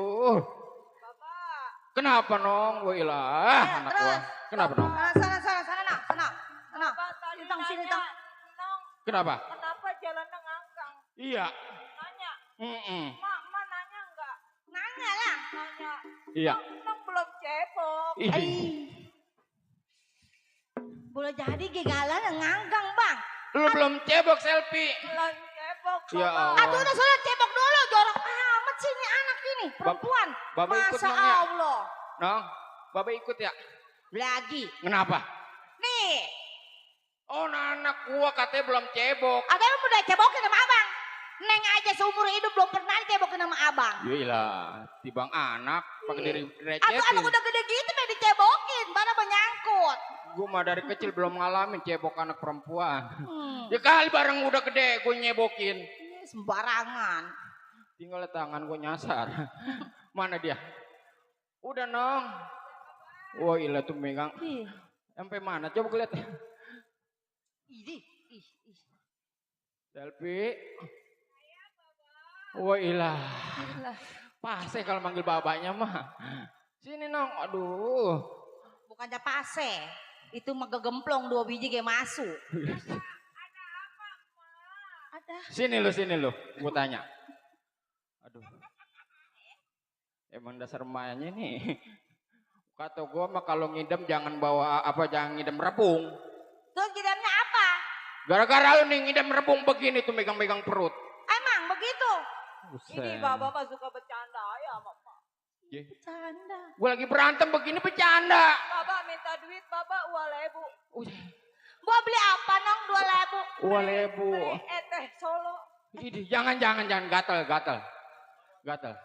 Kenapa nong? Wah ilah, anak gua. Kenapa nong? Sana, nak, sana. Tang sini tang. Kenapa? Kenapa jalannya ngangkang? Iya. Nanya, Mm-mm. mak nanya enggak? Nanya lah. Nanya, Iya. Nong belum cebok. Ih. Boleh jadi gigalan yang nganggang bang. Lu belum cebok selfie. Belum cebok. Ya Sobat. Allah. Atuh udah sholat cebok dulu. Jorok amat sih ini anak ini. Perempuan. Bapak ikut Masya nong ya? Allah. Nong, Bapak ikut ya? Lagi. Kenapa? Nih. Oh, anak gua katanya belum cebok. Atau lu udah cebokin sama abang. Neng aja seumur hidup belum pernah dicebokin sama abang. Gila, tibang anak pakai diri Atau recetin. anak udah gede gitu main dicebokin. Mana menyangkut. Gua mah dari kecil belum ngalamin cebok anak perempuan. Ya kali bareng udah gede gua nyebokin. Ini sembarangan. Tinggal tangan gua nyasar. Mana dia? Udah nong. Wah ilah tuh megang. Ih. Sampai mana? Coba lihat. Ih. Selfie. Wah ilah. Pase kalau manggil babanya mah. Sini nong. Aduh. Bukannya pase. Itu mah gegemplong 2 biji kayak masuk. Ada. Sini lu. Gua tanya. Aduh. Emang dasar emaknya nih. Kata gua mah kalau ngidam jangan bawa jangan ngidam rebung. Terus gidamnya apa? Gara-gara lu nih ngidam rebung begini tuh megang-megang perut. Emang begitu? Ini bapak mah suka bercanda ya mama. Bercanda. Gua lagi berantem begini bercanda. Bapak minta duit, bapak ualebu. Gua beli apa nong 2.000? Walebu. Beli teh Solo. Jangan gatal.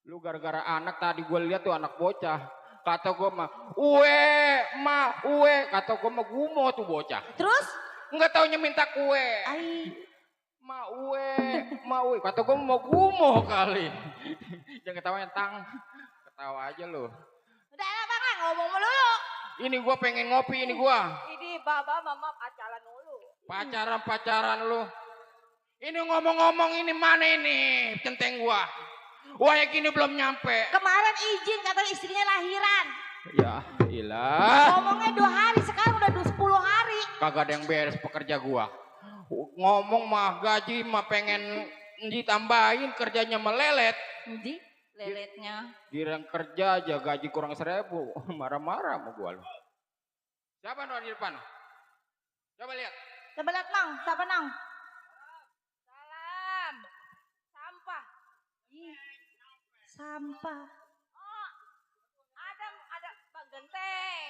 Lu gara-gara anak tadi gua lihat tuh anak bocah. Kata gua mah, uwe. Kata gua mah gumo tuh bocah. Terus? Enggak taunya minta kue. Ma uwe. Kata gua mau gumo kali. Jangan ketawa tang. Ketawa aja lu. Udah lah bang lah ngomong melulu. Ini gua pengen ngopi ini gua. Ini bapak mama pacaran dulu. Pacaran lu. Ini ngomong-ngomong ini mana ini centeng gua. Wah yang gini belum nyampe. Kemarin izin kata istrinya lahiran. Ya ilah. Ngomongnya 2 hari sekarang udah 10 hari. Kagak ada yang beres pekerja gua. Ngomong mah gaji mah pengen ditambahin kerjanya melelet. Di leletnya. Girang kerja aja gaji kurang 1.000. Marah-marah sama gua lu. Siapa no di depan? Coba lihat. Coba lihat nong. Siapa nong? Salam. Sampah. Sampah. Oh, ada Pak Genteng.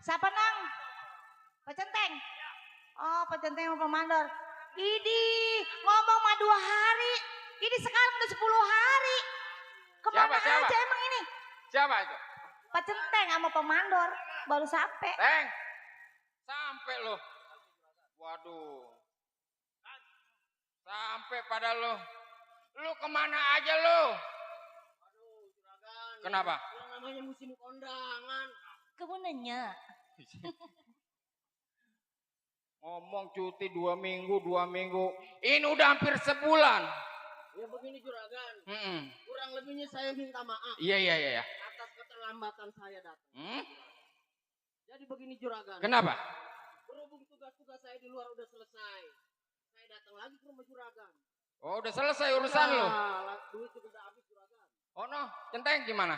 Siapa nong? Pecenteng. Oh pecenteng sama pemandor. Idi ngomong mah 2 hari. Ini sekarang udah 10 hari. Kemana Siapa? aja emang ini? Siapa itu? Pecenteng sama pemandor baru sampai. Teng. Sampai lo. Waduh. Sampai pada lo. Lu kemana aja lo? Aduh, juragan. Kenapa? Yang namanya musim kondangan. Kamu nanya. Ngomong cuti 2 minggu. Ini udah hampir sebulan. Ya begini juragan. Mm-mm. Kurang lebihnya saya minta maaf Iya. atas keterlambatan saya datang. Jadi begini juragan. Kenapa? Berhubung tugas-tugas saya di luar udah selesai. Saya datang lagi ke rumah juragan. Oh udah selesai urusan lo. Nah, duit juga udah habis juragan. Oh no, Centeng gimana?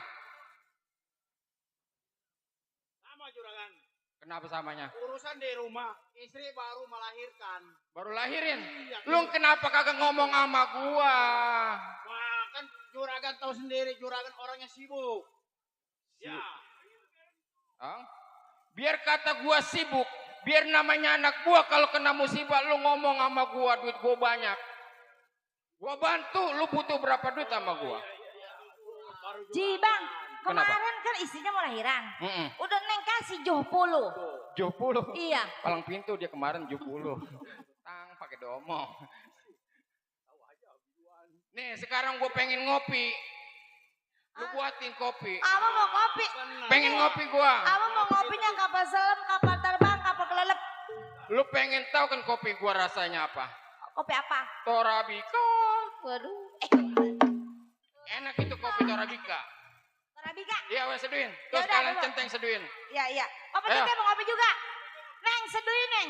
Sama juragan. Kenapa samanya? Urusan di rumah, istri baru melahirkan. Baru lahirin. Iya, Lu kenapa kagak ngomong sama gua? Wah, kan juragan tahu sendiri, juragan orangnya sibuk. Ya. Hah? Biar kata gua sibuk, biar namanya anak gua kalau kena musibah lu ngomong sama gua, duit gua banyak. Gua bantu, lu butuh berapa duit sama gua? Ji bang, Kenapa? kemarin kan istrinya mau lahiran. Mm-mm. Udah neng kasih 70. 70. Iya. Palang pintu dia kemarin 70. Tang pakai domong. Nih sekarang gue pengen ngopi. Lu buatin kopi. Abang mau kopi. Pengen ngopi gua. Abang mau ngopinya kapal selam, kapal terbang, kapal kelelep. Lu pengen tahu kan kopi gua rasanya apa? Kopi apa? Torabika. Waduh. Enak itu kopi Torabika. Torabika. Iya wes seduin. Terus Yaudah, kalian dulu. Centeng seduin. Iya. Kopi Ayo. juga mau ngopi juga. Neng, seduin neng.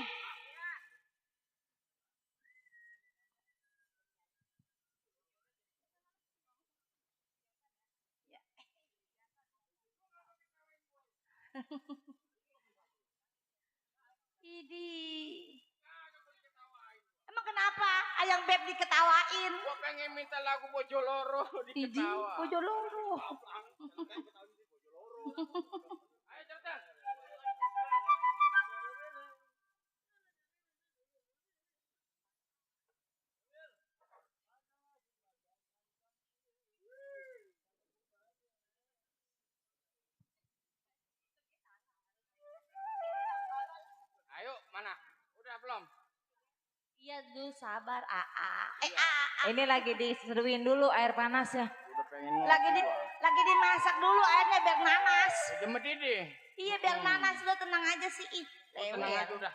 Idi. Emang kenapa? Ayang Beb diketawain. Gua pengen minta lagu Bojoloro Idi, diketawa. Bojoloro. Ayo cepetan. Ayo mana? Udah belum? Iya dulu sabar, Aa. Ini lagi diseruin dulu air panas ya. Udah pengen ngopi Lagi dimasak dulu airnya biar nanas. Udah mendidih. Iya biar nanas, lo tenang aja sih. Ih, Tenang lewer. aja udah.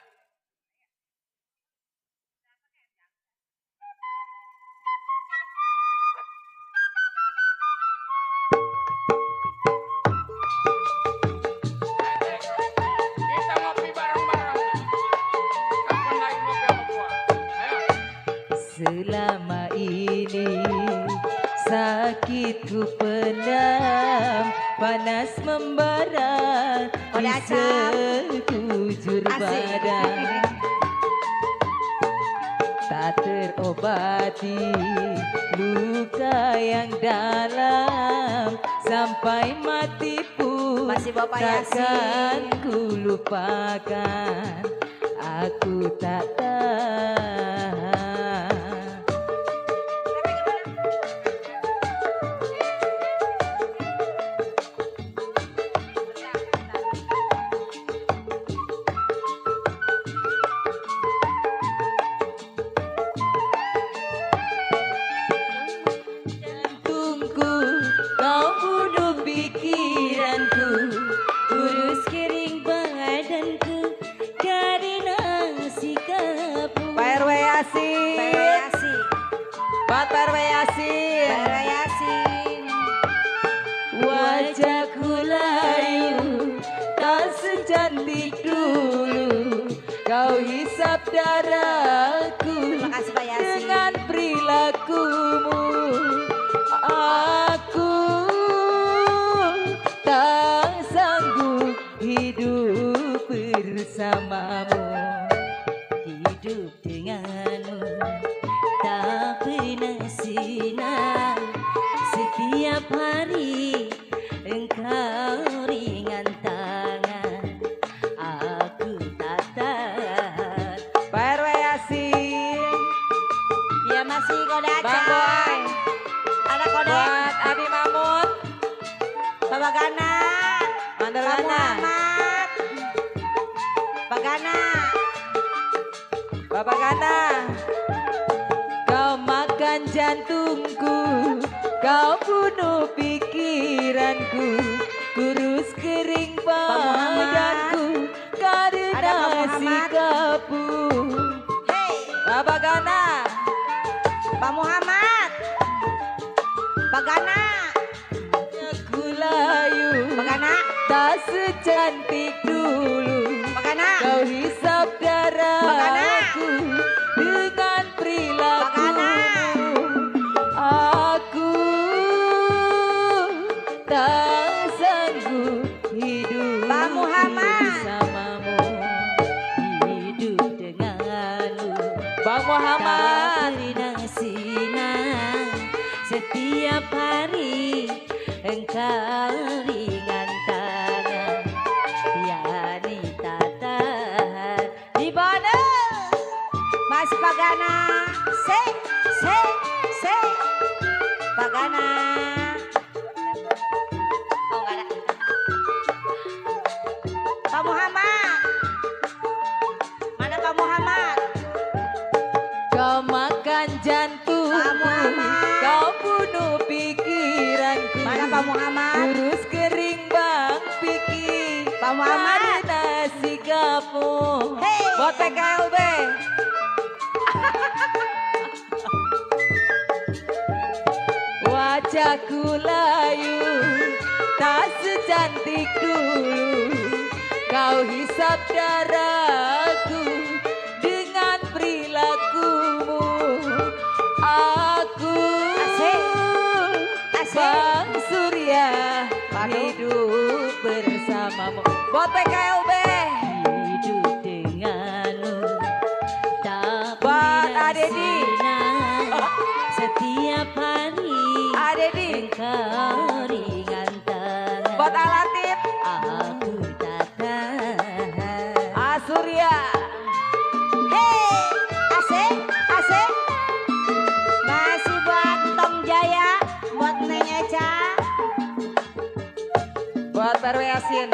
Kita ngopi bareng-bareng. Kapan lagi ngopi sama gua? Ayo. Selama ini sakitku pendam, panas membara di Udah, Cam. sekujur Asik. badan. Tak terobati luka yang dalam, sampai mati pun Masih Bapak takkan Yasin. ku lupakan. Aku tak tahan. Jantungku, kau bunuh pikiranku, urus kering badanku karena sikapmu. Pak RW Yasin. Pak Yasin. Pak RW Yasin. Pak Yasin. Wajahku layu, tak secantik dulu. Kau hisap darahku Terima kasih Pak Yasin. dengan perilakumu. Aku tak sanggup hidup bersamamu. Hidup denganmu tak pernah senang. Setiap hari engkau ringan tangan. Aku tak tahan. Pak RW Yasin. Iya masih kode aja. Bang Boy. Ada kode. Buat Abi Mamut. Bapak Gana. Mandor Pak Gana. Muhammad. Pak Gana. Bapak Gana, kau makan jantungku, kau bunuh pikiranku, kurus kering badanku karena sikapmu. Hei, Bapak Gana, Pak Muhammad. Pak Gana. aku layu, Pak Gana. tak secantik dulu. Pak Gana. Kau hisap darahku dengan perilakumu. Aku tak sanggup hidup Pak Muhammad. bersamamu, hidup denganmu. Bang Muhammad, Sinang setiap hari engkau ringan tangan, yani tak tahan Di mana? Mas Pagana. Se. Pagana. Oh, enggak ada. Pak Muhammad. Mana Pak Muhammad? kau makan jantungku, Pak Muhammad. kau bunuh pikiranku. Mana Pak Muhammad? Kurus kering bang pikir, Pak Muhammad. karena sikapmu. Hei. Buat PKLB. Wajahku layu, tak secantik dulu. Kau hisap darahku dengan perilakumu. Aku Asik. Bang Surya Waduh. hidup bersamamu. Buat PKLB. hidup denganmu tak Buat pernah Adedi. senang setiap hari Adedi. engkau ringan tangan, Buat Alatif. aku tak tahan. Surya. Hei, asik. Masih buat Tom Jaya, buat Neng Eca, Buat Perwe Yasin.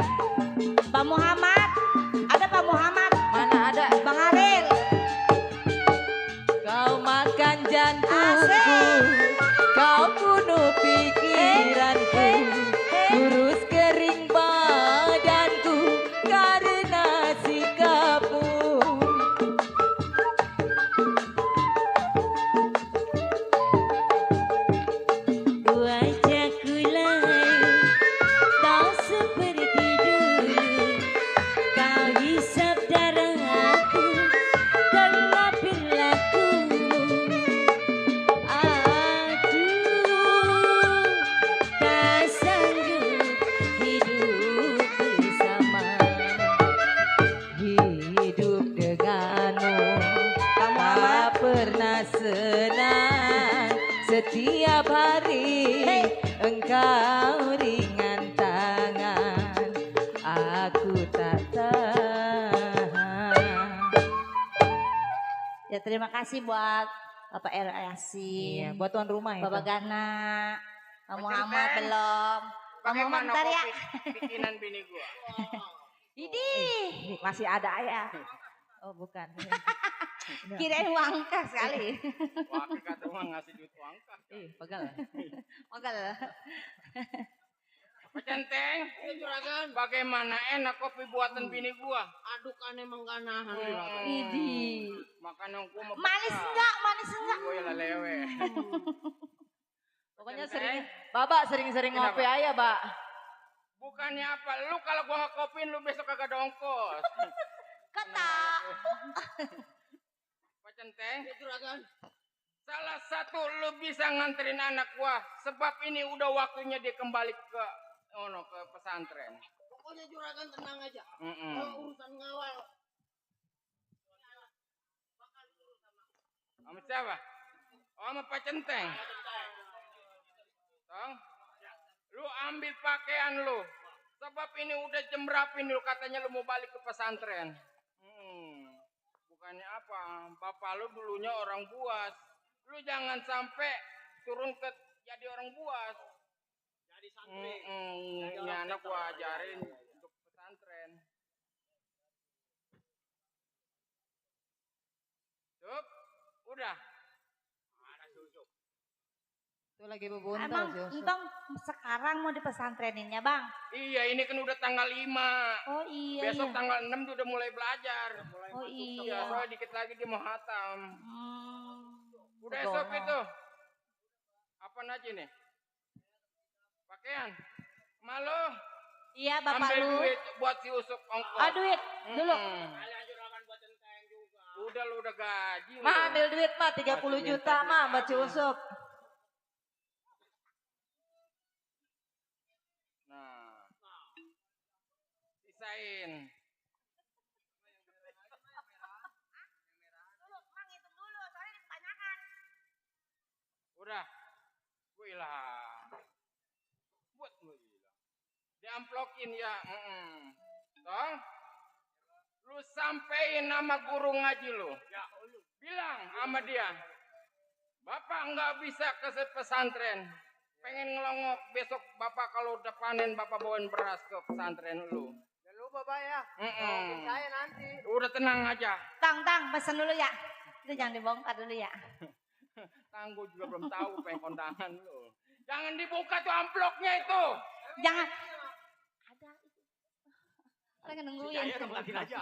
Pak Muhammad. Ada Pak Muhammad. Mana ada? Bang Aril. Kau makan jantungku, Asik. kau bunuh pikiranku, kurus kering badanku karena sikapmu. Wajahku layu tak seperti dulu, kau hisap darahku karena perilakumu. Aku tak sanggup hidup bersamamu, Hidup denganmu tak pernah senang. Setiap hari engkau ringan tangan, aku tak tahan. Ya terima kasih buat Bapak R. Yasin. Iya, buat tuan rumah itu. Bapak Gana. Pak Pak Muhammad Centeng. belum. Pak Muhammad Bagaimana bentar ya. kopi bikinan bini gua? Ini Masih ada ya? Oh bukan. kirain wangka sekali. Wakil kata mah ngasih duit uang kah? Pegal. Magal. Pak Centeng, bagaimana enak kopi buatan bini gua? Adukannya mengganahan. Idi. Makanan gua mah Manis enggak? Manis enggak? Gua ya lelewe. Pokoknya Bapak sering-sering Kenapa? ngopi aja, Pak. Bukannya apa, lu kalau gua ngekopin lu besok kagak ada ongkos. Kata. Pak Centeng, salah satu lu bisa nganterin anak gua, sebab ini udah waktunya dia kembali ke pesantren. Pokoknya juragan tenang aja. Mm-mm. Kalau urusan ngawal. Sama siapa? Oh, sama Pak Centeng. Tong, lu ambil pakaian lu, sebab ini udah jam berapa ini lu katanya lu mau balik ke pesantren. Bukannya apa, bapak lu dulunya orang Buas. Lu jangan sampai turun ke jadi orang Buas. Jadi santri. Ini anak gua ajarin untuk pesantren. Udah. Tuh lagi bebuntal Emang si Yusuf. entong sekarang mau di pesantreninnya bang? Iya, ini kan udah tanggal 5. Oh iya. Besok iya. tanggal 6 dia udah mulai belajar. Oh Iya, iya. soalnya dikit lagi dia mau hatam. Udah Begono. esok itu. Apa aja nih? Pakaian. Malu. Iya bapak Ambil lu. duit buat si Usuk ongkos. Ah duit dulu. Udah lu udah gaji. lu. Mah ambil duit mah 30 Masih juta minta mah duit buat si aja. Usuk. Nah. Sisain. Udah. Wih lah. Buat gue gila. Diamplokin ya. Toh? Lu sampein nama guru ngaji lu. Bilang sama dia. Bapak nggak bisa ke pesantren. Pengen ngelongok besok bapak kalau udah panen bapak bawain beras ke pesantren lu. Jangan lupa Pak ya. Mm-mm. Saya nanti. Udah tenang aja. Tang pesen dulu ya. Itu jangan dibongkar dulu ya. Tangguh juga belum tahu pengen kondangan lu. Jangan dibuka tuh amplopnya itu. Jangan. Ada itu. Orang nungguin. aja.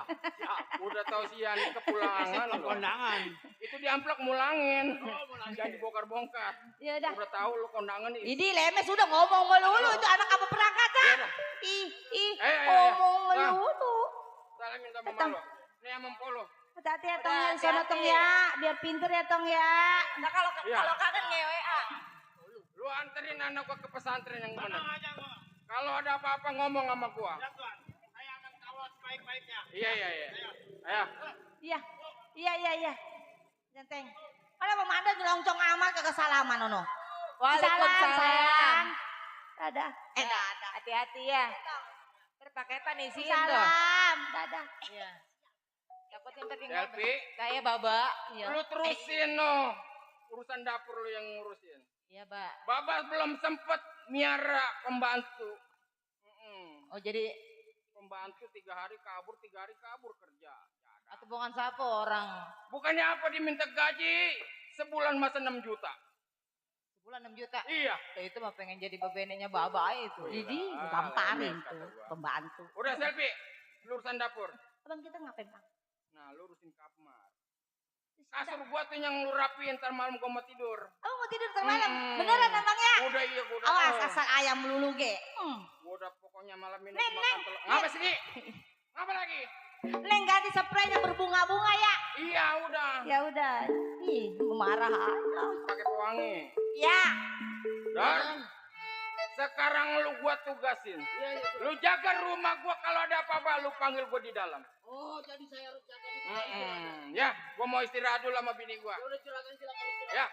Udah tahu si Yani kepulangan lu. Kondangan. Itu di amplop mulangin. Jangan dibongkar-bongkar. Ya udah. Udah tahu lu kondangan nih. Ini lemes udah ngomong melulu itu anak apa perangkat ya? Ih, ngomong melulu. Salamin sama Tong. malu. Nih sama Polo. Hati-hati ya tong ya, sono tong ya, biar pinter ya tong ya. Nah kalau Iya. kalau kangen ngewe ah. Lu anterin anak gua ke pesantren yang benar. Kalau ada apa-apa ngomong sama gua. Saya akan kawal sebaik-baiknya. Iya. Ayo. Iya. Jenteng. Ada pemanda nyelongcong amat kagak salaman nono. Waalaikumsalam. Sayang. Dadah. Dadah. Hati-hati ya. Berpaketan isiin tuh. Salam. Dadah. Iya. Takutnya ntar tinggal Selfie. kayak baba. Iya. Lu terusin no. Urusan dapur lu yang ngurusin. Iya, Mbak. Babas belum sempet miara pembantu. Oh, jadi Pembantu 3 hari kabur kerja. atau bukan siapa orang. Bukannya apa diminta gaji sebulan masa 6 juta. Sebulan 6 juta. Iya. Tuh, itu mah pengen jadi bebenenya baba itu. Jadi Ah, gamparin lemes tuh kata gua. pembantu. Udah selfie. Lu urusan dapur. Abang kita ngapain bang? Nah, lu urusin kamar. Kasur gua tuh yang lu rapiin ntar malam gua mau tidur. Abang mau tidur malam? Beneran abang ya? Udah iya gua udah. Awas tahu. asal ayam melulu ge. Gua udah pokoknya malam ini Neng, gua makan telur. Ngapa sih? Ki? Ngapa lagi? Neng ganti spraynya berbunga-bunga ya? Iya, udah. Ya udah. Ih, marah aja. Pakai pewangi. Ya. Dan sekarang lu gua tugasin. Lu jaga rumah gua kalau ada apa-apa lu panggil gua di dalam. Oh, jadi saya harus jaga di Ya, gua mau istirahat dulu sama bini gua. Udah silakan istirahat. Ya.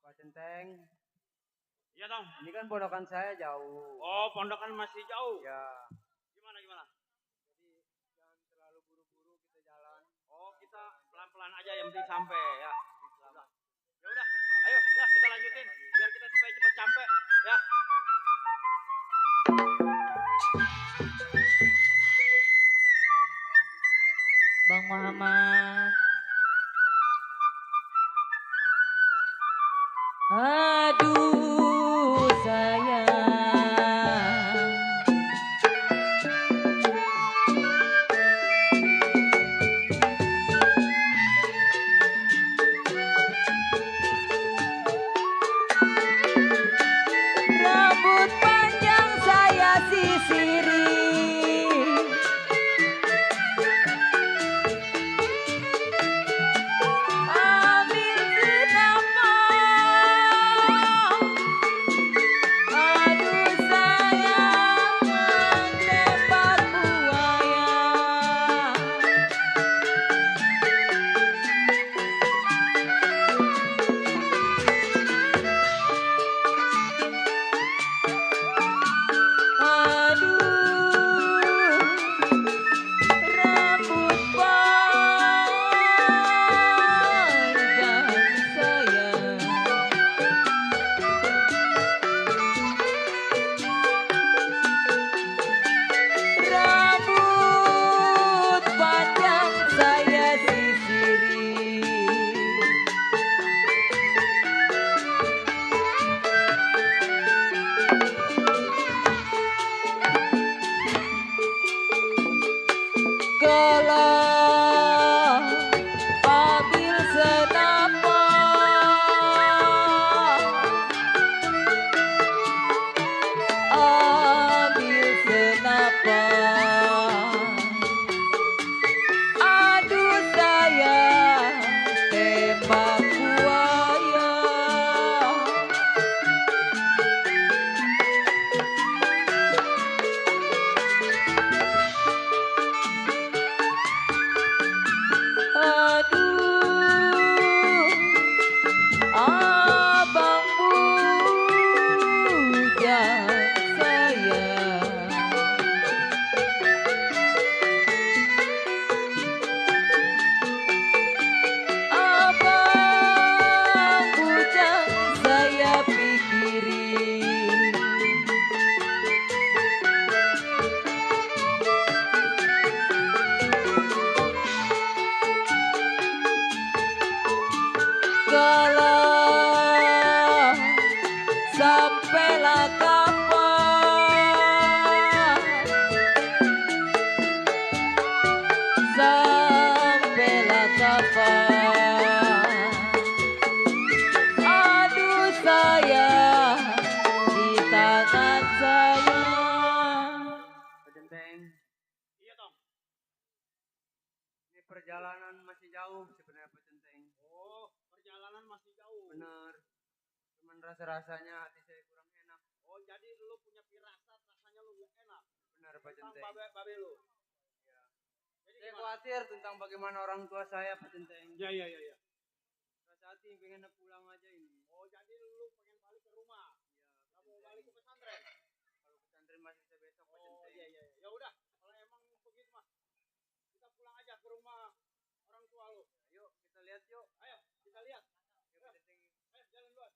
Pak Centeng, Iya dong. ini kan ponakan saya jauh. Oh, pondokan masih jauh. Ya, Gimana? jadi jangan terlalu buru-buru kita jalan. Oh, aja yang penting sampai ya. Ya udah, ayo ya kita lanjutin biar kita supaya cepat sampai ya. Bang Muhammad. Aduh sayang. Rambut panjang saya sisiri. Ambil senapan. Aduh sayang tembak buaya. Aduh rambut panjang sayang. Rambut panjang saya sisiri. Kalau ambil senapan, ambil senapan. Aduh sayang tembak buaya. Aduh abang bujang sayang. Abang bujang saya pikiri. Kalau sampailah kapan, sampailah kapan. Aduh sayang di tangan saya. Pejenteng. Iya, Tong. Ini perjalanan masih jauh sebenarnya Pejenteng. Oh, perjalanan masih jauh. Benar. Cuman rasa-rasanya hati saya kurang enak. Oh, jadi lu punya firasat rasanya lu gak enak. Benar, Pejenteng. Tentang babe lu. Iya. Jadi saya khawatir tentang bagaimana orang tua saya, Pejenteng. Iya. Rasa hati pengen pulang aja ini. Oh, jadi lu pengen balik ke rumah. Iya. Kamu balik ke pesantren. Kalau pesantren masih bisa besok, Pejenteng. Oh, iya. Ya udah, kalau emang begitu mah kita pulang aja ke rumah orang tua lu. Yuk, kita lihat yuk. Ayo, kita lihat. Ayo, jalan duluan.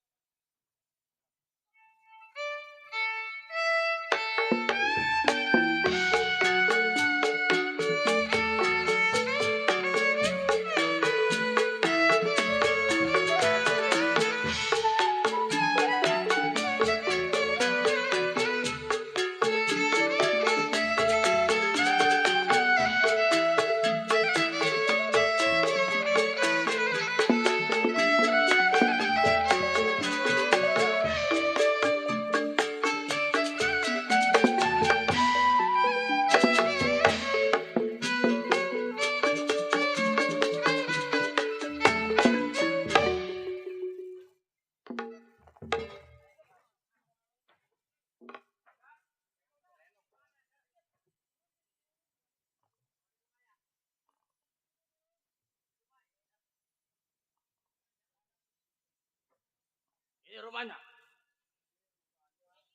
Ini rumahnya.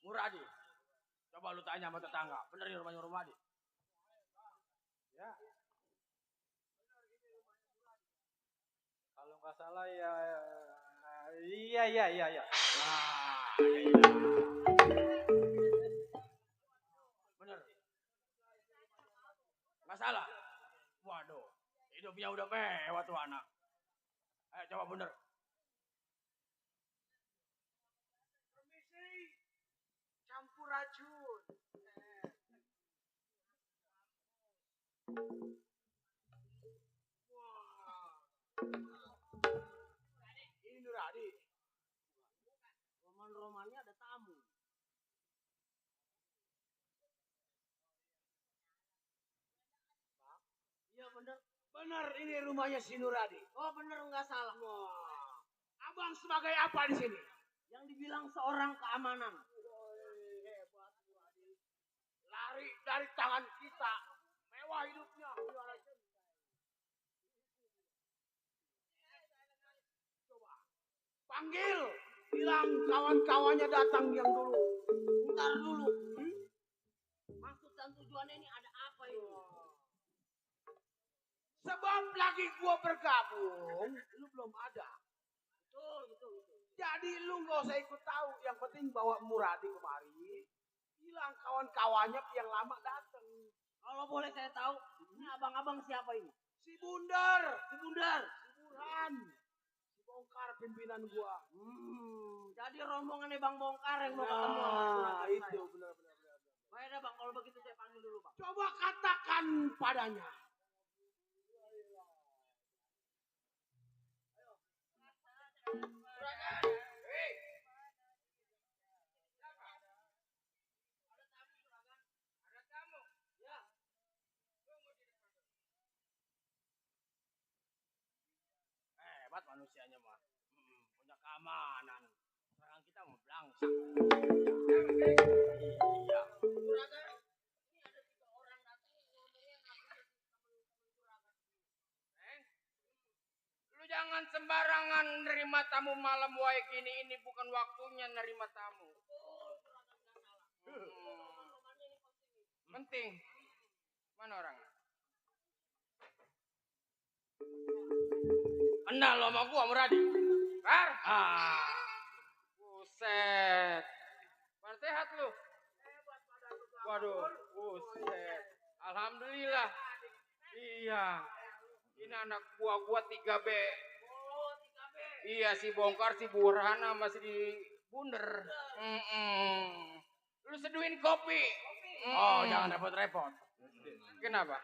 Muradi. Coba lu tanya sama tetangga. Bener ini rumahnya Muradi. Ya. nggak salah ya. Iya. Nah, iya. Bener. Nggak salah. Waduh, hidupnya udah mewah tuh anak. Ayo coba bener. Permisi, campur racun. Wah. Ini Nuradi. Roman-romannya ada tamu. Iya bener. Bener ini rumahnya si Nuradi. Oh bener nggak salah. Wah. Abang sebagai apa di sini? Yang dibilang seorang keamanan. Hebat Nuradi. Lari dari tangan kita. Mewah hidupnya. Coba panggil. Bilang kawan-kawannya datang yang dulu. Ntar dulu. Maksud dan tujuannya ini ada apa ini? Sebab lagi gua bergabung, lu belum ada. Betul. Jadi lu gak usah ikut tahu. Yang penting bawa Muradi kemari. Bilang kawan-kawannya yang lama datang. Kalau boleh saya tahu, ini abang-abang siapa ini? Si Bundar. Si Burhan. Si Bongkar pimpinan gua. Jadi rombongannya Bang Bongkar yang mau ketemu sama Muradi. Itu benar. Baik dah Bang, kalau begitu saya panggil dulu Bang. Coba katakan padanya. Hebat manusianya mah. Punya keamanan. Sekarang kita mau belangsak. Iya. Lu jangan sembarangan nerima tamu malam wae gini, ini bukan waktunya nerima tamu. Penting. Mana orangnya? Kenal lo sama gua Muradi. Kar? Buset. Mana sehat lu? Waduh, buset. Alhamdulillah. Iya. Ini anak buah gua 3B. Oh, 3B. Iya, si Bongkar, si Burhan sama si Bunder. Lu seduhin kopi. Oh, jangan repot-repot. Kenapa?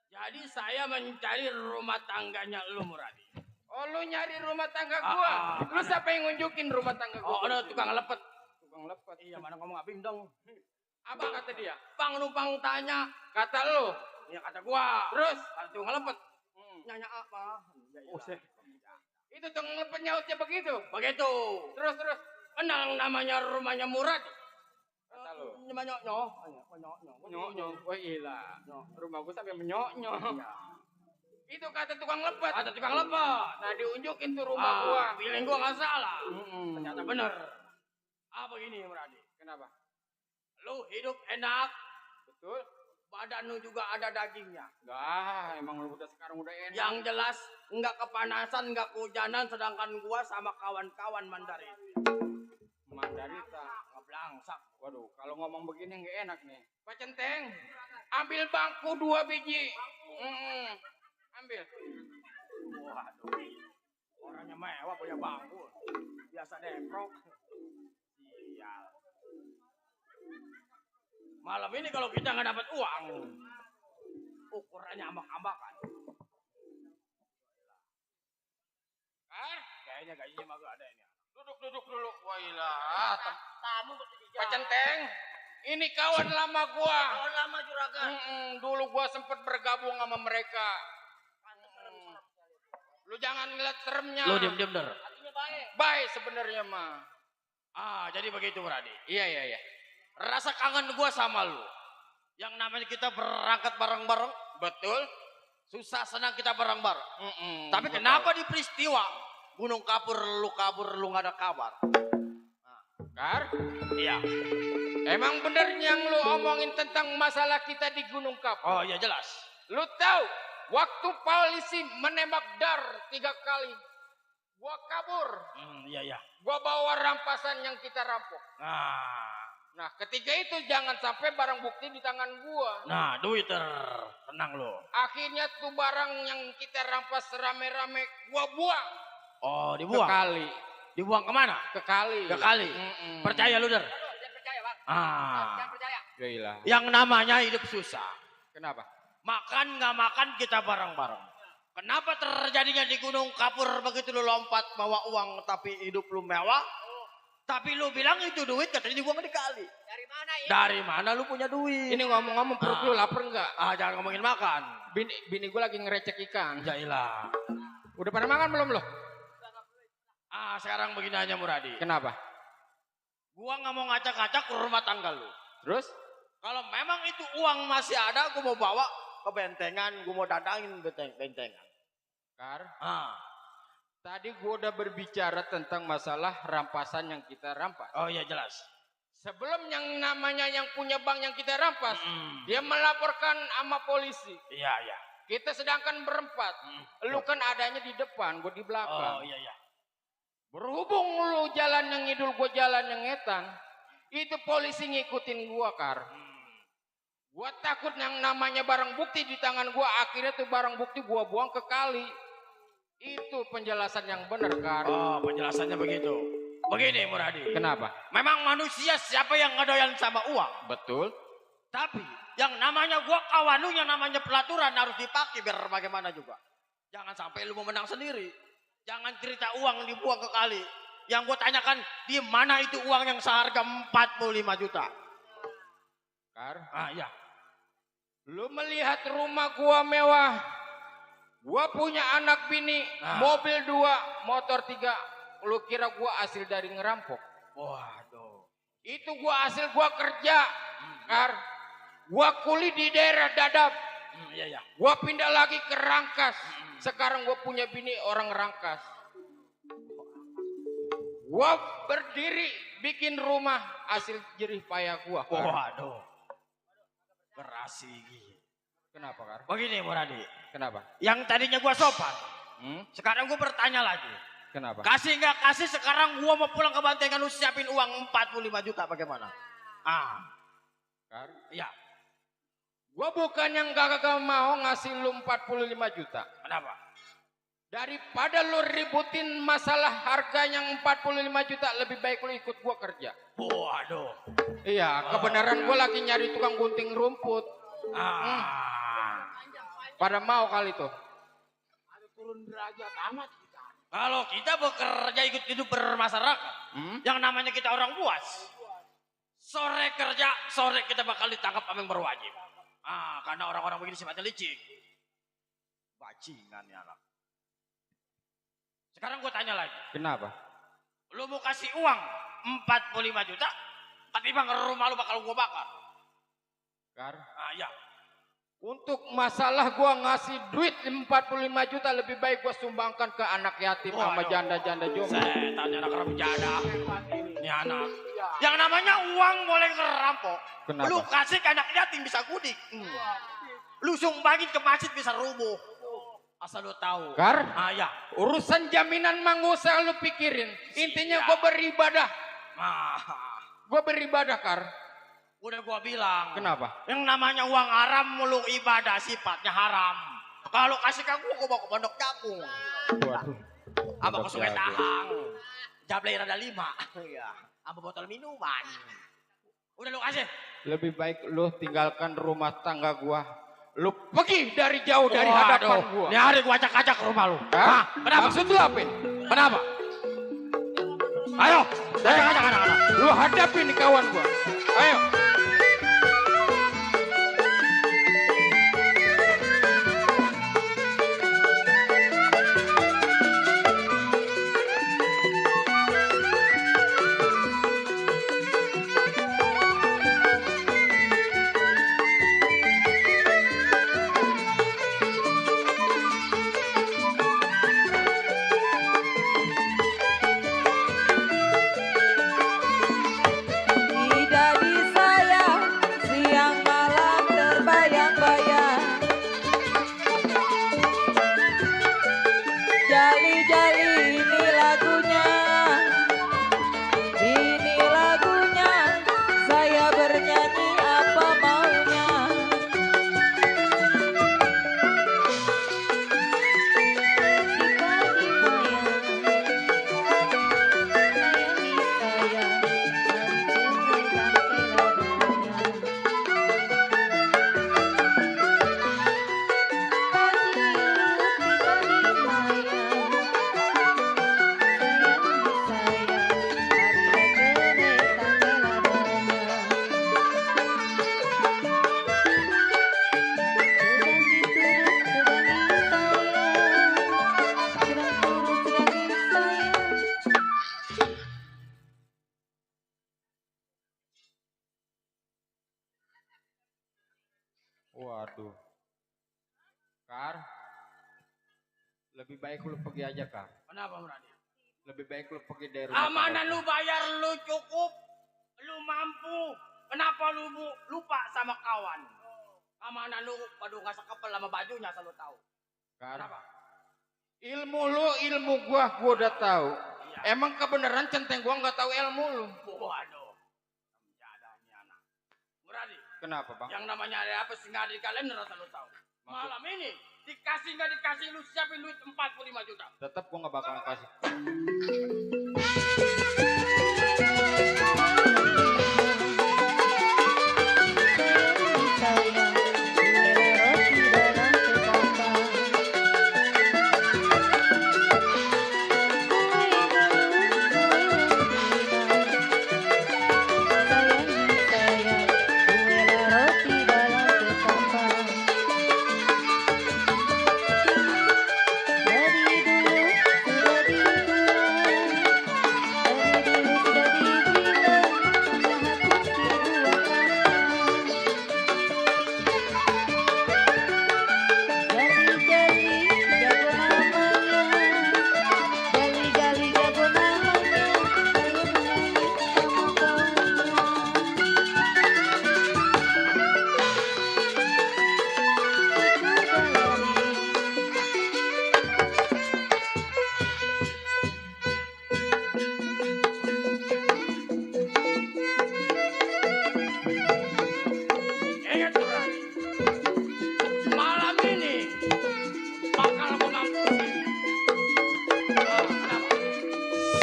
Jadi saya mencari rumah tangganya lu Muradi. Oh, lu nyari rumah tangga gua. Lu siapa yang ngunjukin rumah tangga gua? Oh, ada tukang lepet. Tukang lepet. Iya, mana ngomong abim dong. Apa kata dia? Bang numpang tanya. Kata lu? Iya, kata gua. Terus? Kata tukang lepet. Nanya apa? Itu tukang lepet nyautnya begitu? Begitu. Terus? Kenal namanya rumahnya Murad? Kata lu? Menyok-nyok. Menyok-nyok. Wah iya. Rumah gua sampai menyok-nyok. Itu kata tukang lepet. Kata tukang lepet. Nah diunjukin tuh rumah gua. Feeling gua gak salah. Ternyata bener. Apa gini Muradi? Kenapa? Lu hidup enak. Betul. Badan lu juga ada dagingnya. Enggak, emang lu udah sekarang udah enak. Yang jelas enggak kepanasan, enggak kehujanan, sedangkan gua sama kawan-kawan Mandarin. Mandarita ngeblangsak. Waduh, kalau ngomong begini enggak enak nih. Pak Centeng, ambil bangku 2 biji. Ambil. Waduh. Orangnya mewah punya bangku. Biasa deprok. Sial. Malam ini kalau kita nggak dapat uang, ukurannya ambak-ambakan. Kayaknya gajinya mah gak ada ini. Duduk dulu. Wailah. Tamu bertiga. Pak Centeng, ini kawan lama gua. Kawan lama juragan. Dulu gua sempet bergabung sama mereka. Lu jangan ngeliat seremnya. Lu diam-diam der. Artinya baik. Baik sebenarnya mah. Jadi begitu Muradi. Iya. Rasa kangen gua sama lu. Yang namanya kita berangkat bareng-bareng. Betul. Susah senang kita bareng-bareng. Tapi kenapa di peristiwa Gunung Kapur lu gak ada kabar? Kar? Iya. Emang bener yang lu omongin tentang masalah kita di Gunung Kapur? Oh iya jelas. Lu tahu Waktu polisi menembak dar 3 kali, gua kabur. Iya. Gua bawa rampasan yang kita rampok. Nah, ketika itu jangan sampai barang bukti di tangan gua. Nah, duit tenang lo. Akhirnya tuh barang yang kita rampas rame-rame gua buang. Oh, Ke dibuang. kali. Dibuang kemana? Ke kali. Ke kali. Percaya lu, Der? Jangan percaya, Bang. Ah. Jangan percaya. Gila. Yang namanya hidup susah. Kenapa? Makan nggak makan kita bareng-bareng. Kenapa terjadinya di Gunung Kapur begitu lu lompat bawa uang tapi hidup lu mewah? Tapi lu bilang itu duit katanya dibuang di kali. Dari mana ini? Dari mana lu punya duit? Ini ngomong-ngomong perut lu lapar enggak? Jangan ngomongin makan. Bini gue lagi ngerecek ikan. Jailah. Udah pada makan belum lo? Sekarang begini aja Muradi. Kenapa? Gua nggak mau ngacak-ngacak ke rumah tangga lu. Terus? Kalau memang itu uang masih ada, gua mau bawa ke bentengan, gua mau dadangin bentengan. Kar? Tadi gue udah berbicara tentang masalah rampasan yang kita rampas. Oh iya jelas. Sebelum yang namanya yang punya bank yang kita rampas, dia melaporkan sama polisi. Iya. Kita sedangkan berempat. Lu kan adanya di depan, gue di belakang. Oh iya. Berhubung lu jalan yang ngidul, gue jalan yang ngetan, itu polisi ngikutin gue, Kar. Gue takut yang namanya barang bukti di tangan gue, akhirnya tuh barang bukti gue buang ke kali. Itu penjelasan yang benar, Kar. Oh, penjelasannya begitu. Begini, Muradi. Kenapa? Memang manusia siapa yang ngedoyan sama uang? Betul. Tapi yang namanya gua kawan lu, yang namanya pelaturan harus dipakai biar bagaimana juga. Jangan sampai lu mau menang sendiri. Jangan cerita uang dibuang ke kali. Yang gua tanyakan, di mana itu uang yang seharga 45 juta? Kar? Iya. Lu melihat rumah gua mewah. Gua punya anak bini, mobil 2, motor 3. Lu kira gua hasil dari ngerampok? Waduh. Itu gua hasil gua kerja. Kar. Gua kuli di daerah Dadap. Iya. Gua pindah lagi ke Rangkas. Sekarang gua punya bini orang Rangkas. Gua berdiri bikin rumah hasil jerih payah gua. Kar. Waduh. Berasi. Kenapa, Kar? Begini, Muradi. Kenapa? Yang tadinya gua sopan. Sekarang gua bertanya lagi. Kenapa? Kasih nggak kasih, sekarang gua mau pulang ke Bantengan lu siapin uang 45 juta bagaimana? Kar? Iya. Gua bukan yang gak mau ngasih lu 45 juta. Kenapa? Daripada lu ributin masalah harga yang 45 juta, lebih baik lu ikut gua kerja. Waduh. Iya, kebenaran gua lagi nyari tukang gunting rumput. Pada mau kali tuh. Turun derajat amat kita. Kalau kita bekerja ikut hidup bermasyarakat, yang namanya kita orang puas. Sore kerja, sore kita bakal ditangkap sama yang berwajib. Karena orang-orang begini sifatnya licik. Bajingan ya anak. Sekarang gue tanya lagi. Kenapa? Lu mau kasih uang 45 juta, tapi bang rumah lu bakal gue bakar. Kar? Iya. Untuk masalah gua ngasih duit 45 juta, lebih baik gua sumbangkan ke anak yatim sama janda-janda jomblo. Setan anak orang janda. Ini anak. Yang namanya uang boleh ngerampok. Kenapa? Lu kasih ke anak yatim bisa gudik. Lu sumbangin ke masjid bisa rubuh. Asal lu tahu. Kar? Iya. Urusan jaminan mah nggak usah lu pikirin. Intinya gua beribadah. Gua beribadah, Kar. Udah gua bilang. Kenapa? Yang namanya uang haram mulu ibadah sifatnya haram. Kalau kasih ke gua bawa ke pondok jagung. Waduh. Apa ke sungai Tahang. Jablay rada 5. Iya. Sama botol minuman. Udah lu kasih. Lebih baik lu tinggalkan rumah tangga gua. Lu pergi dari jauh dari hadapan gua. Ini hari gua acak-acak rumah lu. Kenapa? Maksud lu apa? Kenapa? Ayo, acak-acak anak-anak. Lu hadapin nih kawan gua. Ayo. Tidak bisa Lebih baik lu pergi aja, Kang. Kenapa Muradi? Lebih baik lu pergi dari rumah. Amanah lu bayar lu cukup. Lu mampu. Kenapa lu lupa sama kawan? Amanah lu waduh nggak sekepel sama bajunya selalu tahu. Kenapa? Ilmu lu, ilmu gua udah tahu. Iya. Emang kebenaran centeng gua nggak tahu ilmu lu. Waduh. Jadanya anak. Muradi. Kenapa, Bang? Yang namanya ada apa sih nggak ada di kalender selalu tahu. Malam ini dikasih nggak dikasih lu siapin duit 45 juta. Tetap gua nggak bakalan kasih. Ingat Muradi. Malam ini bakal gua mampusin. Kenapa?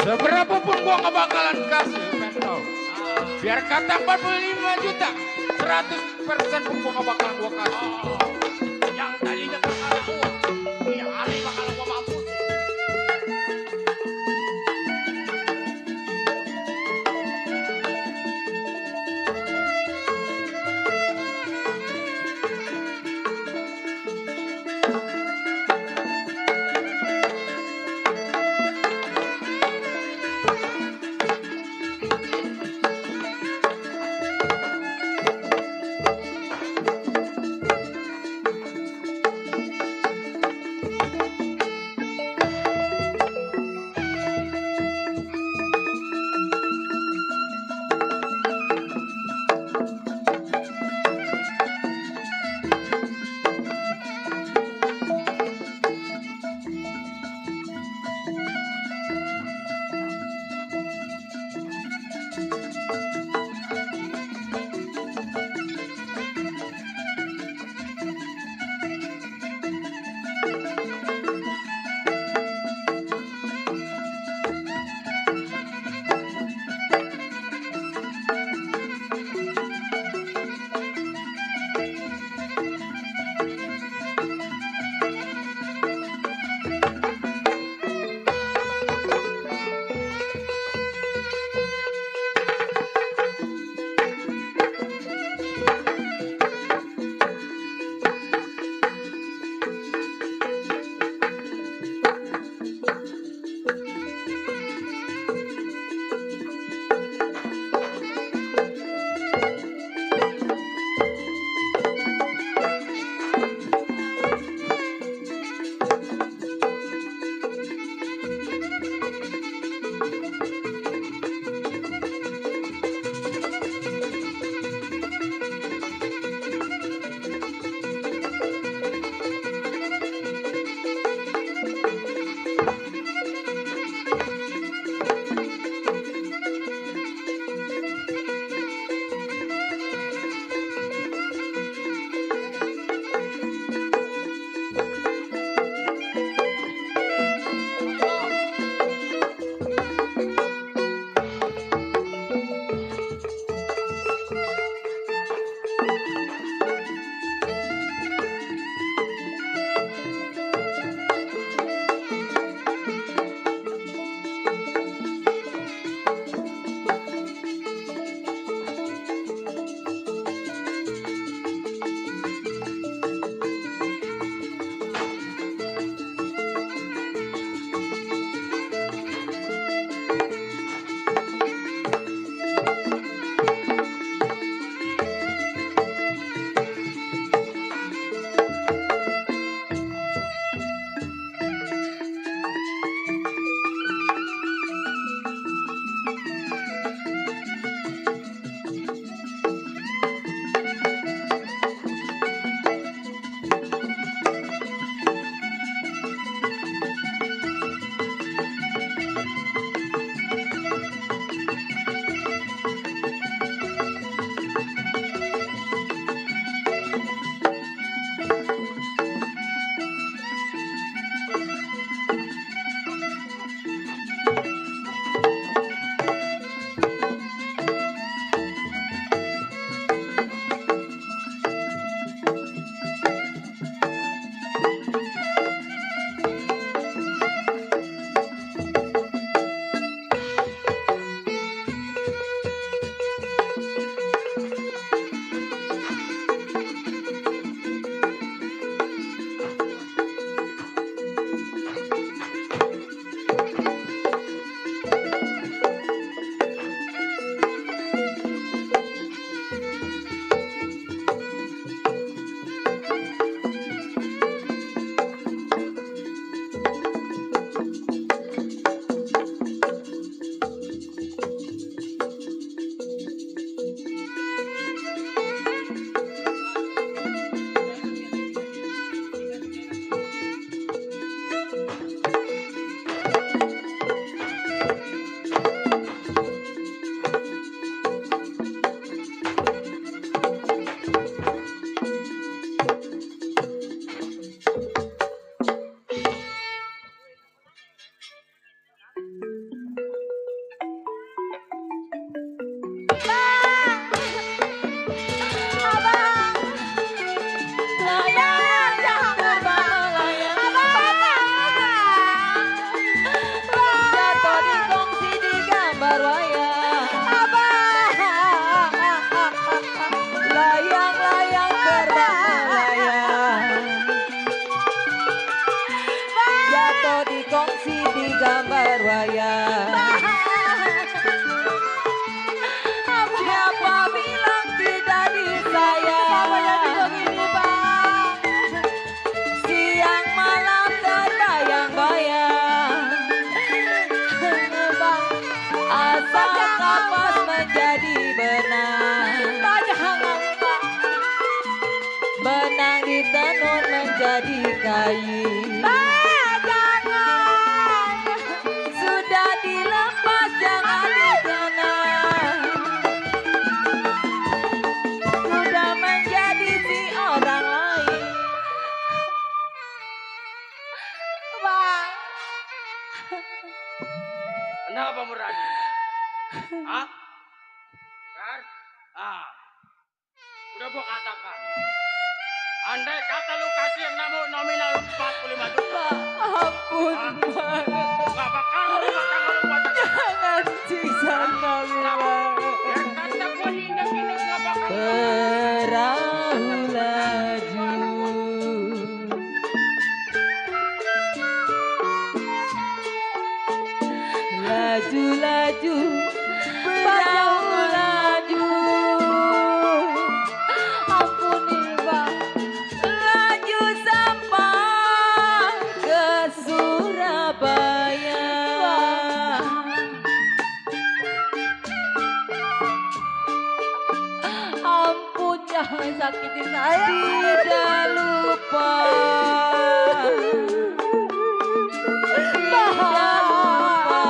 Seberapa pun gua nggak bakalan kasih, pengen tahu. Biar kata 45 juta, 100% pun gua nggak bakalan gua kasih. Yang tadinya bakal uang, iya hari bakal gua mampusin. Jatuh di kongsi di gambar wayang. Layang-layang terbang melayang. Jatuh di kongsi di gambar wayang. Siapa bilang tidak disayang? Siang malam terbayang-bayang. Asal kapas menjadi benang. Benang ditenun menjadi kain. Sudah dilepas jangan dikenang. Sudah menjadi si orang lain. Bang. Kenapa Muradi? Hah? Kar? Udah gua katakan. Andai kata lu kasih yang nominal 45 juta. Ampun, Bang. Gak bakal lu batang lu batang. Jangan siksa kami, Bang. Biar kata gua diindak-indak gak bakal. Perahu laju. Laju-laju, perahu laju. Ampuni, Bang. Laju sampai ke Surabaya. Ampun, jangan sakiti saya. Tidak lupa. Tidak lupa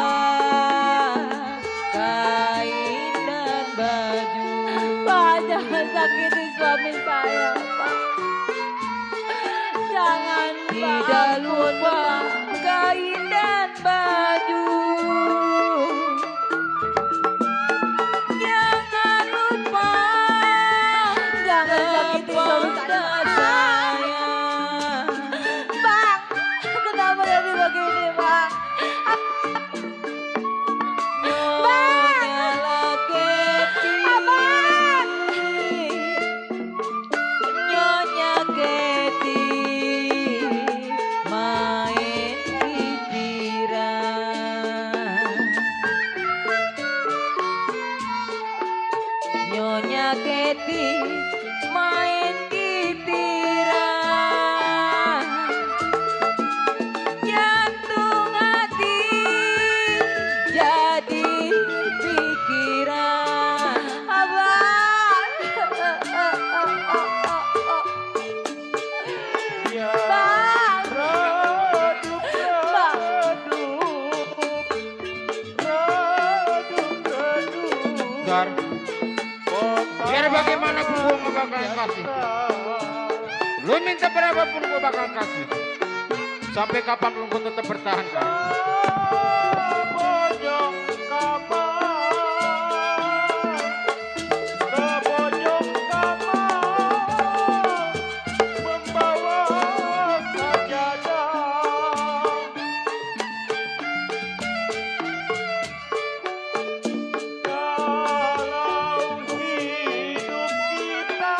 kain dan baju. Pak, jangan sakiti suami saya, Pak. Jangan, Pak. Tidak lupa kain dan baju. Jangan lupa. Jangan sakiti suami saya. Bang, kenapa jadi begini, Bang? Nyonya Laketi. Nyonya Keti main giliran. Nyonya Keti main giliran. Jantung hati jadi pikiran. Abang. Bang. Gar, biar bagaimanapun gua gak bakalan kasih. Lu minta berapapun gua bakal kasih. Sampai kapanpun gua tetap bertahan, Gar. Hidup kita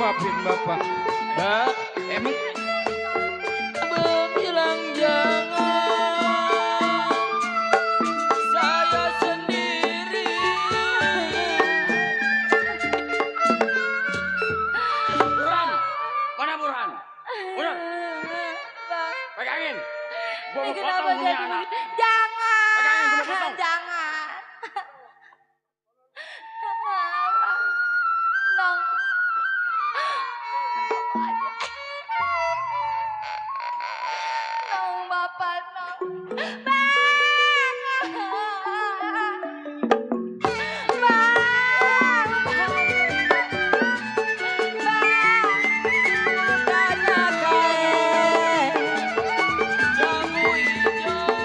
maafin Bapak. Emang Bilang jangan, saya sendiri. Burhan, mana Burhan? Udah, pegangin. Gua mau potong punya anak. Jangan. Pegangin, gua mau potong. Jangan. Nong. Nong, Bapak, Nong.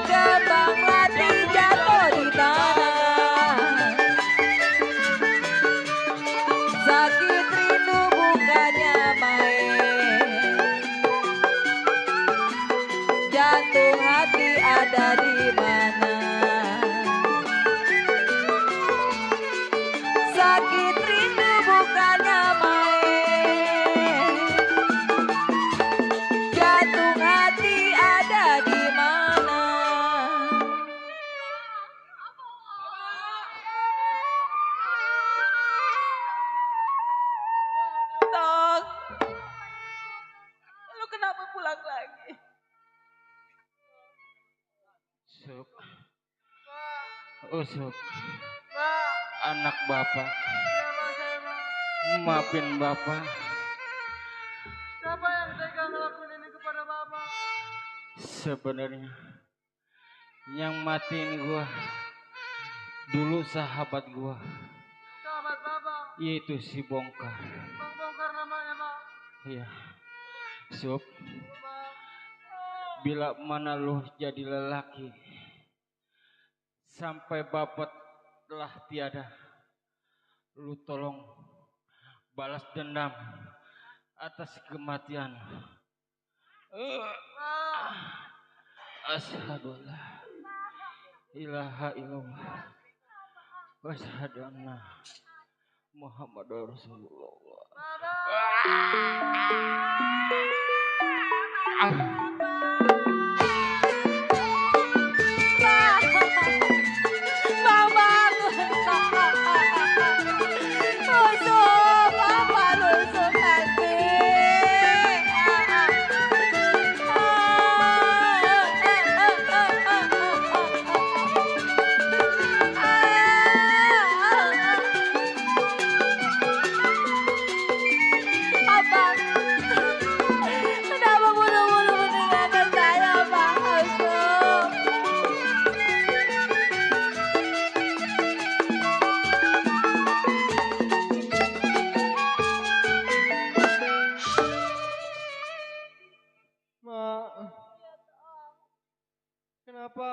Kembang melati jatuh di tanah. Sakit rindu bukannya main. Jantung hati ada di mana? Sakit rindu bukannya main. Jantung hati ada di mana? Tong, lu kenapa pulang lagi? Sup. Sup. Anak Bapak. Maafin Bapak. Siapa yang tega ngelakuin ini kepada Bapak? Sebenarnya yang matiin gua dulu sahabat gua, Sahabat Bapak, yaitu si Bongkar. Bang Bongkar namanya, Pak. Iya. Sup. Pak. Bila mana lu jadi lelaki sampai Bapak telah tiada, lu tolong balas dendam atas kematian. Asyhadu an la ilaha illallah wa asyhadu anna Muhammadar Rasulullah. Kenapa buru-buru meninggalkan saya, Pak Usop? Mak, kenapa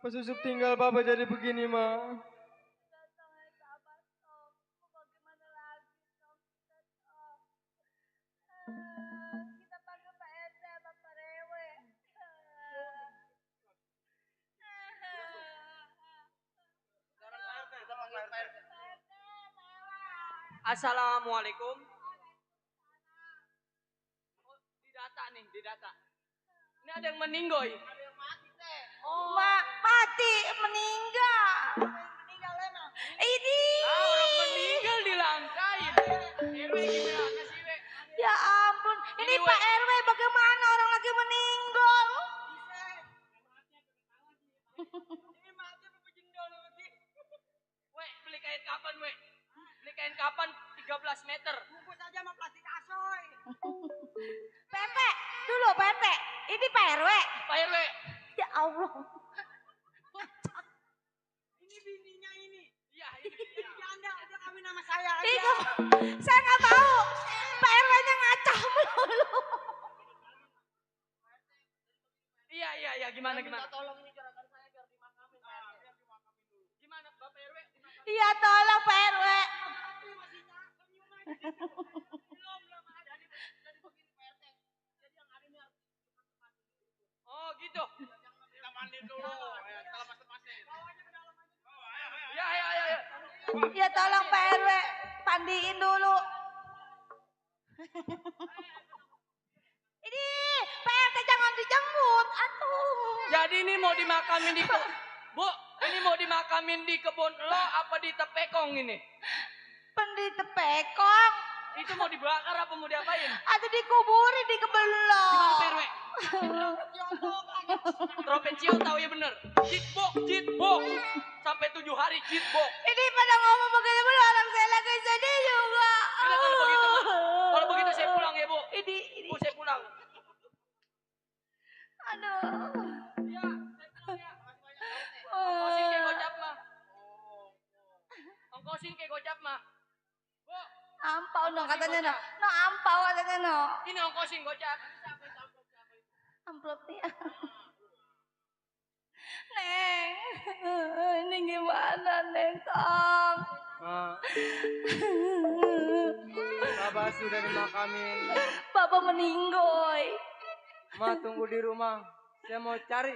pas Yusuf tinggal Bapak jadi begini, Mak? Kita panggil Pak RT apa Pak Rewe. Assalamualaikum. Oh, di data nih, di data. Ini ada yang meninggoy. Oh, mati, meninggal. Ini. Orang meninggal dilangkain. RW gimana sih, We? Ya ampun, ini Pak RW bagaimana orang lagi meninggal? Ini mati apa jendol sih? We, beli kain kapan, We? Beli kain kapan 13 meter. Bungkus aja sama plastik asoy. Pepe, dulu Pepe. Ini Pak RW. Pak RW. Ya Allah. Ini bininya ini. Iya, ini janda udah kawin sama saya aja. Itu, saya nggak mau. Pak RW-nya ngacau melulu. Iya, gimana? Tolong ini juragan saya biar dimakamin. Gimana Bapak RW? Iya, tolong Pak RW. Oh gitu. Kita mandi dulu. Kita masing-masing. Ya. Ya tolong Pak RW, pandiin dulu. Ini PRT jangan dijemput, atuh. Jadi ini mau dimakamin di Bu, ini mau dimakamin di kebun lo apa di tepekong ini? Pendi tepekong. Itu mau dibakar apa mau diapain? Atau dikuburin di kebun lo. Gimana PRW? Trompet Cio tahu ya bener. Jitbok. Sampai 7 hari jitbok. Ini pada ngomong begitu belum orang saya lagi sedih juga. Udah kalau begitu mah. Kalau begitu saya pulang ya Bu. Ini. Bu saya pulang. Aduh. Iya, saya pulang ya. Ongkosin kayak gocap mah. Ongkosin kayak gocap mah. Bu. Ampau dong katanya no. No ampau katanya no. Ini ongkosin gocap. Amplopnya. Neng. Ini gimana Neng Tong? Ma. Bapak sudah dimakamin. Bapak meninggoy. Ma tunggu di rumah. Saya mau cari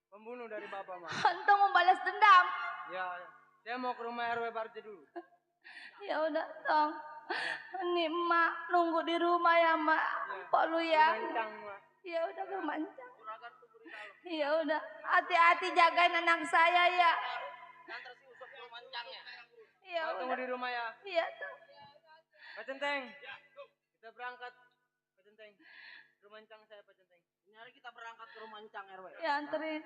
pembunuh dari Bapak, Ma. Untuk membalas dendam. Ya, saya mau ke rumah RW Barje dulu. Ya udah Tong. Ini Mak nunggu di rumah ya Mak. Pak lu ya. Mancang, Ma. Ya udah bermancang. Ya udah, hati-hati jagain anak saya ya. Nanti si Usop ke mancangnya. Ya Ma, tunggu udah. di rumah ya. Iya Tong. Pak Centeng. Kita berangkat. Pak Centeng. Rumah mancang saya Pak Centeng. Ini hari kita berangkat ke rumah mancang RW. Ya anterin.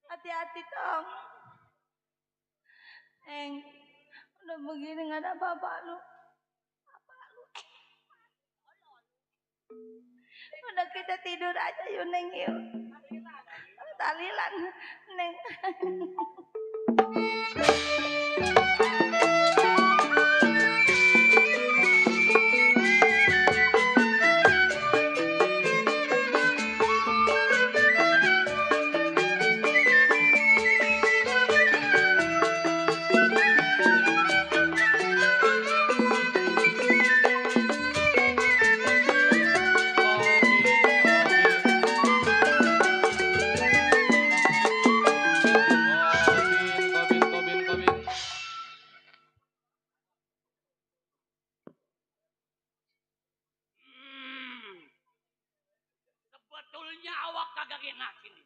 Hati-hati Tong. Udah begini nggak ada apa-apa lu. Udah kita tidur aja yuk Neng yuk. Talilan Neng. Sebetulnya awak kagak enak ini.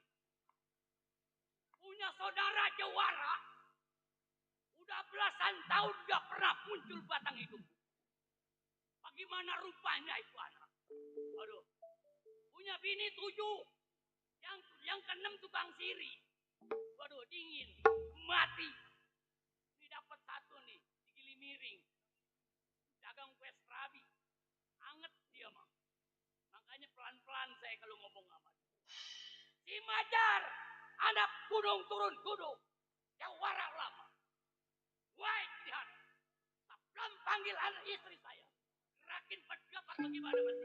Punya saudara jawara. Udah belasan tahun gak pernah muncul batang hidup. Bagaimana rupanya itu anak? Aduh. Punya bini 7. Yang ke-6 tukang siri. Waduh dingin. Mati. Ini dapat 1 nih. Digili miring. Dagang kue serabi. Anget dia mah. Makanya pelan-pelan saya kalau ngomong sama dia. Si Majar, anak gunung turun gunung. Jawara lama. Wah, lihat. Sebelum panggil anak istri saya. Gerakin pedapat bagaimana masih.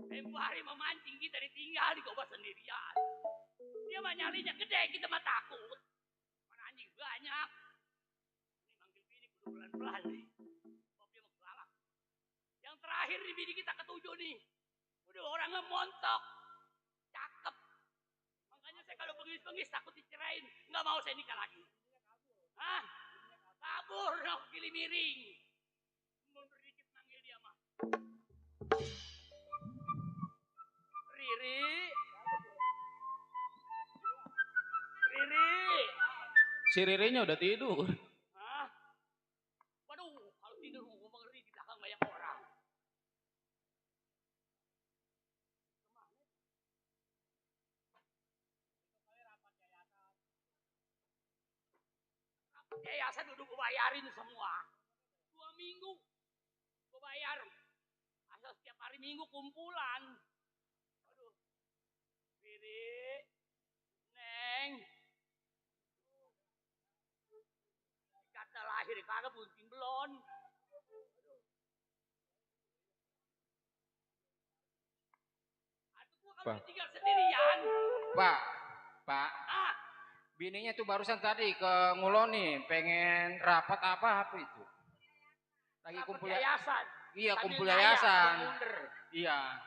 Tempo hari memancing kita ditinggal di gobak sendirian. Dia mah nyalinya gede, kita mah takut. Mana anjing banyak. Ini manggil bini kudu pelan-pelan nih. Sebab dia mau galak. Yang terakhir di bini kita ke-7 nih. Udah orangnya montok. Cakep. bengis takut dicerain. Nggak mau saya nikah lagi. Hah? Kabur dong kili miring. Mundur dikit manggil dia mah. Riri. Riri. Si Ririnya udah tidur. Hah? Waduh, kalau tidur mau ngeri di belakang banyak orang. Yayasan udah gue bayarin semua. 2 minggu gue bayar. Asal setiap hari Minggu kumpulan. Aduh. Riri. Neng. Kata lahir kagak bunting belon. Aduh gua kalau tinggal sendirian. Pak. Bininya tuh barusan tadi ke Nguloni pengen rapat apa itu. Lagi kumpul yayasan. Iya, sambil kumpul naya, yayasan. ngunder. Iya.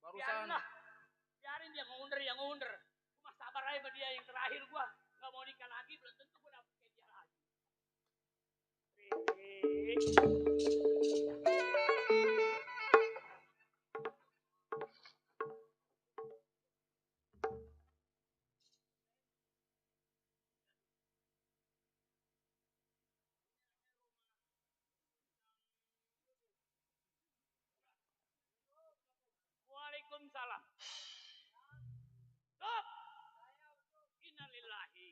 Barusan. Biarin dia ngunder. Cuma sabar aja sama dia yang terakhir gua. Gak mau nikah lagi, belum tentu gua dapet kayak dia lagi. Waalaikumsalam. Stop. Innalillahi.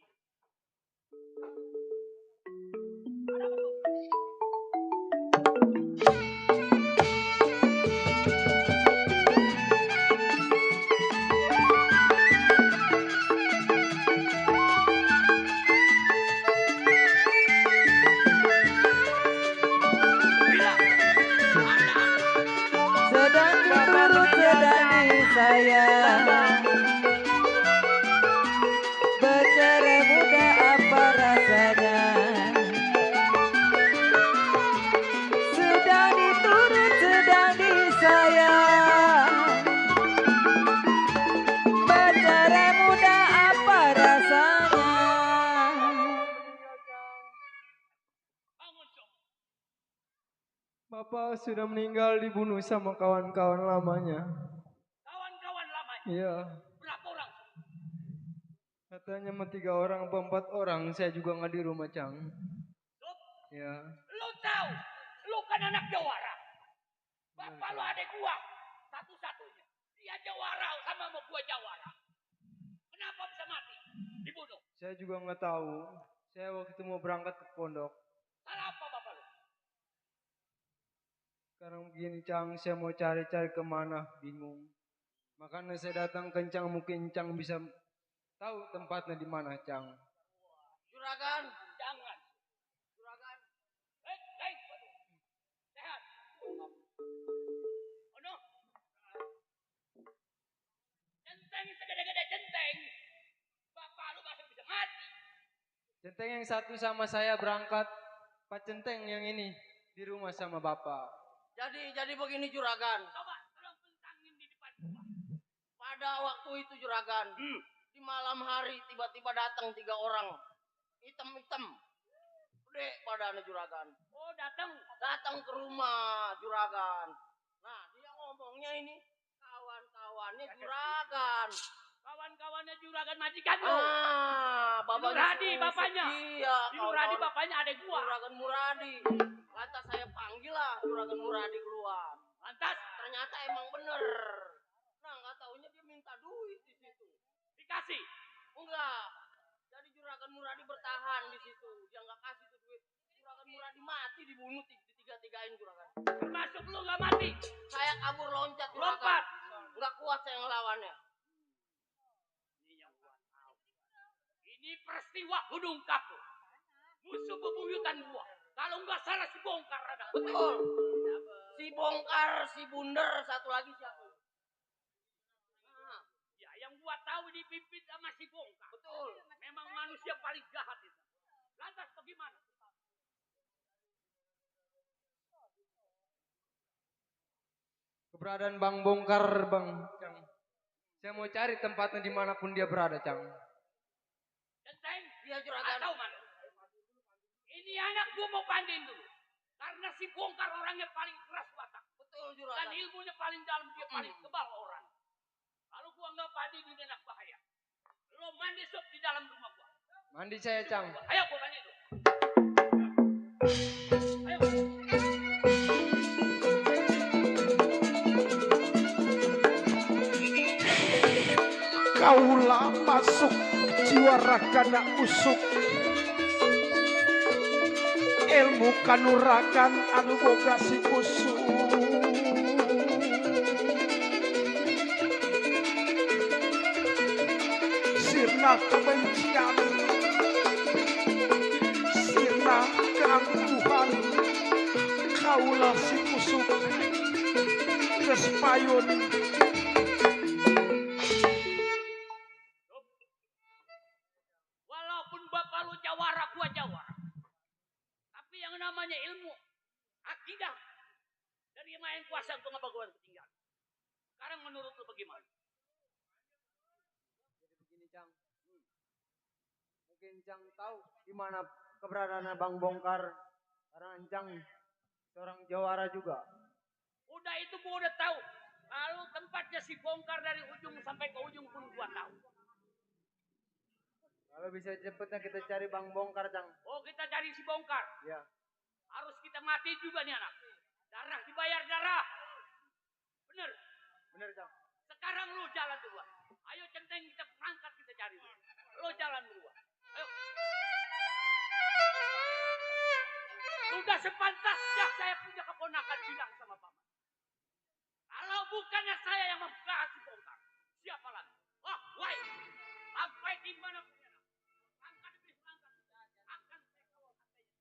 Sedang diturut sedani saya, bercerai muda apa rasanya. Sedang diturut sedang disayang, bercerai muda apa rasanya. Bapak sudah meninggal dibunuh sama kawan-kawan lamanya. Kawan-kawan lamanya? Iya. Berapa orang? Katanya 3 orang apa 4 orang. Saya juga nggak di rumah, Cang. Ya. Lu tahu, lu kan anak jawara. Bapak lu adek gua, satu-satunya. Dia jawara sama gua jawara. Kenapa bisa mati? Dibunuh. Saya juga nggak tahu. Saya waktu itu mau berangkat ke pondok. Salah apa bapak lu? Sekarang begini, Cang, saya mau cari-cari kemana, bingung. Makanya saya datang ke Cang, mungkin Cang bisa tahu tempatnya di mana, Cang. Juragan, jangan. Juragan. Waduh. Sehat. Oh no. Centeng segede-gede centeng. Bapak lu masih bisa mati. Centeng yang satu sama saya berangkat, Pak Centeng yang ini di rumah sama Bapak. Jadi begini Juragan. Coba tolong pentangin di depan gua. Pada waktu itu Juragan, di malam hari tiba-tiba datang 3 orang. Hitam-hitam. Gede badannya Juragan. Oh, datang ke rumah Juragan. Nah, dia ngomongnya ini kawan-kawannya Juragan. Kawan-kawannya Juragan majikan lu. Bapak Muradi bapaknya. Iya, Muradi bapaknya adek gua. Juragan Muradi. Lantas saya panggil lah Juragan Muradi keluar. Lantas ternyata emang bener. Nah, nggak taunya dia minta duit di situ. Dikasih? Enggak. Jadi Juragan Muradi bertahan di situ. Dia nggak kasih tuh duit. Juragan Muradi mati dibunuh tiga-tigain Juragan. Termasuk lu nggak mati? Saya kabur loncat Juragan. Lompat? Nggak kuat saya ngelawannya. Ini peristiwa Gunung Kapur. Musuh bebuyutan gua. Kalau nggak salah si Bongkar ada. Betul. Si Bongkar, si Bunder, satu lagi siapa? Nah, ya yang gua tahu dipimpin sama si Bongkar. Betul. Memang manusia paling jahat itu. Lantas bagaimana? Keberadaan Bang Bongkar, Bang Cang. Saya mau cari tempatnya dimanapun dia berada, Cang. Centeng, Iya juragan. atau mana? Ini anak gua mau pandiin dulu. Karena si Bongkar orangnya paling keras watak. Betul Dan juragan. ilmunya paling dalam, dia paling kebal orang. Kalau gua nggak pandi, ini enak bahaya. Lo mandi sob di dalam rumah gua. Mandi saya, Cang. Ayo gua mandi dulu. Ayo. Kaulah masuk jiwa ragana usuk ilmu kanuragan anu boga si usuk sirna kebencian sirna keangkuhan kaulah si usuk kespayun. Walaupun bapak lu jawara, gua jawara. Tapi yang namanya ilmu, akidah, dari yang main kuasa gua nggak bakalan ketinggalan. Sekarang menurut lu bagaimana? Jadi begini, Cang. Mungkin Cang tahu di mana keberadaan Bang Bongkar. Karena Cang seorang jawara juga. Udah itu gua udah tahu. Lalu tempatnya si Bongkar dari ujung sampai ke ujung pun gua tahu. Kalau bisa cepetnya kita cari Bang Bongkar, Cang. Oh, kita cari si Bongkar. Ya. Harus kita mati juga nih anak. Darah dibayar darah. Bener. Bener, Cang. Sekarang lu jalan dulu. Ayo Centeng, kita berangkat, kita cari. Lu jalan dulu. Ayo. Sudah sepantasnya saya punya keponakan bilang sama paman. Kalau bukannya saya yang membahas si Bongkar, siapa lagi? Wah, why? Sampai di mana pun ya. Angkat demi angkat. Akan saya kawal hartanya.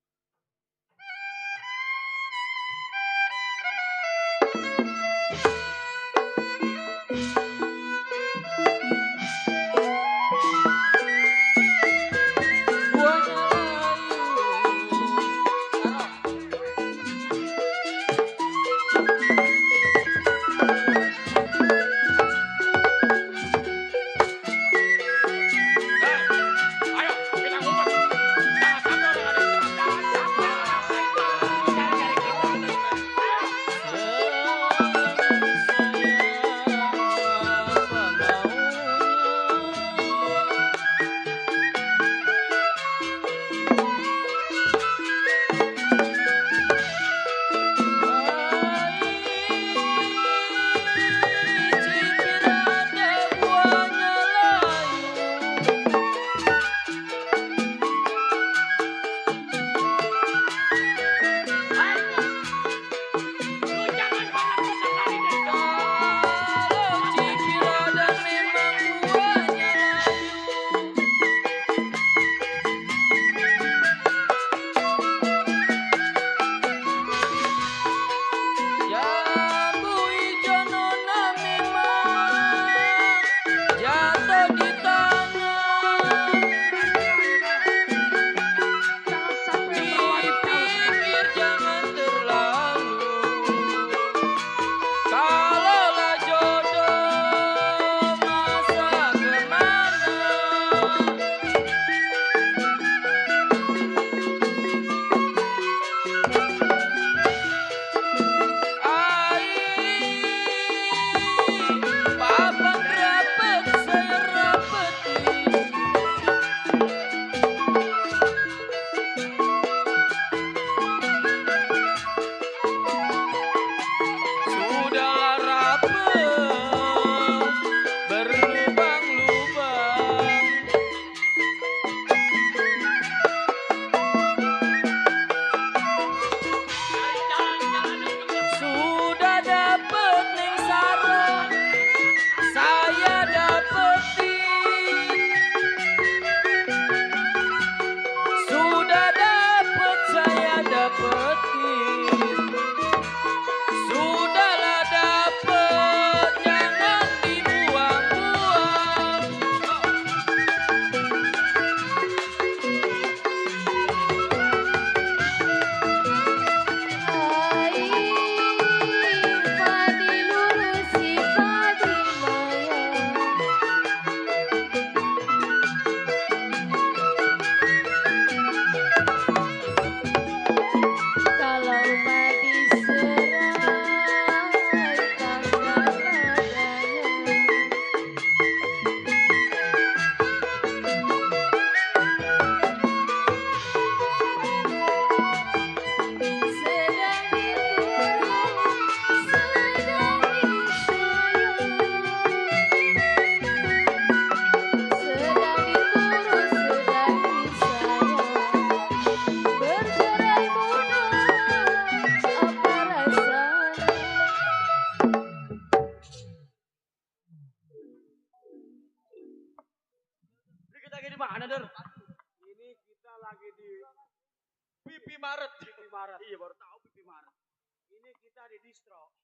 distro.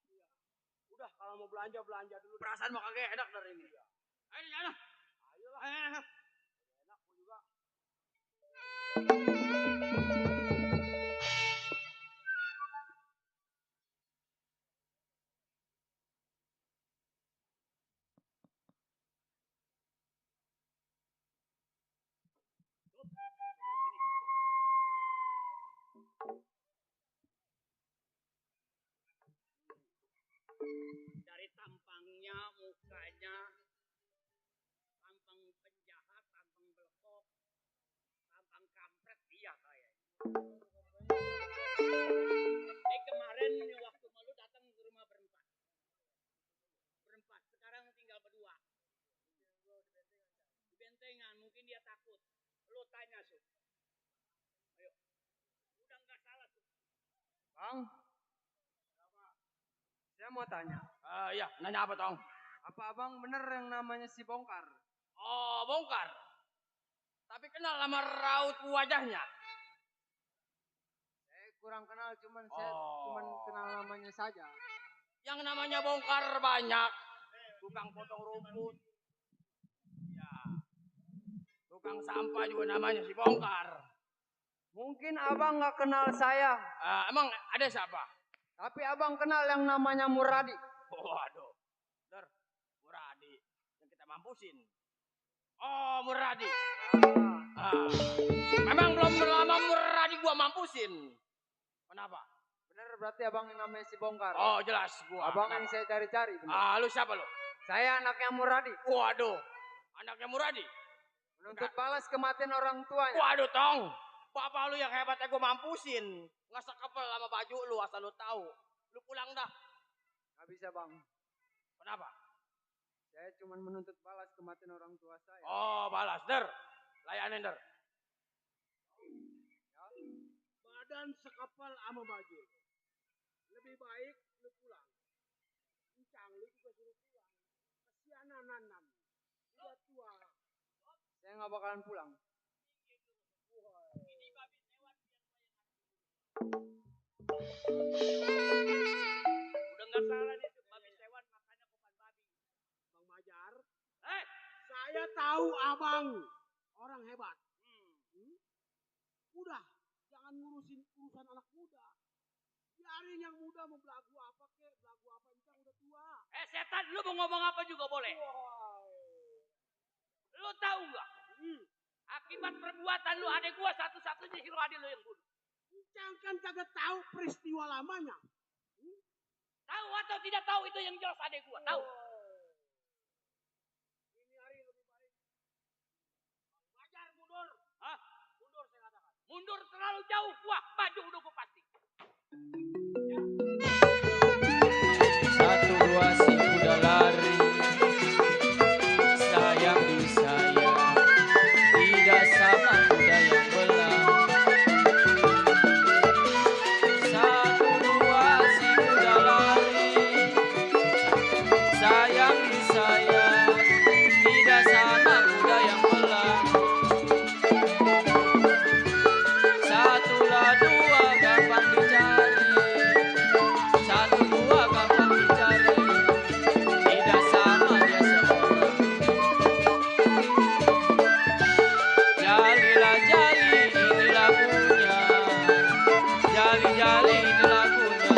Udah kalau mau belanja dulu. Perasaan mau kagak enak dari ini. Ayo di sana. Ayolah. Ayo. Enak gua juga. Dari tampangnya, mukanya, tampang penjahat, tampang belekok, tampang kampret, iya kayaknya. Ini kemarin ini waktu malu datang ke rumah berempat. Sekarang tinggal berdua. Di bentengan, mungkin dia takut. Lu tanya, Suk. Ayo. Udah nggak salah, Suk. Bang. Saya mau tanya. Iya, nanya apa, Tong? Apa abang bener yang namanya si Bongkar? Oh, Bongkar. Tapi kenal sama raut wajahnya. Saya kurang kenal, saya cuman kenal namanya saja. Yang namanya Bongkar banyak. Tukang potong rumput. Ya. Tukang sampah juga namanya si Bongkar. Mungkin abang nggak kenal saya. Emang ada siapa? Tapi abang kenal yang namanya Muradi. Waduh. Muradi. Yang kita mampusin. Oh, Muradi. Memang belum lama Muradi gua mampusin. Kenapa? Bener berarti abang yang namanya si Bongkar. Oh, jelas gua. Abang yang saya cari-cari. Lu siapa lu? Saya anaknya Muradi. Waduh. Anaknya Muradi. Menuntut balas kematian orang tuanya. Waduh, Tong. Bapak lu yang hebatnya gue mampusin. Nggak sekepel sama baju lu asal lu tahu. Lu pulang dah. Nggak bisa, Bang. Kenapa? Saya cuma menuntut balas kematian orang tua saya. Oh, balas, Der. Layanin, Der. Ya. Badan sekepal sama baju. Lebih baik lu pulang. Encang lu juga suruh pulang. Kesianan Nan. Udah tua. Saya nggak bakalan pulang. Udah nggak salah nih tuh babi sewan makanya kopan babi. Bang Majar, saya tahu abang orang hebat. Udah, jangan ngurusin urusan anak muda. Biarin yang muda mau belagu apa kek, belagu apa encang udah tua. Setan, lu mau ngomong apa juga boleh. Lu tahu nggak? Akibat perbuatan lu adek gua satu-satunya hero adek lu yang bunuh. Encang kan kagak tahu peristiwa lamanya. Tahu atau tidak tahu itu yang jelas adek gua, tahu. Ini hari lebih baik. Majar mundur. Hah? Mundur saya katakan. Mundur terlalu jauh, wah baju udah gua pasti. Satu dua si kuda lari, sayang disayang, tidak sama kuda yang belang. Satu dua si kuda lari, sayang disayang, tidak sama kuda yang belang. Satulah dua gampang dicari, satu dua gampang dicari, tidak sama dia seorang. Jalilah jali ini lagunya, jali-jali ini lagunya.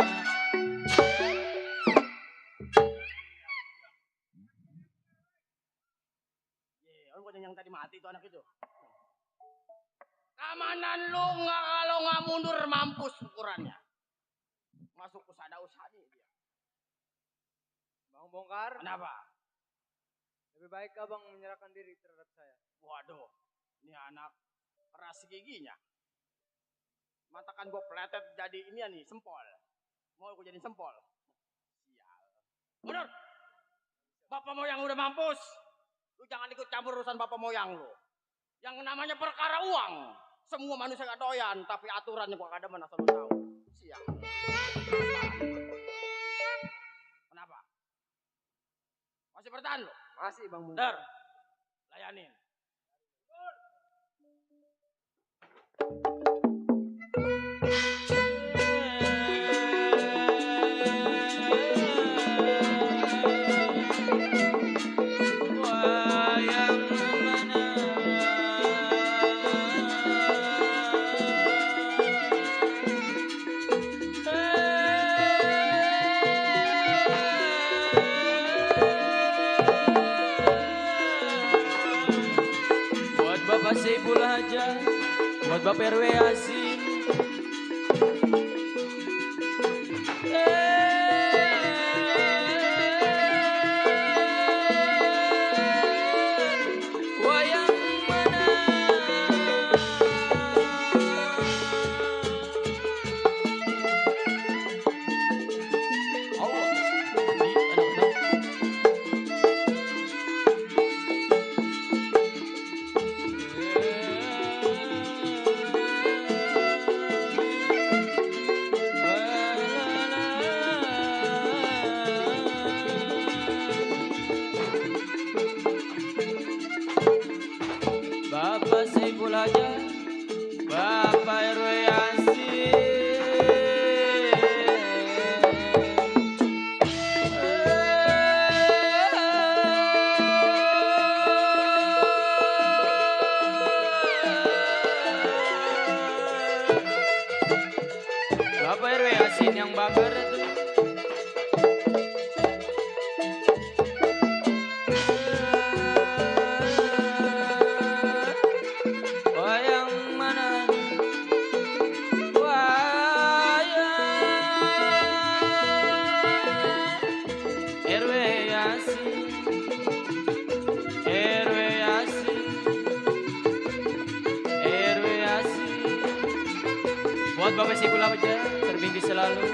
Orang bukan yang tadi mati itu anak itu. Keamanan lu nggak kalau nggak mundur mampus ukurannya. Masuk usada-usada dia. Bang Bongkar. Kenapa? Lebih baik abang menyerahkan diri terhadap saya. Waduh, ini anak keras giginya. Matakan gue peletet jadi ini nih sempol. Mau gue jadi sempol. Sial. Mundur. Bapak moyang udah mampus. Lu jangan ikut campur urusan bapak moyang lu. Yang namanya perkara uang. Semua manusia gak doyan, tapi aturannya gua kadang asal lu tahu. Sial. Kenapa? Masih bertahan lu? Masih Bang Bongkar. Der. Layanin. Bapak RW Yasin. Wayang mana? Allah, di anak-anak. Bapak Saiful Haja, Bapak RW Yasin. Bapak RW Yasin yang bakar itu. Wayang mana? Wayang RW Yasin, RW Yasin, RW Yasin. Buat Bapak Saiful Haja tertinggi selalu.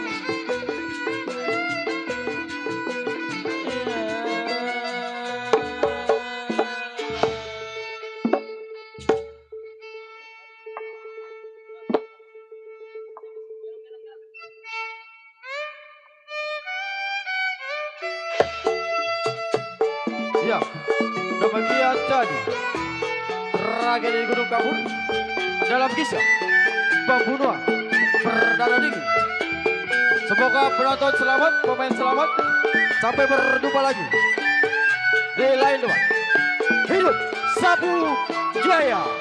Ya, demikian jadi tragedi Gunung Kabur dalam kisah pembunuhan berdarah dingin. Semoga penonton selamat, pemain selamat. Sampai berjumpa lagi di lain tempat. Hidup Sapu Jaya.